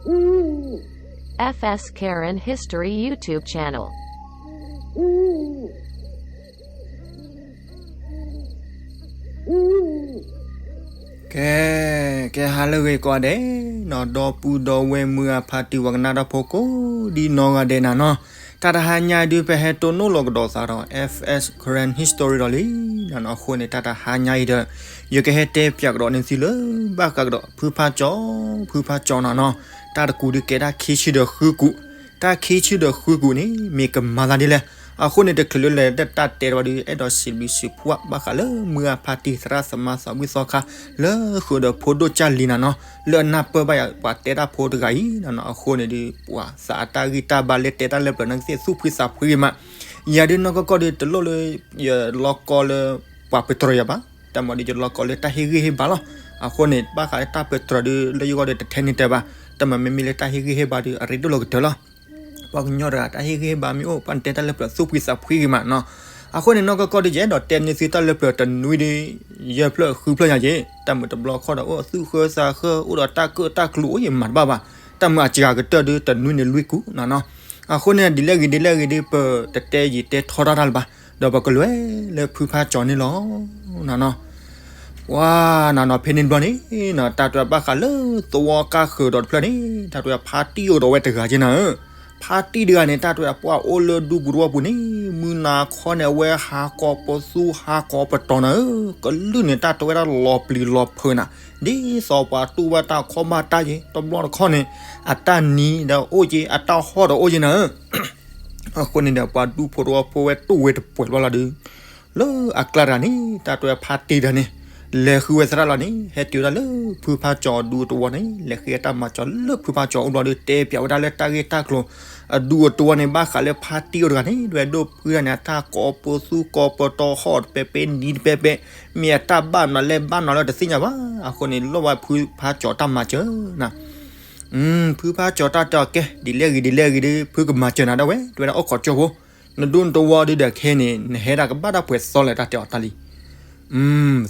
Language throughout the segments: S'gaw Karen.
F S Karen History YouTube channel. ကဲ, ကဲဟါလၢအဂ့ၤကိးဂၤဒဲးနီၤ, ဒီပုၢ်ဒီဝဲၢ်မုၢ်အဖါတံၢ် ပှၤကနၣ်တၢ်ဖိကိးဒ်နီၢ်ဂၤဒဲးနၤနီၤ, တၢ်တဟါညါအံၤဒုး ပဟဲတိၢ်နီၣ်လီၤကဒီးသးဒီး F S Karen History ဒီးလံနၤနီၤ. အဃိန့ၣ် တၢ်တဟါညါအံၤဒီး ယကဟဲတဲပၠးကဒီးန့ၢ်သုလၢ ဘၣ်ဃးကဒီး ဖုဖါကၠီၤ, ဖုဖါကၠီၤနၤနီၤ, တၢ်တကူာ်ဒုးကဲတၢ်ခံဆံဒီးဃုကူာ်, တၢ်ခံဆံဒီးဃုကူာ်န့ၣ် မ့ၢ်ကမၤသးဒ်လဲၣ်. အဃိန့ၣ် တချုးလၢလဲၤတၢ်တဲတဘၣ်ဒီး အဲၣ်ဒိးစံးဘျုးစံးဖှိၣ်ဘၣ်ဃးလၢမုၢ်အဖါတံၢ် သရၣ်သမါသးဝံၣ်သီခါ လၢဃုာ်ဒီးဖိဒိၣ်ကၢ်လံၤနၤနီၤ, လၢအနၢ်ပၢၢ်ဘၣ်ယၤပှၤတဲတၢ်ဖိတဂၤအံၤနၤနီၤ. အဃိန့ၣ်ဒီး ပှၤသးအတၢ်ဂံၢ်တၢ်ဘါလၢတဲတၢ်လၢပျၢၤန့ၣ် ကသ့ၣ်သူၣ်ဖှံသးဖှံဂ့ၤမး. ယၤဒုးနီၢ်ကီၢ်ကီၢ်ဒီး တလိၣ်လၢယလီၢ်ကီလၢ ပှၤပတြၢၤယၤဘၣ်, တၢ်မၤဒီးယလီၢ်ကီလၢတၢ်ဟ့ၣ်ဂံၢ်ဟ့ၣ်ဘါလီၤ. အဃိန့ၣ် ဘၣ်ဃးလၢတၢ်ပတြၢၤဒုး လၢယဂီၢ်ဒီးတထဲန့ၣ်တဲဘၣ်, တၢ်မၤမ့မ့ၢ်လၢတၢ်ဟ့ၣ်ဂံၢ်ဟ့ၣ်ဘါဒုး အရ့ဒိၣ်လီၤကတၢၢ်လီၤ. ပှၤကညီတဂၤ တၢ်ဟ့ၣ်ဂံၢ်ဟ့ၣ်ဘါမ့ၢ်အိၣ် ပှၤတဲတၢ်လၢပျၢၤသူၣ်ဖှံသးဖှံဂ့ၤမးနီၤ. အဃိန့ၣ် နီၢ်ကီၢ်ကီၢ်ဒီး ယအဲၣ်ဒိးတဲန့ၢ်သုတၢ်လၢပျၢၤတနွံဒီး ယဲၢ်ဖျၢၣ်ဃုဖျၢၣ်ညါက့ၤ, တၢ်မုာ်တဘျီခီဒီး အိၣ်သူၣ်ဃၢသးဃၢ အိၣ်ဒီးတၢ်ကၢၣ်တၢ်ကျူအိၣ်ယမၤတဘၣ်ဘၣ်, တၢ်မုာ်အစှၤကတၢၢ်ဒုး တနွံန့ၣ်လွံၢ်ကူာ်နၤနီၤ. အဃိန့ၣ် ဒ်လဲၣ်ဂ့ၤဒ်လဲၣ်ဂ့ၤဒုး ပတတဲယံာ်တဲထီတၢ်တၢ်လၢၤဘၣ်, ဒီးပကလဲၤလၢဖုဖါကၠီၤန့ၣ်လီၤနၤနီၤ. ပှၤနၤနီၤ ဖဲန့ၣ်တဘျီန့ၣ်နီၤ တၢ်တဝဲဘၣ်ဃးလၢသဝီကါဃၢၤဒီးတဖျၢၣ်န့ၣ် တၢ်တဝဲဖါတံၢ်အိၣ်ဒီးဝဲတဂၤက့ၤနၤဧၢ. ဖါတံၢ်တဂၤန့ၣ် တၢ်တဝဲအပှၢ်အိၣ်လၢဒူပူၤတဝီပူၤန့ၣ် မုၢ်နၤခီန့ၣ် အဝဲဟးကိးပသူဟးကိးပတီၤနၤဧၢ. ကလုၢ်န့ၣ် တၢ်တဝဲဒၣ်လီၤပျံၤလီၤဖုးနၤ, ဒ်သိးပှၤတူၢ်ဘၣ်တၢ်ခီၣ်ဘၣ်တၢ်က့ၤ, တဘျီတခီၣ်န့ၣ် အတၢ်နံၤဒီးအိၣ်က့ၤ အတၢ်ဟီၣ်ဒီးအိၣ်က့ၤနၤဧၢ. အဃိန့ၣ်ဒီး ပှၤဒူဖိတဝီဖိဝဲတူၢ်ဝဲတပှဲၤဘျီလီၤဒုး လၢအကျါတဂၤန့ၣ် တၢ်တဝဲဖါတံၢ်တဂၤန့ၣ် လဲၤဃုဝဲသရၣ်လီၤန့ၣ် ဟဲတုၤဝဲဒၣ်လၢဖုဖါကၠီၤအဒူတဝီန့ၣ် လဲၤဃ့တၢ်မၤစၢၤလၢဖုဖါကၠီၤအိၣ်ဘျီဒီး တဲပၠးဝဲဒၣ်လၢတၢ်ဂ့ၢ်တၢ်ကျိၤ အဒူအတဝီန့ၣ် ဘၣ်ဃးလၢဖါတံၢ်အိၣ်တဂၤန့ၣ် တဝဲဒိၣ်ဖုတဂၤန့ၣ် အတၢ်ကိးပသူကိးပတီၤဟီၣ်တပဲးပဲနံၤတပဲးပဲ မ့ၢ်အတၢ်ဘၣ်မနုၤလဲၣ်ဘၣ်မနုၤလဲၣ်တသ့ၣ်ညါဘၣ်. အဃိန့ၣ် လိၣ်ဝဲဖုဖါကၠီၤတၢ်မၤစၢၤနၤ ဖုဖါကၠီၤတၢ်တဲအီၤကဲ ဒ်လဲၣ်ဂ့ၤဒ်လဲၣ်ဂ့ၤဒီး ဖုကမၤစၢၤနၤဒၣ်ဝဲ တဝဲဒၣ်အိၣ်ခိးကၠိဖိ, နဒူနတဝီဒုးဒီးခဲန့ၣ် နဟဲဒၣ်ကဘၣ်တၢ်ပှဲၤသီလဲၣ် တၢ်တဲအီၤတၢ်လံ.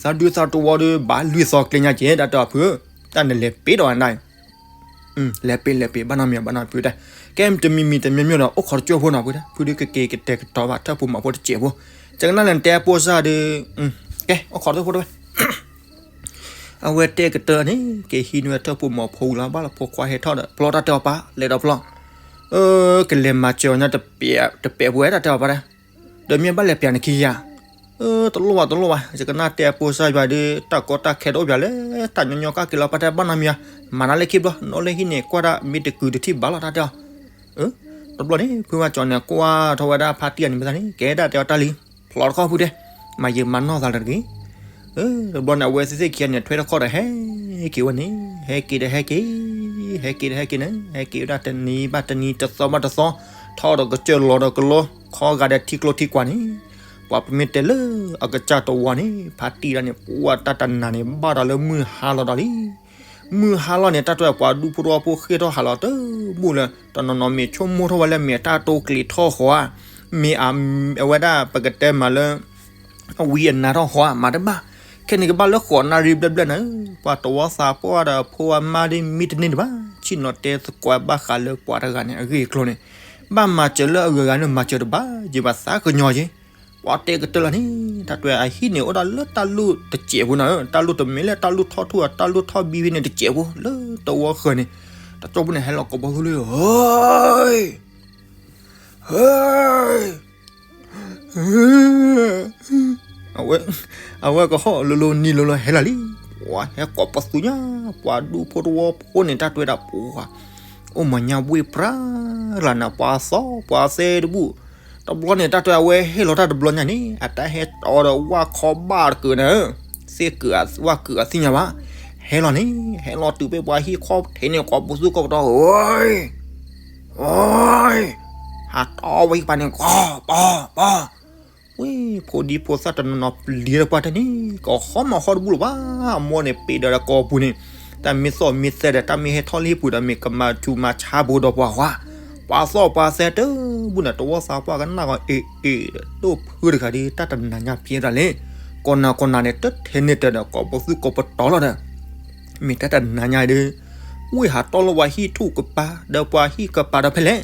သးဒူသးတဝီဒုး ဘၣ်လွံၢ်သီကျဲညါက့ၤ တၢ်တဲအီၤဖုဧၢ, တၢ်နလဲၤပ့ၤဒီးနဒၣ် လဲၤပ့ၤလဲၤပ့ၤ ဘၣ်နီတမံၤဘၣ်နီတဖုတဲ, ကဲတမံၤမံၤတမံၤမံၤဒီး အိၣ်ခိးတကၠိဖိနီၤဖုတဲ, ဖုဒုးကက့ၤကတဲာ်ကတီၤဘၣ်ထၢၣ်ဖိမီၤဖိတစဲးဖိ, ကနၣ်လဲၣ်နတဲအပိၢ်စၢ်ဒုး, ကဲ အိၣ်ခိးတကၠိဖိတဝဲ အဝဲတဲကတၢၢ်န့ၣ် က့ၤဟံးန့ၢ်ဝဲထၢၣ်ဖိမီၤဖိဝံၤလီၤ ဘၣ်လီၤဖိခွါဟဲထီၣ်ဒီး ဖျီတၢ်တဲအီၤပၢ် လဲၤဒီးဖျီ, ကလဲၤမၤစၢၤအီၤညါတပဲာ် တပဲာ်ပဝဲ တၢ်တဲအီၤပၢ်တဲ, ဒီးမ့ၢ်ဘၣ်လဲၤပျးနခံယၤ, တလိၣ်ဘၣ်တလိၣ်ဘၣ် ယကနၣ်တဲအပိၢ်စၢ်ယွၤဒုး တၢ်ကီတၢ်ခဲတအိၣ်ပျးလဲၣ် တၢ်ညီညီကၢ်က့ၤလီၤ ပၢ်တဲဘၣ်နီတမံၤဧါ, မၤနၤလၢခံဘျီ နီၣ်လၢဟံၣ်န့ၣ် ကွၢ်ဒၣ်မ့ၢ်တကုာ်တထံၣ်ဘၣ်လီၤ တၢ်တဲအီၤ တဘျီန့ၣ် ဖုမၤကၠီၤန့ၣ် ကွၢ်ထီၣ်ဝဲဒၣ်ဖါတံၢ်အန့ၣ်မ့ၢ်သးန့ၣ် ကဲဒၣ်တဲအီၤတၢ်လံ, ဖျီတခီၣ်ဖုတဲ, မၤယံာ်မၤနီၢ်သးလၢတဂ့ၤ. တဘျီန့ၣ် အဝဲသ့ၣ်သ့ၣ်ခံဂၤန့ၣ် ထွဲတခီၣ်ဒီးဟဲက့ၤဝဲန့ၣ်, ဟဲက့ၤဒီးဟဲက့ၤ, ဟဲက့ၤဒီးဟဲက့ၤန့ၣ်, ဟဲက့ၤဝဲဒၣ်တနံၤဘၣ်တနံၤ တသီဘၣ်တသီ, ထီၣ်ဒီးကစၢၢ်လီၤဒီးကလီ, ခီဂာ်ဒီးထံကျိထံကွာ်န့ၣ်, ပှၤပမ့ၢ်တဲလၢအကစၢ်တဝီန့ၣ် ဖါတံၢ်ဒၣ်န့ၣ် ပှၤတၢ်တနၤန့ၣ် ဘၣ်ဒီးလၢမုၢ်ဟါလီၤဒီးလံ မုၢ်ဟါလီၤန့ၣ် တၢ်တဝဲပှၤဒူဖိတဝီဖိဃ့ၢ်ထီၣ်ဟးလီၤတဘူၣ်လၢ တနီၤနီၤမ့ၢ်ဆိကမိၣ်ထီၣ်ဝဲလၢမ့ၢ်အတၢ်တိာ်ကျဲၤထီၣ်ဃီဧါ, မ့ၢ်အဝဲဒၣ်ပကတဲမးလၢ အဝံအနါထီၣ်ဃီဧါ မၤတဘၣ်, ခဲန့ၣ်ကဘၣ်လၢဃိးနၣ်ရံၣ်ဘျဲၣ်ဘျဲၣ်န့ၣ်, ပှၤတဝီသးပှၢ်ဒီးအဖိအမါဒ်မ့ၢ်တန့ၢ်တဘၣ်, ဆ့ၣ်နီၤတဲသကိးဘၣ်ဃးလၢပှၤတဂၤန့ၣ် အဂ့ၢ်အကျိၤန့ၣ်, ဘၣ်မၤစၢၤလၢအဂုၤအဂၤန့ၣ် မၤစၢၤတဘၣ်, ယဘၣ်သးကညီၤက့ၤ ပှၤတဲကတၢၢ်လီၤန့ၣ် တၢ်တဝဲအဟံၣ်န့ၣ် အိၣ်ဒၣ်လၢတၢ်လူၢ်တစဲးဖိန့ၣ်, တၢ်လူၢ်တမ့ၢ်လၢတၢ်လူၢ်ထီၣ်ထူၣ်ဧါ, တၢ်လူၢ်ထီၣ်ဘံဖဲန့ၣ်တစဲးဖိ လၢတဝီဃၢၤန့ၣ်, တၢ်ကၠီဖိန့ၣ် ဟဲလီၤကိးပသူလၢ ဟဲ အဝဲ အဝဲကဟီၣ်လိၤလိၤနံၤလိၤလိၤဟဲလီၤလံ, ပှၤဟဲကိးပသူညါ, ပှၤဒူဖိတဝီဖိန့ၣ် တၢ်တဝဲဒၣ်ပှၤ အိၣ်မၤညါဝ့ၢ်ပြၢလၢ်နၤ ပှၤသီပှၤသဲတဘူၣ်, တဘျီန့ၣ် တၢ်တဝဲအဝဲဟဲလီၤတၢ်တဘျီညါန့ၣ် အတၢ်ဟဲတီဒီးဝၣ်ခီဘၣ်တကုာ်န့ၣ်, သ့ၣ်ကုာ်ဝၣ်ကုာ်အသ့ၣ်ညါဘၣ်, ဟဲလီၤန့ၣ် ဟဲလီၤတုၤဖဲပှၤဟံၣ်ခီၣ်ထံးန့ၣ် ကိးပသူကိးပတီၤ အိ ဟးတီဝဲဟံၣ်ပၤန့ၣ် ကီ ပီ ပီ ဝ့ၢ် ဖိဒံဖိသၣ်တနီၤနီၤပျံၤဒီးပှၤတဲန့ၣ် ကဟီမၤဟီတဘူၣ်လၢၤဘၣ်, အမိၢ်န့ၣ်ပ့ၤဒီးကိာ်ပူၤန့ၣ်, တၢ်မ့ၢ်သီၣ်မ့ၢ်သဲဒီး တၢ်မ့ၢ်ဟဲထီၣ်လၢဟံၣ်ပူၤဒီး မ့ၢ်ကမၤထူမၤဆါဘိဒီးပှၤဃီ, ပှၤသီၣ်ပှၤသဲတဘူၣ်န့ၣ် တဝီသးပှၢ်ကနၣ်ဂီၤအ့ၣ်အ့ၣ်ဒီး ဒိၣ်ဖုတဂၤဒီး တၢ်တနၤညါဖျဲးတၢ်လဲၣ်, ကိးနၤကိးနၤန့ၣ် တထဲန့ၣ်တၢ်ဒီး ကိးပသူကိးပတီၤလီၤဒီး မ့ၢ်တၢ်တနၤညါဒီး ဝ့ၢ်ဟးတီၢ်လၢပှၤဟံၣ်ထူၣ်ကပၤ ဒီးပှၤဟံၣ်ကပၤဒီးဖဲလဲၣ်,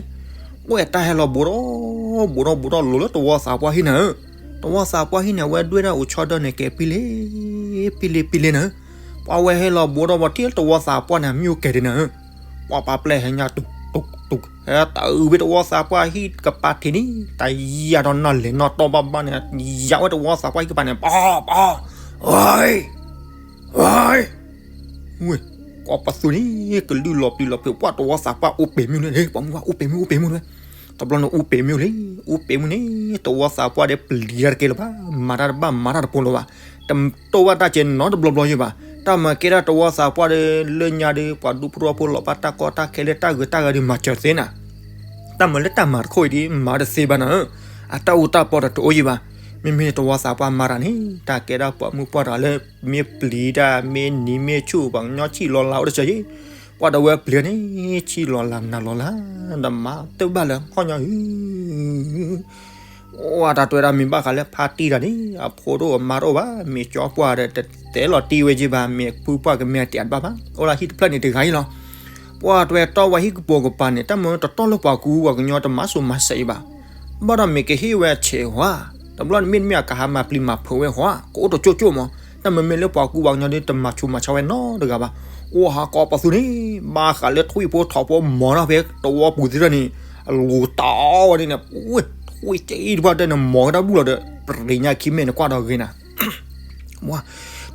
ဝဲတၢ်ဟဲလီၤဘူးဒီး ဘူးဒီးဘူးဒီးလိၤလၢတဝီသးပှၢ်ဟံၣ်န့ၣ်ဧၢ. တဝီသးပှၢ်ဟံၣ်န့ၣ် အဝဲဒွဲၣ်ဒၣ်အိၣ်ဆီဒၢန့ၣ်ကဲပံလ့ ပံလ့ ပံလ့န့ၣ်ဧၢ. ပှၤဝဲဟဲလီၤဘူးဒီးပှၤထံၣ်လၢတဝီသးပှၢ်န့ၣ် အမ့ၣ်အူကဲၤဒ်န့ၣ်ဧၢ. ပှၤပာ်ပျဲဟဲညါတူၤတူၤတူၤ ဟဲတၢ်အုးဝဲတဝီသးပှၢ်ဟံၣ်ကပၤထံးန့ၣ် တၢ်ယၤဒီးနီၢ်လဲၤနီၢ်တီၢ်ဘၣ်ဘၣ်န့ၣ် ယၤဝဲတဝီသးပှၢ်ဟံၣ်ကပၤန့ၣ် ပီၤပီၤ ဝဲ ဝဲ ဝဲ ကိးပသူန့ၣ် ကလုၢ်လီၤပျံၤလီၤဖုး ပှၤတဝီသးပှၢ်အိၣ်ပ့ၤမ့ၣ်လံ ပှၤမုၢ်ပှၢ်အိၣ်ပ့ၤမ့ၣ်အိၣ်ပ့ၤမ့ၣ်လံ. တဘျီန့ၣ်အိၣ်ပ့ၤမ့ၣ်လံ အိၣ်ပ့ၤမ့ၣ်န့ၣ် တဝီသးပှၢ်ဒီးပျံၤတၢ်တကဲလၢၤဘၣ် မၤတၢ်တဘၣ်မၤတၢ်တပိၤလၢၤဘၣ်. တတိၢ်ဘၣ်တၢ်ကဲနီတဘျီဘျီယဲၢ်ဘၣ်. တၢ်မၤကဲဒၣ်တဝီသးပှၢ်ဒီးလၢညါဒီး ပှၤဒူဖိတဝီဖိလီၤဘၣ်တၢ်ကီတၢ်ခဲလၢတၢ်ဂုၤတၢ်ဂၤဒီးမၤစၢၤသ့နၤ တၢ်မၤလၢတၢ်မၤတခိၣ်အံၤဒ်မၤတသ့ဘၣ်နီၤဧၢ, အတၢ်အူတၢ်ပီဒီးတအိၣ်ယံၤဘၣ်. မ့မ့ၢ်တဝီသးပှၢ်မၤတၢ်န့ၣ် တၢ်ကဲဒၣ်ပှၤမုၢ်ပှၢ်တဂၤလၢ မ့ၢ်ပျံၤတၢ်မ့ၢ်နံၤမ့ၢ်ဆူၣ် ပှၤကညီဆံၣ်လီၤလၢအိၣ်တစၢၤယံၤ, ပှၤဒီးဝဲပျံၤန့ၣ် ဆံၣ်လီၤလၢနၤလီၤလၢ ဒီးမၤတဘၣ်လၢဟီၣ်ညီဧၢ အိၣ်တၢ်တဲဝဲဒၣ်မ့ၢ်ဘၣ်ဃးလၢဖါတံၢ်တၢ်န့ၣ် အဖိတအိၣ်အမါတအိၣ်ဘၣ်, မ့ၢ်ကၠီပှၢ်ဒီးတတဲလီၤတံၢ်ဝဲက့ၤဘၣ်, မ့ၢ်ဖုပှၢ်ကမ့ၢ်တတဲတဘၣ်ဘၣ်, အိၣ်လၢဟံၣ်တဖျၢၣ်န့ၣ်တဂၤအံၤလီၤ. ပှၤတဲဝဲတီၢ်ဝဲဟံၣ်ကပိာ်ကပၤန့ၣ် တၢ်မ့ၢ်တတီၢ်လၢပှၤကူပှၤကညီတမၤစိၤမၤစဲးအံၤဘၣ်. ဘၣ်ဒီးမ့ၢ်ကဟ့ၣ်ဝဲဆဲးဟီ, တဘျီန့ၣ်မ့တမ့ၢ်အကဟးမၤပျံၤမၤဖုးဝဲဟီ, ကအိၣ်တကၠိကၠိမး, တၢ်မ့မ့ၢ်လၢပှၤကူပှၤကညီဒီးတမၤဆူးမၤဆါဝဲနီတဂၤဘၣ်. အိၣ်ဟးကိးပသူန့ၣ် ဘၣ်ဃးလၢထွံၣ်ဖိထိးဖိမီၤထီၣ်ဖဲတဝီပူၤသ့ၣ်ထီၣ်န့ၣ် အလူၤတီဝဲန့ၣ်, ထွံၣ်ကဲအံၤတဖၣ်တဲန့ၣ် မီၤကတၢ်ဘူၣ်လီၤဒီး ပရ့ၤညါခံမ့ၢ်န့ၣ်ကွၢ်ဒီးဂ့ၤနၤ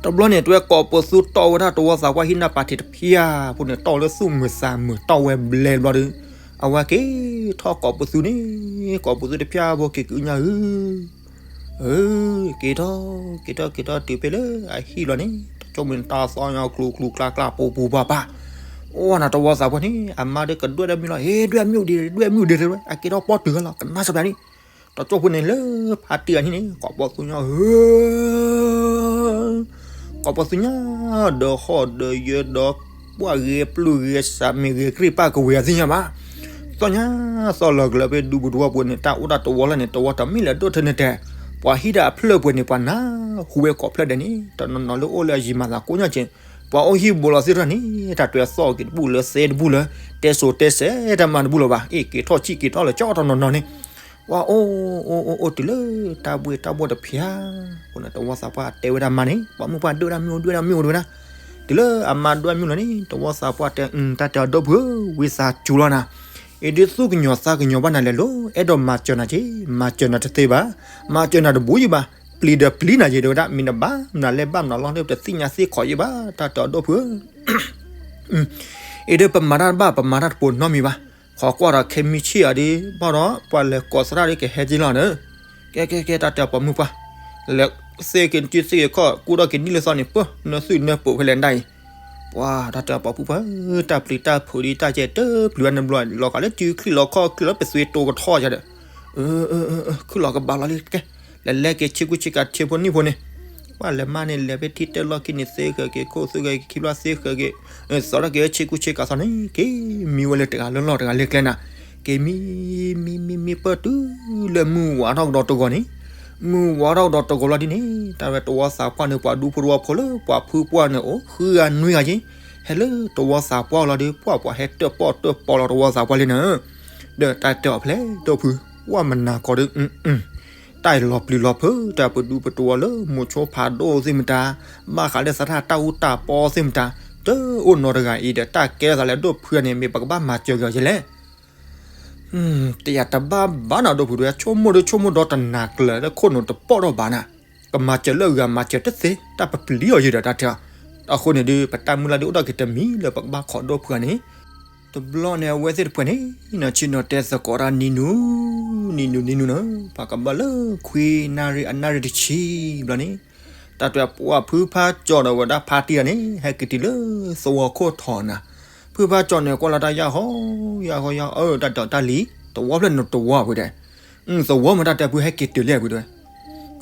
တဘျီန့ၣ် တဲဝဲကိးပသူတီၢ်ဝဲဒၣ်တဝီသးပှၢ်ဟံၣ်နၢ်ပၤထံးတဖၠၣ်ဖိန့ၣ် တီၢ်လၢသူၣ်မုာ်သးမုာ်တီၢ်ဝဲဘျဲဘျီဒီး အဝဲက့ၤထီၣ်ကိးပသူန့ၣ်, ကိးပသူတဖၠၣ်ဖိက့ၤကအုညါဧၢ, က့ၤထီၣ်, က့ၤထီၣ်က့ၤထီၣ်တုၤဖဲလၢအဟံၣ်လီၤန့ၣ် တကၠိမုၢ်နတၢ်သီညါကျူကျူကျါကျါပူၤပူၤပၤပၤ, အိၣ်နၤတဝီသးပှၢ်န့ၣ် အမါဒီးကဒွဲၣ်ဒၣ်မ့ၣ်လီၤ, ဟ့ၣ်ဒွဲၣ်မ့ၣ်ဒံး ဒွဲၣ်မ့ၣ်ဒံးတဲဝဲ အက့ၤထီၣ်ပီၣ်တုၤလီၤ ကနၣ်စပၠးန့ၣ် တကၠိဖိန့ၣ်လၢဖါတံၢ်အနံၣ်န့ၣ် ကိးပသူညါဧၢ, ကိးပသူညါ ဒီးဟီၣ်ဒီးယၢၤဒီး ပှၢ်ဂ့ၤပျုၢ်ဂ့ၤစးမ့ၢ်ဂ့ၤ ကြ့ၢ်ပၢ်ကဝ့ၤအသ့ၣ်ညါဘၣ်. သီၣ်ညါသီၣ်လီၤကလၢာ်ဖဲဒူပူၤတဝီပူၤန့ၣ် တၢ်အိၣ်တၢ်တဝီလၢန့ၣ် တဝီတမ့ၢ်လၢဒိၣ်ထၢန့ၣ်တဲ, ပှၤဟံၣ်ဒၣ်အဖျၢၣ်ပှဲၤန့ၣ် ပှၤနၢ်ဟူဝဲကိးဖျၢၣ်ဒဲးန့ၣ် တနီၤနီၤလၢအိၣ်လၢအယံၤမၤသးကိးညါက့ၤ, ပှၤအိၣ်ဟံၣ်ဘူးလီၤသ့ၣ်ထီၣ်န့ၣ် တၢ်တွဲသီၣ်က့ၤတဘူၣ်လၢသဲတဘူၣ်လၢ တဲစိၤတဲစဲးတၢ်မၤတဘူၣ်လီၤဘၣ်, အ့ၣ်က့ၤထီၣ်ဆံၣ်က့ၤထီၣ်လၢကၠီတနီၤနီၤန့ၣ် ပှၤအိၣ်အိၣ်အိၣ်အိၣ်တုၤလၢတၢ်ဘှ့ၣ်တၢ်ဘှီၣ်တဖၠၣ်, အဃိန့ၣ်တဝီသးပှၢ်တဲဝဲဒၣ်မါန့ၣ် ပှၤမုၢ်ပှၢ်ဒွဲၣ်ဒၣ်မ့ၣ်အူဒွဲၣ်ဒၣ်မ့ၣ်အူတဲဝဲဒၣ်, တုၤလၢအမါဒွဲၣ်မ့ၣ်အူလီၤန့ၣ် တဝီသးပှၢ်တဲ တၢ်တဲအီၤဒီပုၢ်ဧၢ ဝံသးစူၤလီၤနၤ, အံၤဒုးသူၣ်ကညီၤသးကညီၤဘၣ်နၤလဲၣ်လိၤ အဲၣ်ဒိးမၤစၢၤနၤက့ၤ မၤစၢၤနၤတသ့ဘၣ်, မၤစၢၤနၤတဘူးယံၤဘၣ်, ပျံၤဒီးပျံၤနၤက့ၤတဲဝဲဒၣ် မ့ၢ်နဘၣ်နၤလဲၣ်ဘၣ်နၤလီၤဒီးတသ့ၣ်ညါသ့ၣ်ခီယံၤဘၣ် တၢ်တဲအီၤဒီပုၢ်ဧၢ အံၤဒုးပမၤတၢ်တဘၣ် ပမၤတၢ်တပိၤနီတမံၤဘၣ်, ခိးကွၢ်ဒီးခဲမုၢ်ဆ့ၣ်အီၤဒီး ဘၣ်ဒီးပှၤလဲၤကိးသရၣ်ဒီးကဟဲက့ၤလီၤန့ၣ်, ကဲကဲကဲ တၢ်တဲအီၤပိာ်မုၣ်ပှၢ်, လဲၤသ့က့ၤနစုသ့က့ၤခီၣ် ကူဒီးက့ၤနံၣ်လၢသီန့ၣ် ပၢၢ် နသုးနၢပိာ်ဖဲလဲၣ်ဒၣ်အံၤ, ပှၤတၢ်တဲအီၤပိာ်မုၣ်ပှၢ်, တၢ်ပျံၤတၢ်ဖုးဒ်တၢ်ကဲတပျုၤဝဲနဘျီ လီၤဂာ်လၢစုချံလီၤခီၣ်ချံလီၤ ပသွံတိၤကထီၣ်ယၤဒီး, ခုၣ်လီၤကဘၣ်လီၤလံကဲ, လဲၤလဲၤက့ၤဆ့ကူဆ့ကၤထံဖိနံၣ်ဖိန့ၣ် ပှၤလဲၤမးန့ၣ် လဲၤဖဲထံတၢၢ်လီၢ်ခံန့ၣ် သ့ဃၢၤက့ၤခိၣ် သ့ဃၢၤက့ၤခံဘျီ သ့ဃၢၤက့ၤ, သီထီၣ်က့ၤဆ့ကူဆ့ကၤသီန့ၣ် က့ၤမံဝဲလၢတဂၤလၢလီၢ်တဂၤလၢကျဲနၤ, က့ၤမံ မံမံမံပၢၢ်တုၤလၢမုၢ်ဝါထီၣ်ကဒီးတဂီၤန့ၣ်, မုၢ်ဝါထီၣ်ကဒီးတဂီၤလီၤဒ်န့ၣ် တၢ်ဝဲတဝီသးပှၢ်န့ၣ် ပှၤဒူဖိတဝီဖိလၢပှၤဖုပှၢ်န့ၣ် အိၣ်ဃုဂၤနွံဂၤက့ၤ, ဟဲလၢတဝီသးပှၢ်လီၤဒီး ပှၤပှၤဟဲတၢၣ်ပီၣ်တၢၣ်ပီလီၤတဝီသးပှၢ်လံန့ၣ်, ဒီးတၢ်တဲအီၤဖဲလဲၣ် ဒီပုၢ် ဝဲမနၤကီးဒီး တၢ်လီၤပျံၤလီၤဖုး တၢ်ပဒူပတဝီလၢမိၤဆိဖးဒိၣ်သ့ၣ်မတၤ, ဘၣ်ဃးလၢသရၣ်တၢ်အူတၢ်ပီသ့ၣ်မတၤ, တအိၣ်နီတဂၤအံၤဒီး တၢ်ကဲထီၣ်သးလၢဒိၣ်ဖုန့ၣ် မ့ၢ်ပကဘၣ်မၤစၢၤက့ၤအီၤယဲလဲၣ်. တယၤတဘၣ်ဘၣ်နၤ ဒိၣ်ဖုးဒိၣ် ဆိကမိၣ်ဒိၣ်ဆိကမိၣ်ဒီတနၤကျၢၤလၢခိၣ်နူာ်တပိၢ်ထီၣ်ဘၣ်နၤ, ကမၤစၢၤလၢအဂၤမၤစၢၤတသ့ တၢ်ပပျံၤအီၤယဲဒီးတၢ်တဲအီၤ, အဃိန့ၣ်ဒီး ပတၢ်မုၢ်လၢ်ဒ်အိၣ်ထီၣ်က့ၤတမံၤလၢပကဘၣ်ခိးဒိၣ်ဖုးန့ၣ် တဘျီန့ၣ် အဝဲသ့ၣ်တဖုန့ၣ် ဆ့ၣ်နီၤတဲသကိးတၢ်နံၤနူၤ နံၤနူၤနံၤနူၤန့ၣ် ပှၤကဘၣ်လၢခွံနၣ်ရံၣ်အနၣ်ရံၣ်တဆံဘျီန့ၣ်, တၢ်တဲပှၤဖုဖါကၠီၤဒီးဝဲဒၣ်ဖါတံၢ်တဂၤန့ၣ် ဟဲက့ၤတုၤလၢသဝီခိၣ်ထီၣ်နၤ, ဖုဖါကၠီၤန့ၣ်ကွၢ်လီၤတၢ်ယၢ်ဟီ ယၢ်ဟီယၢ်ဟီ တၢ်တဲတၢ်လံၤ သဝီဖျၢၣ်န့ၣ်တဝီပူၤဒီး သဝီမ့ၢ်တၢ်တဲဖုဟဲက့ၤတုၤလဲၣ်ပူၤဒီး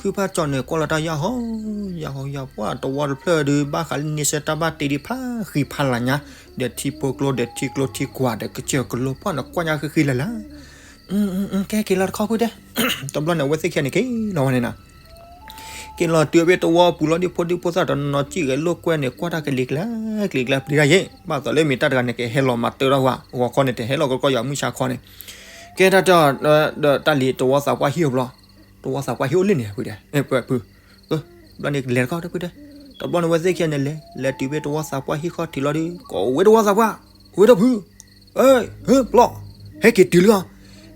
ဖုဖါကၠီၤန့ၣ်ကွၢ်လီၤတၢ်ယၢ်ဟီ ယၢ်ဟီယၢ်ဟီ ပှၤတဝီတဖျၢၣ်ဒီး ဘၣ်ဃးလၢန့ဆၢၣ်တၢ်ဘၣ်တ့ဒံးဖးဃံဖးလၤညါ, ဒီးထံဖိကျိ ဒီးထံကျိထံကွၢ်ဒီးကစၢၢ်ကလိပှၢ်န့ၣ်ကွၢ်ညါဃံဃံလၤလၤ, ကဲက့ၤလီၤတခီဖုတဲ, တဘျီန့ၣ် အဝဲသ့ၣ်ခံဂၤန့ၣ်က့ၤလီၤဝဲန့ၣ်နၤ, က က့ၤလီၤတုၤဖဲတဝီပူၤလီၤ ဒ်ဖိဒံဖိသၣ်တနီၤနီၤ စံၣ်ဂဲၤလိာ်ကွဲန့ၣ် ကွၢ်တၢ်ကလံၤကျါ ကလံၤကျါပျံၤတၢ်ယဲၢ် ဘၣ်သိးလၢမ့ၢ်တၢ်တဂၤန့ၣ် ကဟဲလီၤမၤတၢ်ထီၣ်ဝဲ ဂီၤခီန့ၣ် တဟဲလီၤကီကီယွၤမုၢ်ဆါခီန့ၣ် ကဲတၢ်တဲအီၤ ဒီးတၢ်လံၤတဝီသးပှၢ်ဟံၣ်အဘျီ တဝီသးပှၢ်ဟံၣ်အိၣ်လၢန့ၣ် ဖုတဲ ဖု ဘျီန့ၣ်လဲၤတခီတဖုတဲ တဘျီန့ၣ်ဝဲသ့ၣ်ခံဂၤန့ၣ်လဲၤ လဲၤတုၤဖဲတဝီသးပှၢ်ဟံၣ်ခီထံးလီၤဒီး ကိးဝဲတဝီသးပှၢ် ဝဲဒီးဖု ဟဲက့ၤတုၤလၢ ဟဲက့ၤတုၤလၢ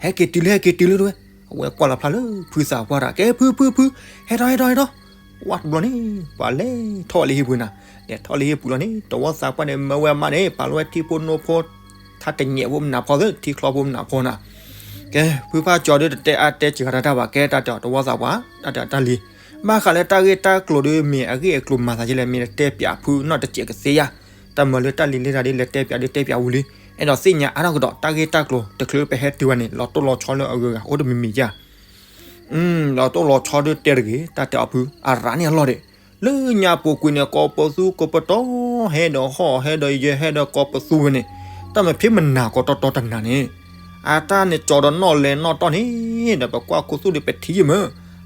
ဟဲက့ၤတုၤလၢ ဟဲက့ၤတုၤလၢတဝဲ အဝဲကွၢ်လီၤဖျါလၢဖုသးပှၢ်တၢ် ကဲဖုဖုဖု ဟဲထီၣ်ဟဲထီၣ်ဟဲထီၣ် ဝဲတဘျီန့ၣ် ပှၤလဲၤထီၣ်လၢဟံၣ်ပူၤနၤ လဲၤထီၣ်လၢဟံၣ်ပူၤလီၤန့ၣ် တဝီသးပှၢ်န့ၣ် မၢဝဲအမါန့ၣ် ပာ်လီၤဝဲထံဖိနိဖိ ထါတညဲးဖိမနုၤဖီသ့ ထံချီဖိမနုၤဖီနၤ ကဲ ဖုဖးကၠီၤဒုးတတဲအါတဲစှၤတၢ်တၢ်ဘၣ် ကဲတၢ်တဲအီၤတဝီသးပှၢ် တၢ်တဲအီၤတၢ်လံၤ ဘၣ်ဃးလၢတၢ်ဂ့ၢ်တၢ်ကျိၤဒုး မ့ၢ်အဂ့ၢ်အကျိၤမၤသးဒ်လဲၣ် မ့ၢ်တတဲပၠးဖုနီတစဲးကသ့ဧါ တၢ်မၤလၢတၢ်လံၤလၢတၢ်ဒ်လဲၣ်တဲပၠးဒုးတဲပၠးဝံၤလံ အဲၣ်ဒိးသ့ၣ်ညါအါထီၣ်ကဒီး တၢ်ဂ့ၢ်တၢ်ကျိၤတချုးပဟဲတုၤဝဲန့ၣ် လီၤတိၢ်လီၤဆီလၢအဂုၤအဂၤအိၣ်တမံၤမံၤဧါ လီၤတိၢ်လီၤဆီဒုးတဲတဂ့ၤ တၢ်တဲအီၤဖု အရၤန့ၣ်အလီၢ်ဒံး လၢညါပူၤကွံာ်န့ၣ် ကိးပသူကိးပတီၢ် ဟဲဒီးဟီၣ် ဟဲဒီးယဲၢ် ဟဲဒီးကိးပသူဝဲန့ၣ် တၢ်မၤဖံးမနၤကိးတီတီတနၤန့ၣ် အတၢ်န့ၣ်ကၠီဒီးနီၣ်လဲၤနီၣ်တီၢ်န့ၣ် ဒီးပကွၢ်ခိၣ်သူၣ်ဒီးပထံၣ်ယမၢ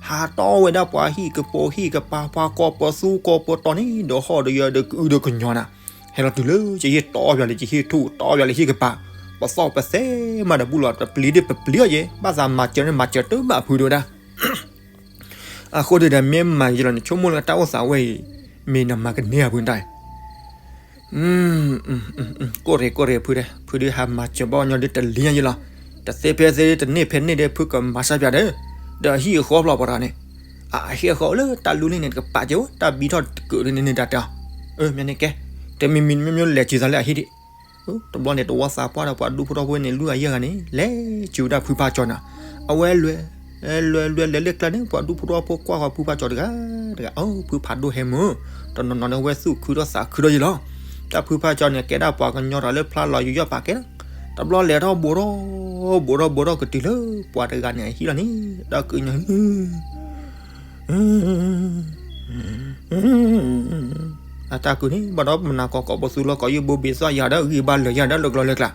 ဟးတီၢ်ဝဲဒၣ်ပှၤဟံၣ်ကပိာ်ဟံၣ်ကပၤ ပှၤကိးပသူကိးပတီၢ်န့ၣ် ဒီးဟီၣ်ဒီးယဲၢ်ဒီးကအုဒီးကညီၤနၤ ဟဲလီၤတုၤလၢယဟံၣ်တီၢ်ပၠးလၢယဟံၣ်ထူၣ် တီၢ်ပၠးလၢဟံၣ်ကပၤ ပသီၣ်ပသဲမးဒီးဘူးလီၤ တပျံၤဒ်ပပျံၤအီၤယဲၢ် ဘၣ်သးမၤစၢၤန့ၣ် မၤစၢၤတဘၣ်ဖုဒိၣ်ဒၣ် အဃိဒုးဒီး မ့ၢ်မၤယဲၢ်လီၤန့ၣ် ဆိကမိၣ်လၢတၢ်အိၣ်သးဝဲအံၤ မ့ၢ်နမၤကန့ၢ်အဖုတၢ် ကိၢ်ရ့ၣ်ကိၢ်ရ့ၣ်ဖုတဲ ဖုဒုးဟးမၤစၢၤဘၣ်ညီဒုးတလံၤညါယဲၢ်လီၤ. တသ့ဖဲသ့တန့ၢ်ဖဲန့ၣ်ဒီး ဖုကမၤစၢ်ပၠးဒီး ဒီးအဟံၣ်အဃီဖျိပှၤတဂၤန့ၣ် အဟံၣ်အဃီအိၣ်လၢတၢ်လူလံန့ၣ် တကပာ်ကဲဝဲ တၢ်ဘံထီၣ်တကုာ်န့ၣ်န့ၣ်တၢ်တဲအီၤ မ့ၢ်န့ၣ်ကဲ တမံၤမံၤမ့ၢ်မ့ၢ်လဲၤစံးသးလၢအဟံၣ်ဒံး တဘျီန့ၣ် တဝီသးပှၢ်ဒီးပှၤဒူဖိထီဖိန့ၣ် လွံၢ်ဂၤယဲၢ်ဂၤန့ၣ် လဲၤစံးဝဲဒၣ်ဖုဖးကၠီၤနၤ အဝဲလဲၤ လဲၤလဲၤလဲၤလဲၤလၢကျါန့ၣ် ပှၤဒူဖိထီဖိကွၢ်ဃီၤဖုဖးကၠီၤတဂၤတဂၤ အိ ဖုဖးဒိၣ်ဟဲမုၢ် တနီၤနီၤန့ၣ် ဝဲသူၣ်ခုထီၣ်သးခုထီၣ်ယဲၢ်လီၤ. တၢ်ဖုဖးကၠီၤန့ၣ် ကဲဒၣ်ပှၤကညီတဂၤလၢဖျါလီၤယူးယီၣ်ပာ်ကဲလီၤ. တဘျီလဲၤထီၣ်ဘူးထီၣ် ဘူးထီၣ်ဘူးထီၣ်ကတုၤလၢပှၤတဂၤန့ၣ်အဟံၣ်လီၤန့ၣ် တၢ်ကုးညီ အတၢ်ကုးန့ၣ် ဘၣ်ဒီးမနၤကိးကိးပသူ လီၤကိးယုၢ်ဘိဘ့းသွၣ်ယၤဒီး ဂံၢ်ဘါလၢာ်ယၤဒီး လၢကျီလၢကျါ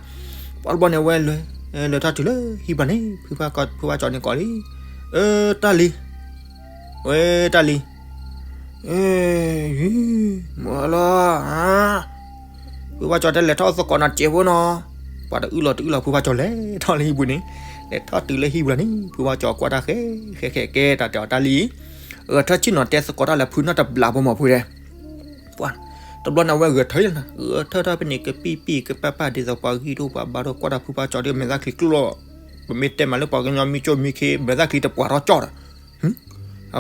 ပှၤတဘျီန့ၣ် ဝဲလဲၤ လဲၤထီၣ်တုၤလၢဟံၣ်ဘၣ်န့ၣ် ဖုဖးကၠီၤန့ၣ်ကိးလံ အၢ တၢ်လံၤ ဝဲ တၢ်လံၤ မုၢ်လီၤ ဖုဖးကၠီၤတဲလဲၤထီၣ်သကိးနၤစဲးဖိနီၤ ပှၤတအုၣ်လီၤတအုၣ်လီၤ ဖုဖးကၠီၤလဲၤထီၣ်လၢဟံၣ်ပူၤန့ၣ် လဲၤထီၣ်တုၤလၢဟံၣ်ပူၤလီၤန့ၣ် ဖုဖးကၠီၤကွၢ်တၢ်ဃဲ ဃဲဃဲကဲတၢ်တဲအီၤတၢ်လံၤ ဂဲၤထၢၣ်ဆ့ၣ်နီၤတဲသကိးတၢ်လၢဖုနီၢ်တဘျးဖိမီၤဖုတဲ ပှၤ တဘျီန့ၣ် အဝဲဂဲၤထၢၣ်လီၤ ဂဲၤထၢၣ်ထီၣ်ဖဲန့ၣ် ကပံၣ်ပံၣ်ကပာ်ပာ်ဒ်သိးပှၤဂံၢ်ဒိၣ်ပှၤဘါဒိၣ် ကွၢ်တၢ်ဖုဖးကၠီၤဒီး မဲာ်သၣ်ချံကျိၣ်လီၤ ပမ့ၢ်တဲမးလၢပှၤကညီမံကၠိမံခ့ မဲာ်သၣ်ချံတပှၤထီၣ်ကၠီၣ်ဒီး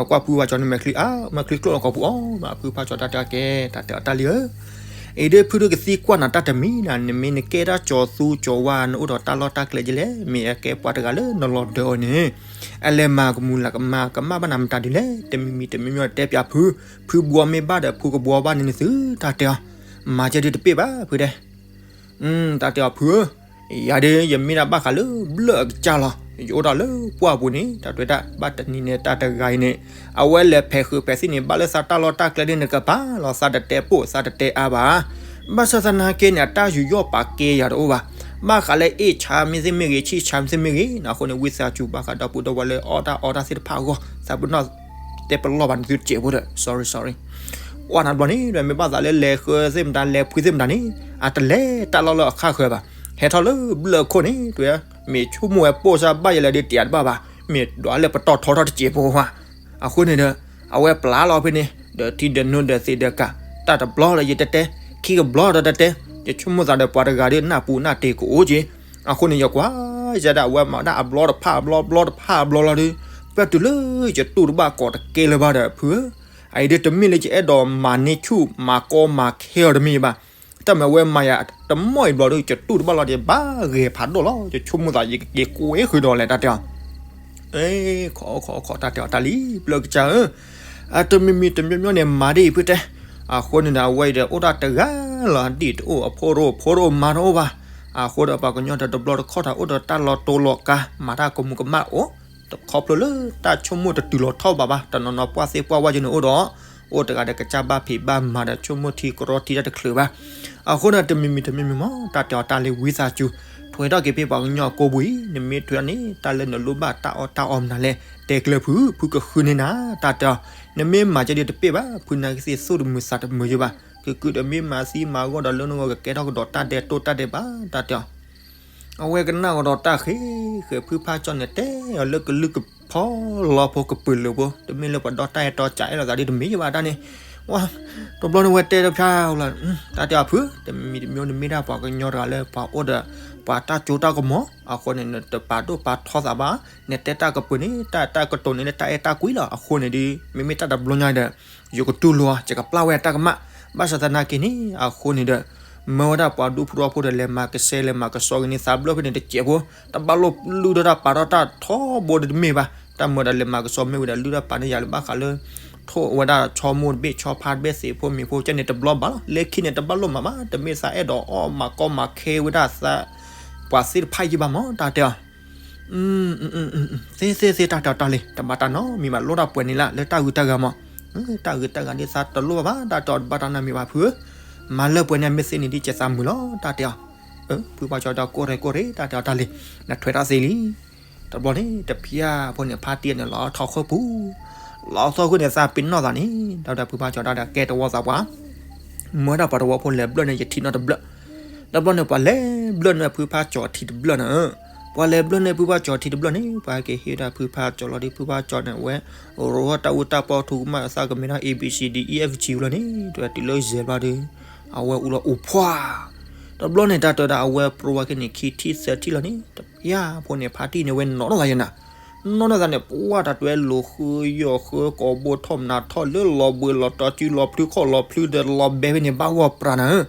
အကွၢ်ဖုဖးကၠီၤန့ၣ် မဲာ်ချံအါ မဲာ်ချံကျိၣ်လီၤကိာ်ပူၤအီၤ ဖုဖးကၠီၤတၢ်တဲကဲ တၢ်တဲအီၤတၢ်လံၤဧၢ အံၤဒ်ဖုဒိၣ်ကသံကွၢ်နၤတၢ်တမံၤနၤ နမ့ၢ်နကဲတၢ်ကၠီၤသူကၠီၤဝါ နအိၣ်ဒီးတၢ်လီၢ်တၢ်ကျဲဒ်လဲၣ် မ့ၢ်အကဲပှၤတဂၤလၢနလီၤဒၢးအီၤန့ၣ် အလဲၤမၤကမူၤလၢ်ကမၣ် ကမၣ်ဘၣ်နၤမတၤဒ်လဲၣ် တမံၤမံၤတမံၤမံၤတဲပၠးဖု ဖုဘှီမ့ၢ်ဘၣ်ဒီး ဖုကဘှီဘၣ်န့ၣ်နသုတၢ်တဲအီၤ မၤကဲဒုးတပ့ၢ်ဘၣ်ဖုတဲ တၢ်တဲအီၤဖုဧၢ ယၤဒ်ယမ့ၢ်ဒၣ်ဘၣ်ဃးလၢဘျၢၣ်အကစၢ်လီၤ ယအိၣ်ဒၣ်လၢပှၢ်ပူၤန့ၣ် တၢ်တဲဒၣ်ဘၣ်တနံၤန့ၣ် တၢ်တဂၤအံၤန့ၣ် အဝဲလဲၤဖဲးဃုာ်ဖဲးသံၣ်န့ၣ် ဘၣ်လၢသးတၢ်လီၢ်တၢ်ကျဲဒ်န့ၣ်ကပၤလီၤ သးတတဲပိာ်သးတတဲအါဘၣ် ဘၣ်ဆၣ်သနာ်က့န့ၣ် အတၢ်ယူးယီၣ်ပာ်ကဲယၤတအိၣ်ဘၣ် ဘၣ်ဃးလၢအ့ၣ်ဆါမ့ၢ်သ့ၣ်မ့ၢ်ဂ့ၤ ဆံၣ်ဆါမ့ၢ်သ့ၣ်မ့ၢ်ဂ့ၤ အဃိန့ၣ် ဝံသးစူၤဘၣ်ဃးဒီပုၢ်ဒီဝဲၢ်လၢအီၣ်တၢ်အီတၢ်သ့ၣ်တဖၣ်အဂီၢ် သးပ့ၤနီၣ်တဲပလီၢ်ဘၣ်နသုတစဲးဖိဒီး sorry sorry ကွၢ်နၤတဘျီန့ၣ် မ့ၢ်ဘၣ်သးလၢလဲၤဃုသ့ၣ်မတၤလဲၤဖှံသ့ၣ်မတၤန့ၣ် အတလဲၤတၢ်လီၢ်လၢအခါဃၢၤဘၣ် ဟဲထီၣ်လၢဘျၢၣ်အခိၣ်န့ၣ် တဲ မ့ၢ်ဆိကမိၣ်ဝဲပိာ်စၢ်ဘၣ်ယဲလဲၣ်ဒ်တဲတဘၣ်ဘၣ် မ့ၢ်ဒွးလၢပတီၢ်ထီထီၣ်တစဲးဖိဧါ အဃိန့ၣ်ဒီး အဝဲပျၢ်လီၤဖဲန့ၣ် ဒီးထံဒီးနိဒီးသံးဒီးကး တၢ်တဘျီဒီးယတတဲ ခံကဘျီဒီးတတဲ ယဆိကမိၣ်သးဒီးပှၤတဂၤဒီးနၢ်ပူၤနၢ်တ့ၢ်ကအိၣ်က့ၤ အဃိန့ၣ် ယကွၢ်ယဲဒၣ်အဝဲမၤဒၣ်အဘျီတဖၣ်အဘျီ ဘျီတဖၣ်အဘျီလီၤဒီး ပၢၢ်တုၤလၢယတူၢ်တဘၣ်ကိးတကဲလၢၤဘၣ်ဒီး ဖုဧၢ အအံၤဒ်တမ့ၢ်လၢယအဲၣ်ဒိးမၤန့ၢ်ဆူၣ်မၤကီမၤခဲအီၤတမ့ၢ်ဘၣ် တၢ်မၤဝဲမၤယၤတမီၢ်အံၤဘျီဒီး ယတူၢ်တဘၣ်လီၤဒီး ဘၣ်ဂဲၤဖးဒိၣ်လီၤ ယဆိကမိၣ်သးယက့ၤကွဲဃုာ်ဒီးလဲၣ်တၢ်တဲအီၤ ခိးခိးခိးတၢ်တဲအီၤတၢ်လံၤ ဘျၢၣ်ကစၢ်ဧၢ အတမံၤမံၤတမံၤမံၤန့ၣ် မၤဒ်အံၤဖုတဲ အဃိန့ၣ်ဒီး အဝဲအံၤဒီး အိၣ်တၢ်တဂၤလီၤ ဒ်တအိၣ်အဖိတအိၣ်ဖိတအိၣ်မါတအိၣ်ဘၣ် အဃိဒီးပှၤကညီတဘျီတခီၣ်ထီၣ် အိၣ်ဒီးတၢ်လီၤတိၤလီၤကါ မၤတၢ်ကမူးကမၣ်အိၣ် တခီဖျိလၢတၢ်ဆိကမိၣ်တတုၤလီၤထီၣ်ဘးဘၣ် တနီၤနီၤပှၢ်သ့ၣ်ပှၢ်ဝဲယန့ၣ်အိၣ်ဒီး အိၣ်တဂၤဒီးကစၢ်ဘၣ်ဖံးဘၣ်မၤဒီး ဆိကမိၣ်ထံကရီထံတၢ်တချုးဘၣ် အဃိဒီးတမံၤမံၤတမံၤမံၤမး တၢ်တဲအီၤတၢ်လံဝံသးစူၤ ထွဲထီၣ်က့ၤဖဲပှၤကညီအကိာ်ပူၤအံၤ နမ့ၢ်ထွဲန့ၣ် တၢ်လၢနလိၣ်ဘၣ်တၢ်အီၣ်တၢ်အီမနုၤလဲၣ် တဲကျၢၤဖု ဖုကဃုန့ၢ်နၤ တၢ်တဲအီၤ နမ့ၢ်မၤကဲဒ်တပ့ၢ်ဘၣ် ဖုနာ်က့သ့ၣ်သူၣ်တမုာ်သးတမုာ်ယိဘၣ် ကကုာ်တမ့ၢ်မၤသံမၤဂီၢ်ဒီးလၢနဂီၢ်ကကဲထီၣ်ကဒီးတၢ်ဒဲးတိၢ်တၢ်ဒဲးဘး တၢ်တဲအီၤ အဝဲကနၣ်ကဒီးတၢ်ဃ့ ဃဲၤဖုဖါကၠီန့ၣ် တဲအီၤလၢကလုၢ်ကဖီလီဖိကပၢၤလၢာ်ဖိ တမ့ၢ်လၢပှၤဒီတၢ်အဲၣ်တီကၠးအဲၣ်လိာ်သးဒ်တမ့ၢ်ယဘၣ်တၢ်န့ၣ် ဝါ တဘျီန့ၣ်ဝဲတဲတဖျါလီၤ တၢ်တဲအီၤဖု တမံၤတမံၤနမ့ၢ်ဒၣ်ပှၤကညီတဂၤလၢပှၤအိၣ်ဒီး ပှၤတၢ်ကၠိတၢ်ကမီၤ အဃိန့ၣ် နတပာ်ဒိၣ်ပာ်ထီသးဘၣ် နတဲတၢ်ကပၢၤန့ၣ် တၢ်တၢ်ကတိၤန့ၣ်လၢတၢ်အဲၣ်တၢ်ကွံလီၤ အဃိန့ၣ်ဒီး မ့မ့ၢ်တၢ်တဘျီညါဒီး ယကတူၢ်လိာ် ယကပျၢ်ဝဲတၢ်ကမၣ် ဘၣ်ဆၣ်သနာ်က့န့ၣ် အဃိန့ၣ်ဒီး မၢဝဲဒၣ်ပှၤဒူဖိထီဖိဒီးလဲၤမၤကဆှဲလဲၤမၤကဆှီက့ၤန့ၣ် သးဘျၢၣ်ဖဲန့ၣ်တစဲးဖိ တဘၣ်လိၣ်လုၢ်ထီၣ်တၢ်ပာ်ထီၣ်တၢ်ထီဘိဒီးတမ့ၢ်ဘၣ် တၢ်မၢဒီးလဲၤမၤကဆှီမ့ၢ်ဝံၤဒီးလုၢ်ထီၣ်ပာ်န့ၢ်ယၤလၢဘၣ်ဃးလၢ ထိၣ်ဝဲဒၣ်ဆီမိၢ်တဘ့ၣ်ဆီဖါတဘ့ၣ်သ့ၣ်ဖိမ့ၢ်ဖိကဲန့ၣ်တဘျီဘၣ်လီၤ လၢခံန့ၣ်တဘၣ်လိၣ်မးဘၣ် တမ့ၢ်သးအဲၣ်ဒိးအီၣ်မၤကီမၤခဲဝဲဒၣ်သး ပှၤသ့ၣ်တဖၣ်ယံဘၣ်မး တၢ်တဲအီၤ သ့သ့သ့တၢ်တဲအီၤတၢ်လံ တဘၣ်တၢ်နီတမံၤဘၣ် လိၣ်တၢ်ပှဲၤန့ၣ်လၢ်လၢတၢ်ဂုၤတၢ်ဂၤမး တၢ်ဂုၤတၢ်ဂၤဒ်သးတလိၣ်ဘၣ်ဘၣ် တၢ်တဲအီၤတဘၣ်တၢ်နီတမံၤဘၣ်ဖုဧၢ မၤလၢပှဲၤန့ၣ်မ့ၢ်သ့န့ၣ်ဒ်ကဲသးမုာ်လီၤ တၢ်တဲအီၤ ဖုပှၢ်ကၠီဒီးကိၢ်ရ့ၣ်ကိၢ်ရ့ၣ် တၢ်တဲအီၤတၢ်လံ နထွဲတၢ်သ့လံ တဘျီန့ၣ် တဖၠၣ်ဖိန့ၣ် ဖါတံၢ်န့ၣ် လီၤထီၣ်ဃိပူၤ လီၤထီၣ်ဃိန့ၣ် သးပ့ၤနီၣ်သးန့ၣ် ဒီးဖုပှၢ်ကၠီဒီးကဲတဝီသးပှၢ် မၢဒၣ်ပှၤတဝီဖိလဲၤဘျၢၣ်န့ၣ် ယထံၣ်နီတဘျၢၣ် တဘျီန့ၣ် ပှၤလဲၤဘျၢၣ်န့ၣ်ဖုဖါကၠီထံတဘျၢၣ်န့ၣ် ပှၤလဲၤဘျၢၣ်န့ၣ်ဖုဖါကၠီထံတဘျၢၣ်န့ၣ် ပှၤဟဲက့ၤဟ့ၣ်ဒၣ်ဖုဖါကၠီလီၤဒီး ဖုဖါကၠီန့ၣ် ဝဲ ရိၣ်တၢ်အူတၢ်ပီထူကမၣ်သးကမ့ၢ်ဒၣ် A B C D E F G လီၤန့ၣ် တဝဲတုၤလၢယဲၢ်ဘျီဒီး အဝဲအူလီၤအိၣ်ဖှၣ် တဘျီန့ၣ် တၢ်တဲဝဲဒၣ်အဝဲပြိဝဲက့ၤန့ၣ် ခံထံၣ်သၢထံၣ်လီၤန့ၣ် တဖၠၣ်ဖိန့ၣ် ဖါတံၢ်န့ၣ် ဝဲနီၣ်ထီၣ်သးယဲၢ်နၤ နီၣ်ထီၣ်သးန့ၣ် ပှၢ်တၢ်တဲဝဲ လိာ်ဃုယီၢ်ဃု ကိာ်ဘိထီၣ်မနုၤထီၣ်လၢလီၤဘှံးလီၤတီၤစုလီၤဖျုခီၣ်လီၤဖျုဒီးလီၤဘဲဖဲန့ၣ် ဘၣ်ဂီၢ်ပြးနၤဧၢ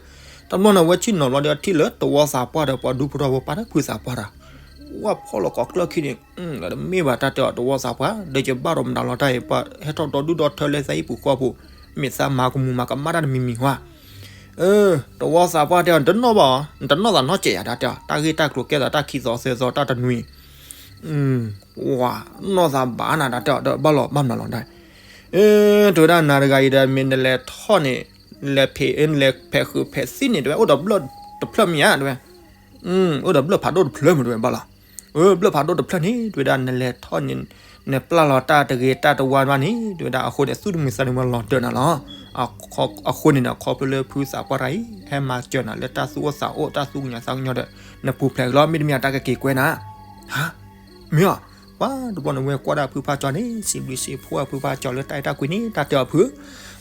တဘျီန့ၣ် အဝဲဆ့ၣ်နီၤဘျီဒီး ထံၣ်လၢတဝီသးပှၢ်ဒီးပှၤဒူဖိထီဖိပာ်တၢ်ဖုသးပှၢ်တၢ် ပှၢ်ဖီၣ်လီၤကိးကျၢၢ်ခံန့ၣ် တမ့ၢ်ဘၣ်တၢ်တဲအီၤတဝီသးပှၢ် ဒီးယဘၣ်ဒီးမတၤလီၤတၢ်အံၤ ပှၤဟဲထီၣ်ဒီဒူၣ်ဒီထၢလၢသးဟံၣ်ပူၤဃီပူၤ မ့ၢ်သးမၤကမူၤမၤကမၣ်တၢ်တမံၤမံၤဝဲ တဝီသးပှၢ်တဲအီၤ နတနီၣ်ဘၣ်အီၤ နတနီၣ်သးနီတစဲးယၤ တၢ်တဲအီၤ တၢ်ဂ့ၢ်တၢ်ကျိၤကဲသးတၢ်ခံသီသၢသီတၢ်တနွံ ဝၤ နီၣ်သးဘၣ်နၤ တၢ်တဲအီၤ ဒီးဘၣ်လီၤဘၣ်မနုၤလီၤဒၣ် တဲဝဲဒၣ်နၤတဂၤအံၤဒီး မ့ၢ်နလဲၤထီၣ်န့ၣ် နလဲၤဖဲး နလဲၤဖဲးဃုာ်ဖဲးသံန့ၣ် တဲဝဲ အိၣ်ဒီးဘျၢၣ်တဖျၢၣ်မ့ၢ်ဧါ တဲဝဲ အိၣ်ဒီးဘျၢၣ်ဖးဒိၣ်တဖျၢၣ်မ့ၢ် တဲဝဲဘၣ်လီၤ ဘျၢၣ်ဖးဒိၣ်တဖျၢၣ်န့ၣ် တဲဝဲဒၣ် နလဲၤထီၣ်န့ၣ် နပျၢ်လီၤတၢ်တဂ့ၤတၢ်တဝါဘၣ်န့ၣ် တဲဝဲဒၣ် အဃိန့ၣ် သူၣ်တမုာ်သးတမုာ်လီၤဒၢးနၤလီၤ အဃိန့ၣ်ဒီး ခီဖျိလၢဖုသးပှၢ်တၢ်အံၤ ဟဲမၤစၢၤနၤလၢတၢ်သူၣ်အိၣ်သးအိၣ် တၢ်သူၣ်ကညီၤသးကညီၤဒီး နပူၤဖျဲးကလီၤ မ့တမ့ၢ်တၢ်ကက့ၤကွဲနၤ ဟါ မ့ၢ်ဧါ ပှၤတဘျီန့ၣ် ဝဲကွၢ်ဒၣ်ဖုဖါကၠီန့ၣ် စံးဘျုးစံးဖှိၣ်ဖုဖါကၠီလၢတၢ်အဲၣ်တၢ်ကွံန့ၣ် တၢ်တဲအီၤဖု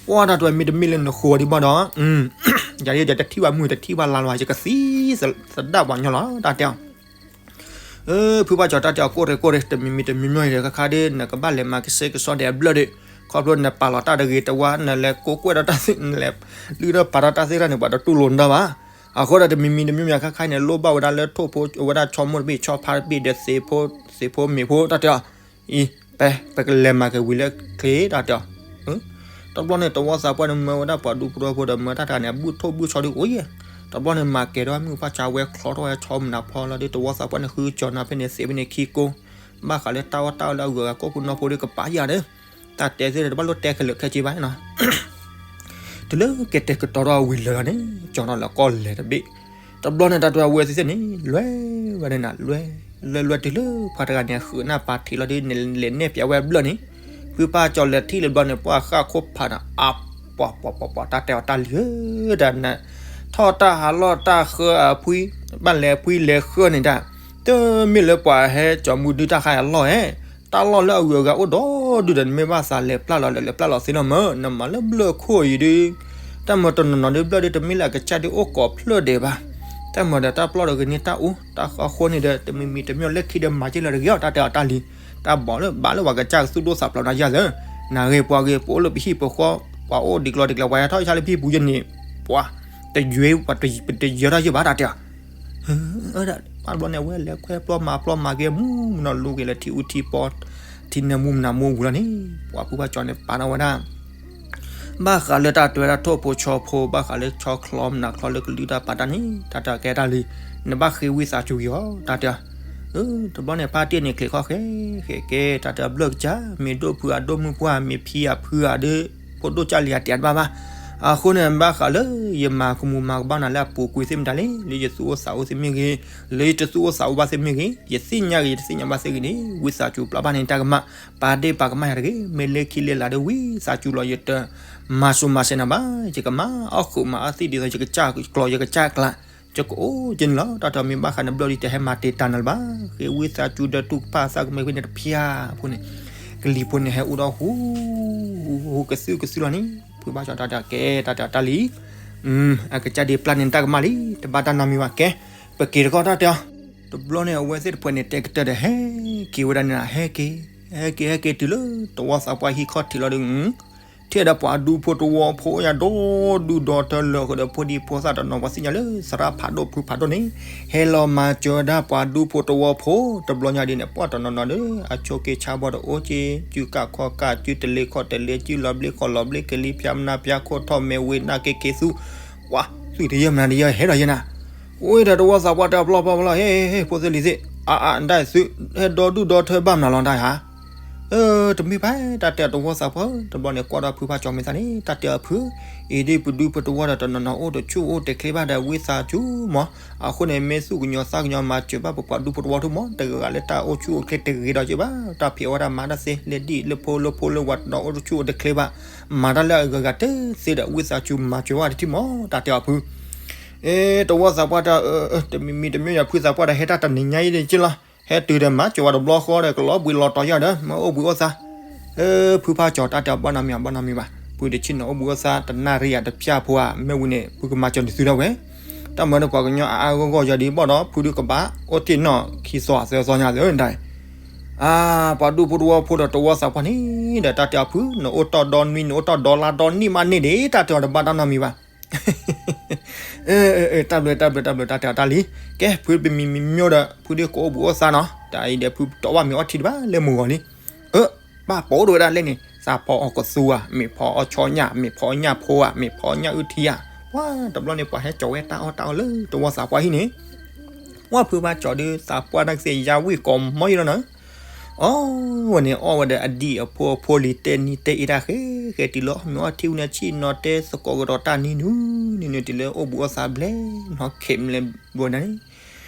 ပှၤတၢ်တဲမ့တမ့ၢ်လၢနဃိဒံးဘၣ်ဒီး ယၤဒ်ယတထံၣ်ဘၣ်မုၢ်တထံၣ်ဘၣ်လါလီၤ ယကသံသဒၣ်ပှၤညီလီၤ တၢ်တဲအီၤ ဖုဖါကၠီတၢ်တဲအီၤ ကိၢ်ရ့ၣ်ကိၢ်ရ့ၣ် တမံၤမံၤတမံၤမံၤအံၤဒီး ခါခါဒ် နကဘၣ်လဲၤမၤကဆှဲကဆှီဒီးအဘျၢၣ်ဒီး ခီဖျိနပာ်လီၤတၢ်တဂ့ၤတဝါ နလဲၤကိးကွဲၢ်ဒီးတၢ်သ့ၣ် နလဲၤလုၢ်ထီၣ်ပာ်ထီၣ်တၢ်သ့ၣ်တဖၣ်န့ၣ် ပှၤတတူၢ်လိာ်နတၢ်ဘၣ် အဃိဒီးတမံၤမံၤတမံၤမံၤ ခါခါအံၤန့ၣ် လိၣ်ဘၣ်ဝဲဒၣ်လၢထိၣ်ဖိဝဲဒၣ်ဆီမိၢ်တဘ့ၣ်ဆီဖါတဘ့ၣ်ဒီးသ့ၣ်ဖိ သ့ၣ်ဖိမ့ၢ်ဖိ တၢ်တဲအီၤ အံၤ ပ ပကလဲၤမၤက့ၤဝံၤလၢချ့ တၢ်တဲအီၤ တဘျီန့ၣ် တဝီသးပှၢ်န့ၣ် မၢဝဲဒၣ်ပှၤဒူဖိထီဖိဒီး မၢတၢ်တဂၤန့ၣ်အဘူၣ်ထိၣ်ဘူၣ်ဆီဒ်အိၣ်ယဲၢ် တဘျီန့ၣ် မၤကဲၤထီၣ်မုၢ်ဖးဆါဝဲချီထီၣ်ဝဲဆီမနုၤဖီလီၤဒီး တဝီသးပှၢ်န့ၣ် ဃုကၠီၤနၤဖဲန့ၣ် သ့ၣ်ဖဲန့ၣ်ခံကိ ဘၣ်ဃးလၢတၢ်အီၣ်တၢ်အီလၢအဂုၤအဂၤ ကိးပူၤနီၢ်ပူၤဒ်ကပာ်ယၤဒီး တၢ်တဲသ့ၣ်ဒီး တဘၣ်လိၣ်တဲခဲလၢာ်ခဲဆ့ဘၣ်နီၤ တုၤလၢကတဲာ်ကတီၤထီၣ်ဝံၤလၢာ်လီၤန့ၣ် ကၠီၤထီၣ်လၢကီၢ်လဲၤတဘ့ၣ် တဘျီန့ၣ် တၢ်တဲဝဲသ့ၣ်သ့ၣ်န့ၣ် လဲၤဝဲန့ၣ်နၤ လဲၤ လဲၤလဲၤတုၤလၢပှၤတဂၤန့ၣ် ဃုာ်နၢ်ပာ်ထံးလီၤဒီး လဲၤနဲၣ်ပၠးဝဲအဘျၢၣ်န့ၣ် ဖုဖါကၠီၤလဲၤထံၣ်လၢဘျီန့ၣ် ပှၤဃၣ်ခိၣ်ဖးန့ၣ် အပှၤပှၤပှၤပှၤ တၢ်တဲအီၤတၢ်လံၤဧၢ တၢ်န ထီၣ်တၢ်ဟးလီၢ်တၢ်ဃၢအဖှံ ဘၣ်လဲၤဖှံလဲၤဃၢန့ၣ်တၢ် တမ့ၢ်လၢပှၤဟဲကၠီၤမူဒုတၢ်ခါအလီၢ်ဧဲ တၢ်လီၢ်လၢအဂုၤအဂၤအိၣ်ဒီဒူၣ်ဒီး နမ့ၢ်ဘၣ်သးလဲၤပျၢ်လီၤလဲၤပျၢ်လီၤသ့လီၤမၢ် နမၤလၢဘျၢၣ်ခိၣ်အံၤဒီး တၢ်မၤတနီၤနီၤဒီးဘျၢၣ်ဒီး တမ့ၢ်လၢအကစၢ်ဒ်အိၣ်ကိးဖျၢၣ်ဒဲးဘၣ် တၢ်မၤဒီးတၢ်ပျီၢ်ဒီးဂ့ၤန့ၢ်တၢ်အူ တၢ်ဃီဃိန့ၣ်ဒီး တမံၤမံၤတမံၤလၢခံဒီးမၤက့ၢ်လၢတဂ့ၤအီၤ တၢ်တဲအီၤတၢ်လံၤ တၢ်ဘၣ်လၢဘၣ်လၢပှၤကစၢ်ကသူၣ်ဒိၣ်သးဖျိးနၤယၤသၢ နဂ့ၤပှၤဂ့ၤ ပအိၣ်လၢပဟံၣ်ပဃီ ပှၤအိၣ်ဒံးကျီဒံးကျဲ ပှၤဟဲထီၣ်ဆါလၢပဟံၣ်ပူၤယဲၢ်န့ၣ် ပှၤ တယွဲ ပတယၢထီၣ်ယဲၢ်ဘၣ် တၢ်တဲအီၤ ဘၣ်တဘျီန့ၣ် အဝဲလဲၤခွဲပျီမၤပျီမၤက့ၤမူမနုၤ လူၤက့ၤလၢထံအူထံပီ ထံနၢမူမနုၤမူဝံၤလီၤန့ၣ် ပှၤဖုဖါကၠီၤန့ၣ် ပာ်ထီၣ်ဝဲဒၣ် ဘၣ်ဃးလၢတၢ်တဲဝဲဒၣ်ထိၣ်ဖိဆီဖိ ဘၣ်ဃးလၢဆီချီမနုၤချီလၢကလုၢ်တၢ်ပာ်တၢ်န့ၣ် တၢ်တဲကဲတၢ်လံၤ နဘၣ်ဃ့ဝံသးစူၤက့ၤအီၤ တၢ်တဲအီၤ တဘျီန့ၣ် ဖါတံၢ်န့ၣ် ချံးခီၣ်ဃဲ ဃဲကဲ တၢ်တဲအီၤဘျၢၣ်ကစၢ် မ့ၢ်ဒိၣ်ဖုဧါ ဒိၣ်မုၢ်ဖုဧါ မ့ၢ်ဖံဧါ ဖုဧါဒီး ဖိဒိၣ်ကၢ်လံၤဧါ တဲတဘၣ်ဘၣ် အဃိန့ၣ် ဘၣ်ဃးလၢယမၤကမူၤမၤကဘၣ်နၤလၢအပူၤကွံာ်သ့ၣ်မတၤလဲၣ်, လၢယသူၣ်အိၣ်သးအိၣ်သ့ၣ်မ့ၢ်ဂ့ၤ, လၢယတသူၣ်အိၣ်သးအိၣ်ဘၣ်သ့ၣ်မ့ၢ်ဂ့ၤ, ယသ့ၣ်ညါဂ့ၤ ယတသ့ၣ်ညါဘၣ်သ့ၣ်ဂ့ၤန့ၣ် ဝံသးစူၤပျၢ်ဘၣ်န့ၣ်တၢ်ကမၣ်, ပာ်ဒ့ၣ်ပာ်ကမၣ်ယၤတဂ့ၤ, မ့ၢ်လၢခံလၢလာ်ဒီးဝံသးစူၤလီၤ ယတမၤစိၤမၤစဲးနၤဘၣ်, ယကမၤအီၣ်ဃုာ်မၤအီၣ်သံၣ်ဒ်သိးယကစၢ်ကျိၤ ယကစၢ်ကျါ, ယကအိၣ်က့ၤန့ၣ်လီၤ. တၢ်တဲအီၤ မ့ၢ်ဘၣ်ဃးနဘျီၣ်ဒီး တဟဲမၤတ့ၢ်တၢ်နၤလၢၤဘၣ်, ဃ့ဝံသးစူၤဒီးတူၢ်ကဖၣ်သးကမဲာ်ကွံာ်န့ၣ်တဖၠၣ်ဖိန့ၣ်, ကလံၤဖိန့ၣ်ဟဲအိၣ်ဒီးဟူ ဟူကသုၣ်ကသုၣ်လီၤန့ၣ်, ဖုဘၣ်ကၠီတၢ်တဲအီၤ ကဲ တၢ်တဲအီၤတၢ်လံ အကစၢ်ဒ်ပျၢ်န့ၣ်တၢ်ကမၣ်လံ, တဘၣ်တၢ်နီတမံၤဘၣ်, ကဲ ပက့ၤတကီၢ်တၢ်တဲအီၤ, တဘျီန့ၣ် အဝဲသ့ၣ်တဖၣ်န့ၣ် တဲကတၢၢ်ဒီး ဟဲက့ၤဝဲဒၣ်န့ၣ် ဟဲက့ၤ, ဟဲက့ၤ ဟဲက့ၤတုၤလၢ တဝီသးပှၢ်ဟံၣ်ခီၣ်ထံးလီၤဒီး ထံၣ်ဒီးပှၤဒူဖိတဝီဖိယၤဒီဒူၣ်ဒီထၢလၢာ်ဃုာ်ဒီးဖိဒံဖိသၣ်တနီၤ ပှၤသ့ၣ်ညါလၢသရၣ်ဖးဒိၣ်ဖုဖးဒိၣ်န့ၣ်, ဟဲလီၤမၤစၢၤဒၣ်ပှၤဒူဖိတဝီဖိ, တဘျီညါဒ်န့ၣ် ပှၤတနီၤနီၤဒီး အဆိးက့ဆါဘီဒီးအိၣ်က့ၤ စုကၣ်ခီၣ်ကၣ် စုတလ့ခီၣ်တလ့ စုလီၤဘျ့ခီၣ်လီၤဘျ့ ကလံၤဖၠါမနၤဖၠါခိၣ်ထီၣ်မဲာ်ဝ့နၢ်က့ၤက့ၤသူ, ပှၤသူၣ်တယၢၢ်မနၤတယၢၢ် ဟဲဒီးယဲနၤ, အိၣ်ဒီးတဝီသးပှၢ်တဲအီၤ ပျီပျီပျီ ဟ့ ဟ့ ဖိသ့ၣ်လံၤသ့ၣ်, အအ ဒၣ်သု, ဟဲဒီဒူၣ်ဒီထၢဘၣ်မနုၤလီၤတၢ်ဧါ တမ့ၢ်ဘၣ် တၢ်တဲအီၤတဝီသးပှၢ်ဧၢ, တဘျီန့ၣ် ကွၢ်ဒီးဖုဖးကၠီၤမဲာ်သးန့ၣ် တၢ်တဲအီၤဖု, အံၤဒ်ပဒူပတဝီဒီးတနီၤနီၤအိၣ်တဆူၣ်အိၣ်တချ့ဘၣ်ဒီး ဝံသးစူၤမး, အဃိန့ၣ် မ့ၢ်သူၣ်ကညီၤသးကညီၤမၤစၢၤဘၣ်ပပှၤဒူဖိတဝီတမး တဂၤဂၤလၢတၢ်အိၣ်ဆူၣ်အိၣ်ချ့တဂ့ၤဒီးက့ၤဘၣ်, တၢ်ဖံးအီၣ်ဝဲဒၣ်မၤတၢ်သ့ လၢဒ်လၢဖိလၢဖိလၢဝၤတနီၤအိၣ်တဆူၣ်အိၣ်တချ့ဘၣ်, မၤတၢ်လၢအဂၤဂၤတသ့ဒီး ဝံသးစူၤမၤစၢၤဝဲတထံၣ်မး တၢ်တဲအီၤဖု အ့ တဝီသးပှၢ်တၢ်, တမံၤမံၤတမံၤယၤ ဖုသးပှၢ်တၢ်ဟဲတၢ်တနံၤညါအံၤဒ်က့လီၤ, ဟဲတုၤဒီးမၤစၢၤဝဲတဘျီဃီဒီး ကလီၤဘှံးလီၤတီၤယၤဒီး မ့ၢ်အိၣ်ဘှံးအိၣ်သါ, ဖုဖးကၠီၤတၢ်တဲအီၤ ဘၣ်နီတမံၤ ဘၣ်နီတမံၤဘၣ်, ဖုတဆ့ၣ်နီၤအိၣ်ဘှံးအိၣ်သါ တနၣ်ရံၣ်ယၤတဖၠၣ်ဖိဧါ မ့ၢ်ဝံၤန့ၣ် ဖုကမၤစၢၤနသုဒၣ်ဝဲ, တၢ်မၤဒီးပှၤကညီအါအါဂီၢ်ဂီၢ်ယၤဒ်ဘၣ်ဒီး ဖုဒုးကဘၣ်အိၣ်တ့ၢ်နီၢ်ခံသီသၢသီညါသ့ဒၣ် အါ, ပှၤဒူဖိတဝီဖိဒီးတဝီသးပှၢ်န့ၣ်ဒီး တၢ်တဲအီၤဖု နအိၣ်တီၢ်ဒီနွံ နအိၣ်တီၢ်ဒီလါဒီနံၣ်မးန့ၣ်ဒၣ် တၢ်တဲအီၤတဘၣ်တၢ်နီတမံၤဘၣ်, တၢ်ဘျုး တၢ်ဘျုး တၢ်ဘျုး တၢ်တဲအီၤတၢ်လံ, ကဲ ဖုပမံၤမံၤမ့ၢ်ဒီး ဖုဒုးကအိၣ်ဘှံးအိၣ်သါနီၤ တၢ်အံၤဒီး ဖုတအိၣ်ဘၣ်မ့ၤအီထံတဘၣ်လၢမုၢ်ဂီၤလံ, အၢ, ဘၣ်ပိာ်ဒိၣ်ဝဲဒၣ်လဲၣ်န့ၣ် သးဖီအီၣ်ကသူဧါ မ့ၢ်ဖီအီၣ်ဆီညၣ် မ့ၢ်ဖီအီၣ်ညၣ်ဖိဧါ မ့ၢ်ဖီအီၣ်ညၣ်အုၣ်ထံဧါ, ပှၤတဘျီန့ၣ် ပှၤဟဲကၠီၤဝဲတၢ်အီၣ်တၢ်အီလၢတဝီသးပှၢ်ဟံၣ်န့ၣ် ပှၤဖုဘၣ်ကၠီၤဒုး သးပှၢ်တၢ်ကသ့ၣ်ယါဝံၣ်ကိးမီၤယံၤလီၤနီၤ, အီၣ်ဝဲန့ၣ် အီၣ်ဝဲဒီးအဒံၣ်အဖိအဖိလံၤ တဲနံၤတဲအ့တၢ်ဃဲ ဃဲတုၤလၢမ့ၤအီထံဝံၤန့ၣ် ဆ့ၣ်နီၤတဲသကိးကဒီးတၢ်နံၤနုၤ နံၤနုၤတုၤလၢအိၣ်ဘှံးအိၣ်သါဘျဲၣ်နီၤ ခဲးမလဲၤဘိးနၤန့ၣ်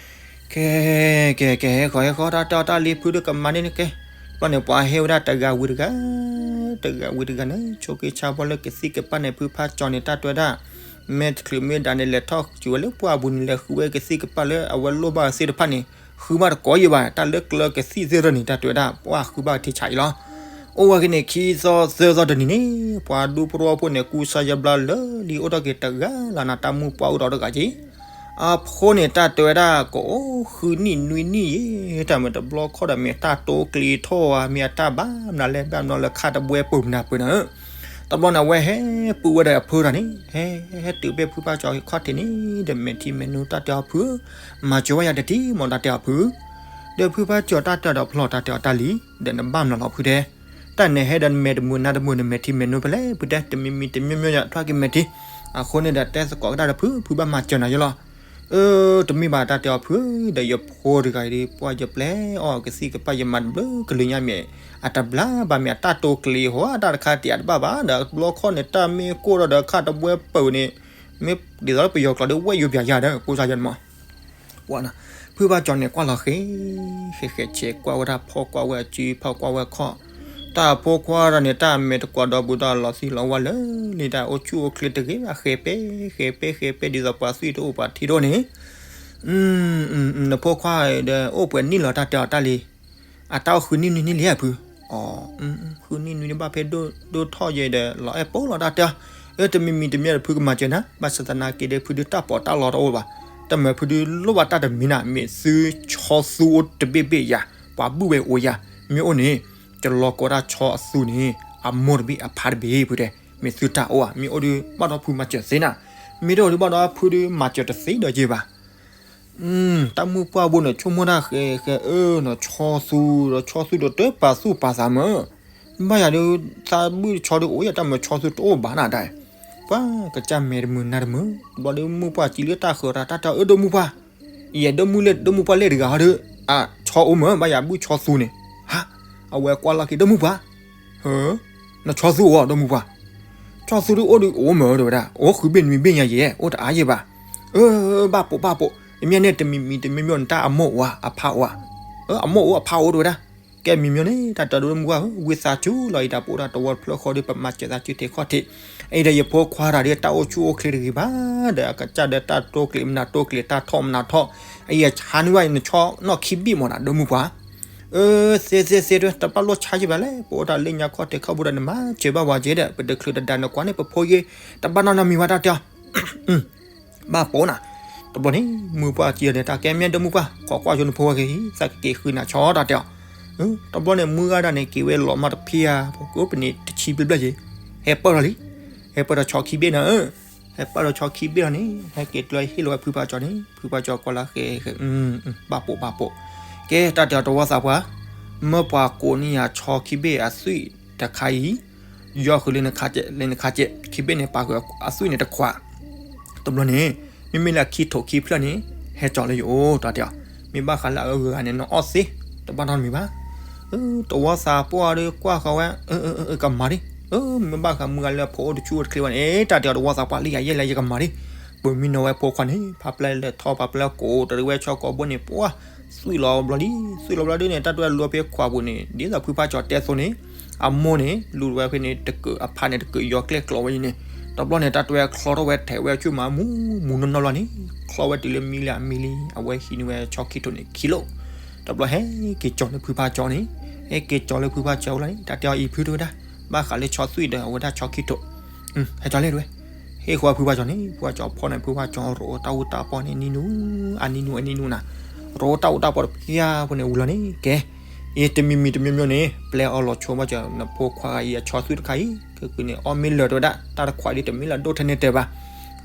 ကဲ ကဲ ကဲ ဟဲဃီၤ ဟဲဃီၤ တၢ်တဲအီၤတၢ်လံ ဖုဒုးကမၤန့ၣ်ကဲ, ဘျီန့ၣ် ပှၤဟဲဝဲဒၣ်တဂၤဝံၤတဂၤ, တဂၤဝံၤတဂၤန့ၣ် ဆိးက့ဆါဘီလၢကသံၣ်ကပၢ်န့ၣ် ဖုဖးကၠီၤန့ၣ် တၢ်တဲဝဲဒၣ်, မ့ၢ်တချုးမ့ၢ်ဒၣ်န့ၣ် လဲၤထီၣ်စူၤဝဲလၢပှၢ်ပူၤန့ၣ် လဲၤဃုဝဲကသံၣ်ကပၢ်လၢအဝဲလိၣ်ဘၣ်သ့ၣ်တဖၣ်န့ၣ်, ဃုဘၣ်တကိးယံၤဘၣ် တၢ်လၢကျၢၤကသံၣ်သ့ၣ်တဖၣ်န့ၣ် တၢ်တဲဝဲဒၣ် ပှၤဃုဘၣ်ထံဆးအံၤလီၤ. အိၣ်ဝဲက့ၤန့ၣ် ခံသီသၢသီတနံၤန့ၣ် ပှၤဒူဖိတဝီဖိန့ၣ် ကူစါယဘျါလၢလံ အိၣ်ထီၣ်က့ၤတဂၤလၢနၤ တၢ်မုၣ်ပှၢ်အိၣ်ဒီးတဂၤက့ၤ အဖိန့ၣ် တၢ်တဲဝဲဒၣ် ကအိၣ်ဃုနံၣ်နွံနံၣ်ယဲ, တၢ်မ့ၢ်တဘျီခီဒီး မ့ၢ်တၢ်တိကျ့ထီၣ်ဧါ မ့ၢ်အတၢ်ဘၣ်မနုၤလဲၣ် ဘၣ်မနုၤလၢခါတဘှဲပူၤမနုၤပှဲၤနီၤ. တဘျီန့ၣ် အဝဲဟဲပူၤဝဲဒီးအဖုတၢ်န့ၣ် ဟဲ ဟဲတုၤဖဲဖုဖးကၠီၤခီၣ်ထံးန့ၣ် ဒီးမဲာ်ထံမဲာ်နိ တၢ်တဲအီၤဖု မၤစၢၤဝဲယၤတထံၣ်မး တၢ်တဲအီၤဖု ဒီးဖုဖးကၠီၤ တၢ်တဲအီၤဒီးဖျီၣ် တၢ်တဲအီၤတၢ်လံ ဒီးနဘၣ်မနုၤလီၤဖုတဲ တၢ်နဟဲဒီးနမဲာ်တမုာ်နါတမုာ် နမဲာ်ထံမဲာ်နိဖဲလဲၣ် ဖုတဲ တမံၤမံၤတမံၤမံၤ ထွဲက့ၤမဲာ်ထံ. အဃိန့ၣ်ဒီး တဲသကိးကဒါဒီးဖု ဖုဘၣ်မၤစၢၤနၤယလီၤ. အၢ တမ့ၢ်ဘၣ် တၢ်တဲအီၤဖု ဒီးယဖိတဂၤအံၤ ပှၤယပျဲအီၣ်ကသံၣ်ကပၢ် ယမၤတဘျုးကလုာ်ညါမ့ၢ် အတဘျါဘၣ်မ့ၢ် အတၢ်တိကျ့ဟီ တၢ်တခါတံၢ်အတဘၣ်ဘၣ် ဒီးဘျီခီန့ၣ် တၢ်မ့ၢ်ကိၢ်ဒီး ခါတဘှဲပူၤန့ၣ် မ့ၢ်ဒ်သိးလၢပယီၤကျိာ်ဒီး ဝဲယိၤပၠးယၤဒီး ကိးစါယၤန့ၣ်မး ဝဲ ဖုဘၣ်ကၠီၤန့ၣ် ကွၢ်လီၤဃဲ ဃဲဃဲဆဲး ကွၢ်ဝဲဒၣ်ဖီ ကွၢ်ဝဲအစု ဖီကွၢ်ဝဲခီၣ် တၢ်အဖိခွါတၢ်န့ၣ် တၢ်မဲာ်တကွၢ်ဒီးဘူးဒီးလီၤသံလီၤဝါလၢာ်လံ တၢ်အိၣ်ဆူၣ်အိၣ်ချ့တဂ့ၤဘၣ် ဃဲပဲ ဃဲပဲ ဃဲပဲ ဒ်သိးပှၤသွံၣ်တအိၣ်ပှၤထံတအိၣ်န့ၣ် နဖိခွါဒီး အိၣ်ပှဲၤနံၣ်လီၤ တၢ်တဲအီၤတၢ်လံ အတၢ်အိၣ်ဃုနံၣ်နွံနံၣ်လံဧါဖု အီ ဃုနံၣ်နွံနံၣ်ဘၣ်ဖဲဒိၣ်ထီၣ်ယဲဒီး လီၤအဲၣ်ပိလီၤတၢ်တဲအီၤ အၢ တမံၤမံၤတမံၤဒီးဖုကမၤစၢၤနၤ ဘၣ်ဆၣ်သနာ်က့ဒီး ဖုဒုးတၢ်ပီးတၢ်လီတအိၣ်ဘၣ် တၢ်မၤဖုဒုးလိၣ်ဘၣ်တၢ်တမံၤနၤ မ့ၢ်သုဆီသူအိၣ်တဘ့ၣ်ဘ့ၣ်ယၤ ပှၤဘုၣ်ဝဲအိၣ်ယၤ မ့ၢ်အိၣ်န့ၣ် တလီၤကီတၢ်ဆီအသူန့ၣ် အမိၢ်တဘ့ၣ်အဖါတဘ့ၣ်ဖုတဲ မ့ၢ်သုတၢ်အိၣ်ဧါ မ့ၢ်အိၣ်ဒီး ဘၣ်ဒီးဖုမၤစၢၤသ့နၤ မ့ၢ်တအိၣ်ဒီးဘၣ်ဒီးဖုဒုးမၤစၢၤတသ့ဒီးယဲဘၣ် တၢ်မုၢ်ပှၢ်ဘိန့ၣ် ဆိကမိၣ်တၢ်ဃဲဃဲအၢနီၤ ဆီသူဒီး ဆီသူဒီးတပာ်သူၣ်ပာ်သးမၢ် ဘၣ်ယၤဒီး သးဘုၣ်ဆီဒီးအိၣ်ယတၢ်မၢဆီသူတအိၣ်ဘၣ်နၤတၢ် ပှၤကစၢ်မဲာ်တမုာ်နါတမုာ် ဘျီဒီးမုၢ်ပှၢ်စံးလၢတၢ်ဃၢၤတၢ် တၢ်တဲအီၤ အၢ ဒိၣ်မုၢ်ပှၢ် ယဲဒိၣ်မုၢ်လဲၣ် ဒိၣ်မုၢ်ပှၢ်လဲၣ်တဂၤဟီဒီး အဆီအိၣ်မၢ် ဘၣ်ယၤဘုၣ်ဆီသူန့ၣ် ဟါ အဝဲကွၢ်လီၤက့ၤ ဒိၣ်မုၢ်ပှၢ် ဟၢ နဆီသူအိၣ် ဒိၣ်မုၢ်ပှၢ် ဆီၣ်သူဒုးအိၣ်ဒုးအိၣ်မ့ၢ်တဲဝဲဒၣ်, အိၣ်ဃုဘ့ၣ်နွံဘ့ၣ်ညါယဲၢ် အိၣ်တအါယဲၢ်ဘၣ်. အၢ ဘၣ်ပိာ်ဘၣ်ပိာ်, တမ့ၢ်န့ၣ် တမံၤမံၤတမံၤမံၤန့ၣ် တၢ်အမိၢ်အိၣ်ဧါ အဖါအိၣ်ဧါ. အမိၢ်အိၣ် အဖါအိၣ်တဲဝဲဒၣ်. ကဲမံၤမံၤန့ၣ် တၢ်တဲဒိၣ်မုၢ်ဝါဧၢ, ဝံသးစူၤလီၤ အံၤတၢ်ပအိၣ်တၢ်တဝီတဖျၢၣ်ဃီဒီး ပမၤစၢၤသးစုထဲခီၣ်ထံး, အံၤဒီးယဖိခွါတၢ်ဒီးတၢ်အိၣ်ဆူၣ်အိၣ်ချ့တဂ့ၤဘၣ်, ဒီးအကစၢ်ဒီးတၢ်တိာ်ကျဲၤ မနုၤတိာ်ကျဲၤ တၢ်ထီၣ်မနုၤထီၣ်, အံၤယဆါန့ၢ်ဘၣ်နဆီၣ်နီၣ်ခံဘ့ၣ်မ့ၢ်ဒၣ် ဒိၣ်မုၢ်ပှၢ်. အၢ သ့သ့သ့ တဘၣ်လိၣ်ဆါယံာ်ဘၣ်လဲၣ်, ပအိၣ်တၢ်လၢညါခီၣ်ထံးခီၣ်ဘိဒီး နမၤစၢၤဘၣ်ဝဲက့ၤဒီး ပတချုးတဒါနကွၢ်န့ၣ် ပဖိယ့ၢ် တဘၣ်နီတမံၤဘၣ် တၢ်တဲအီၤ. ဘၣ်ပိာ်နၤ. တဘျီန့ၣ် မုၢ်ပှၢ်စံးအီၤန့ၣ် တၢ်ကဲမ့ၢ်ဒိၣ်မုၢ်ပှၢ် ခိးကွၢ်ဆိနဖိဝဲက့ၤ သးကက့ၤဃုနၤဆီ တၢ်တဲအီၤ. တဘျီန့ၣ် မုၢ်ဂၤဒၣ်န့ၣ် က့ၤဝဲလီၤမးတဖံဧါ, ပကအိၣ်ပန့ၣ်တဆံဘျဲၣ်ဘျဲၣ်က့ၤ, ဟဲပၢၢ်ထီၣ်လံ, ဟဲပၢၢ်ထီၣ်ဆီခံဘ့ၣ်နၤ, ဟဲပၢၢ်ထီၣ်ဆီခံဘ့ၣ်လီၤန့ၣ် ဟဲက့ၤကျၢၤဟ့ၣ်လီၤဝဲဖုဖါကၠီန့ၣ် ဖုဖါကၠီကွၢ်လၢဃဲ ဘၣ်ပိာ်ဘၣ်ပိာ်. ကဲ တၢ်တဲအီၤတဝီသးပှၢ်, မၢပှၤကိးန့ၢ်ယၤဆီခံဘ့ၣ်အသွံၣ်တခါအံၤ ယီၢ်ဃုာ်လၢနခါကဲး လၢနခါကဲး ခံဘ့ၣ်န့ၣ် ပာ်ဃုာ်အသွံၣ်န့ၣ်တခွး. တဘျီန့ၣ် မ့မ့ၢ်လၢခံထိးခံဖျၢၣ်န့ၣ် ဟဲကၠီၤလၢယအိၣ် တၢ်တဲအီၤ. မ့ၢ်ဘၣ်ဃးလၢအဂၤန့ၣ် နအီၣ်သ့ တဘၣ်နီတမံၤဘၣ်. တဝီသးပှၢ်ဒီးကွၢ်ဃီၤဝဲ ကမၤဒံး, မ့ၢ်ဘၣ်ဃးမုၢ်ဂၤလၢအဖိအိၣ်တဆူၣ်အိၣ်တချ့ဘၣ်န့ၣ် တၢ်တဲအီၤတဝီသးပှၢ်လံယၤယဲၢ်လၢယကမၤဒံး. ပမံနီၤဝဲဖိခွါန့ၣ် ဖးပျဲၢ်လဲၤထီၣ် ဖးပျဲၢ်ကိးတရံးဝဲဆီကိးဘိန့ၣ် ပှၢ် သွံၣ်လီၤဘျီလံ, သွံၣ်လီၤဘျီဒုန့ၣ် တၢ်တဲဝဲလူၤဖဲခွးပူၤန့ၣ် ဒ်သိးဖုဖါကၠီတဲသိးန့ၣ် အမိၢ်န့ၣ် လူၤဝဲဖဲန့ၣ် တကၢးအဖါန့ၣ် တကၢးယီၤကျဲၣ်ကျီဝဲအံၤန့ၣ်, တဘျီန့ၣ် တၢ်တဲဝဲချီထီၣ်ဝဲထဲးဝဲဆူၣ်မးမူမူနီၢ်နီၢ်လီၤန့ၣ်, ချီဝဲတုၤလၢမံလံအမံလံ အဝဲဟံးန့ၢ်ဝဲဆီခံထိးန့ၣ်ခံလိာ်. တဘျီဟဲက့ၤကၠီၤလၢဖုဖါကၠီန့ၣ်, ဟဲက့ၤကၠီၤလၢဖုဖါကၠီအအိၣ်လီၤန့ၣ် တၢ်တဲအီၤအံၤဖုတဲဝဲဒၣ်, ဘၣ်ဃးလၢဆီသွံၣ်ဒီးအဝဲဒၣ်ဆီခံထိး ဟဲကၠီၤလဲၣ်တဲဝဲ, ဟ့ၣ်ဃီဖုဖါကၠီန့ၣ် ဖုဖါကၠီဖီၣ်န့ၣ် ဖုဖါကၠီရိအိၣ်တၢ်အူတၢ်ပီၢ်န့ၣ်နံၤနူၤ အနံၤနူၤအနံၤနူၤနၤ, ရိအိၣ်တၢ်အူတၢ်ပီၢ်တဖျၢၣ်ဖိန့ၣ်ဝံၤလီၤန့ၣ် ကဲ, အံၤတမံၤမံၤတမံၤမံၤန့ၣ် ပျဲအီၤလီၤဆိဘၣ်ကၠီ နဖိခွါဂၤအံၤအဆီသွံၣ်တခါအံၤ ကဲကုန့ၣ် အီၣ်မ့ၢ်လၢာ်တဲဝဲဒၣ် တၢ်တခွးဒ်တမ့ၢ်လၢဒိၣ်ထဲန့ၣ်တဲဘၣ်.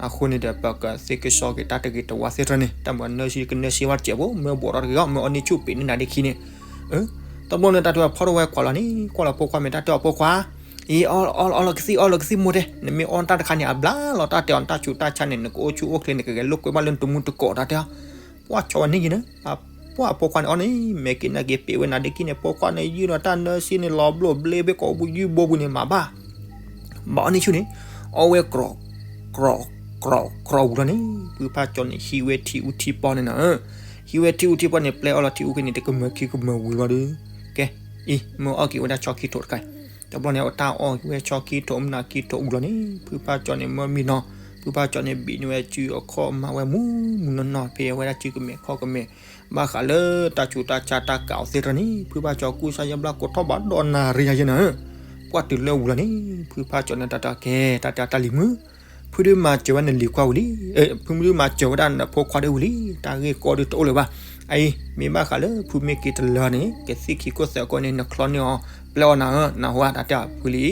အဃိန့ၣ်ဒီး ပကသ့ကစီက့ၤတၢ်တဂ့ၤတဝါသ့ၣ်တဖၣ်န့ၣ် တၢ်မၤနၢၤဆံကနၢၤဆံဝဲတစဲးဖိ မ့ၢ်ဘိးထီၣ်တဂ့ၤအီၤ မ့ၢ်အီၣ်န့ၢ်ဆူၣ်ပ့ၤန့ၢ်နၤဒ့ခံန့ၣ် တဘျီန့ၣ် တၢ်တဲအီၤဖီၣ်ထီၣ်ဝဲခွးလီၤန့ၣ် ကွၢ်လီၤဖိခွါမ့ၢ်တၢ်တဲအီၤဖိခွါ, အံၤအီၣ်လီၤကသံၣ်အီၣ်လီၤကသံၣ်မိၢ်တဲ, နမ့ၢ်အီၣ်တၢ်တခါန့ၣ် အဘျါလီၤတၢ်တဲအီၤ နတၢ်ဆူးတၢ်ဆါန့ၣ် နကအိၣ်ဆူၣ်အိၣ်ချ့ နကဂဲၤလိာ်ကွဲဘၣ်လၢနတမူတကိးတၢ်တဲအီၤ. ပှၢ်ဆီဝဲန့ၣ်က့ၤန့ၣ် ပှၢ်အဖိခွါန့ၣ်အီၣ်န့ၣ် မဲာ်က့ၤနၢ်က့ၤပ့ၤဝဲနၤဒ့ခံန့ၣ် ဖိခွါန့ၣ် ယုၢ်ဒီးတၢ်နၢၤဆံန့ၣ် လီၤဘျိၣ်ဘျ့ဖဲကိးပူၤယုၢ်ဘိပူၤန့ၣ် မၤဘၣ် ဘၣ်အီၣ်န့ၢ်ဆူၣ်န့ၣ် အီၣ်ဝဲ ကြီး ကြီး ကြီး ကြီးဝံၤလီၤန့ၣ် ဖုဖါကၠီန့ၣ် ဟံးဝဲထံအူထံပီန့ၣ်နၤ, ဟံးဝဲထံအူထံပီန့ၣ် ပျဲအီၤလီၤထံအူဖဲန့ၣ် တကမၢၢ်ခံကမၢၢ်ဝံၤလီၤဒီး ကဲ အံၤ မ့ၢ်အီၣ်က့ၤဝဲဒၣ်ဆီခံထိးတခါ, တဘျီန့ၣ် အတၢ်အီၣ်က့ၤဝဲဆီခံထိး မုၢ်နၤခံထိးဝံၤလီၤန့ၣ် ဖုဖါကၠီန့ၣ် မၢမံနီၤ ဖုဖါကၠီန့ၣ် ဘံးန့ၢ်ဝဲစုအခီၣ်မၤဝဲမူ မူနီၢ်နီၢ် ဖဲအဝဲဒၣ်စုကမဲာ်ခီၣ်ကမဲာ် ဘၣ်ဃးလၢတၢ်ဆူးတၢ်ဆါတၢ်ကးအီၤသ့ၣ်တဖၣ်န့ၣ် ဖုဖါကၠီကူစါယါဘျါကိးထီၣ်ဘၣ်ဒီးနၣ်ရံၣ်ယါယဲၢ်နၤ, ပှၢ်တုၤလၢဝံၤလီၤန့ၣ် ဖုဖါကၠီန့ၣ်တၢ်တဲကဲ တၢ်တဲတၢ်လံၤမုၢ်, ဖုဒုးမၤစၢၤဝဲနလံၤခွါဝံၤလံ, ဖုမုၢ်ဒုးမၤစၢၤဝဲဒၣ်နဖိခွါဒီးဝံၤလံ, တၢ်ဂ့ၢ်ကီဒုးတအိၣ်လၢၤဘၣ်. အအံၤ မ့ၢ်ဘၣ်ဃးလၢဖုမ့ၢ်က့ၤတလၢန့ၣ် ကသံၣ်ခံခိၣ်သၢခိၣ်န့ၣ် နချီန့ၢ်အီၤ ပျဲအီၤနၤဧၢ နၢ်ဟူဧါ တၢ်တဲအီၤဖုလံ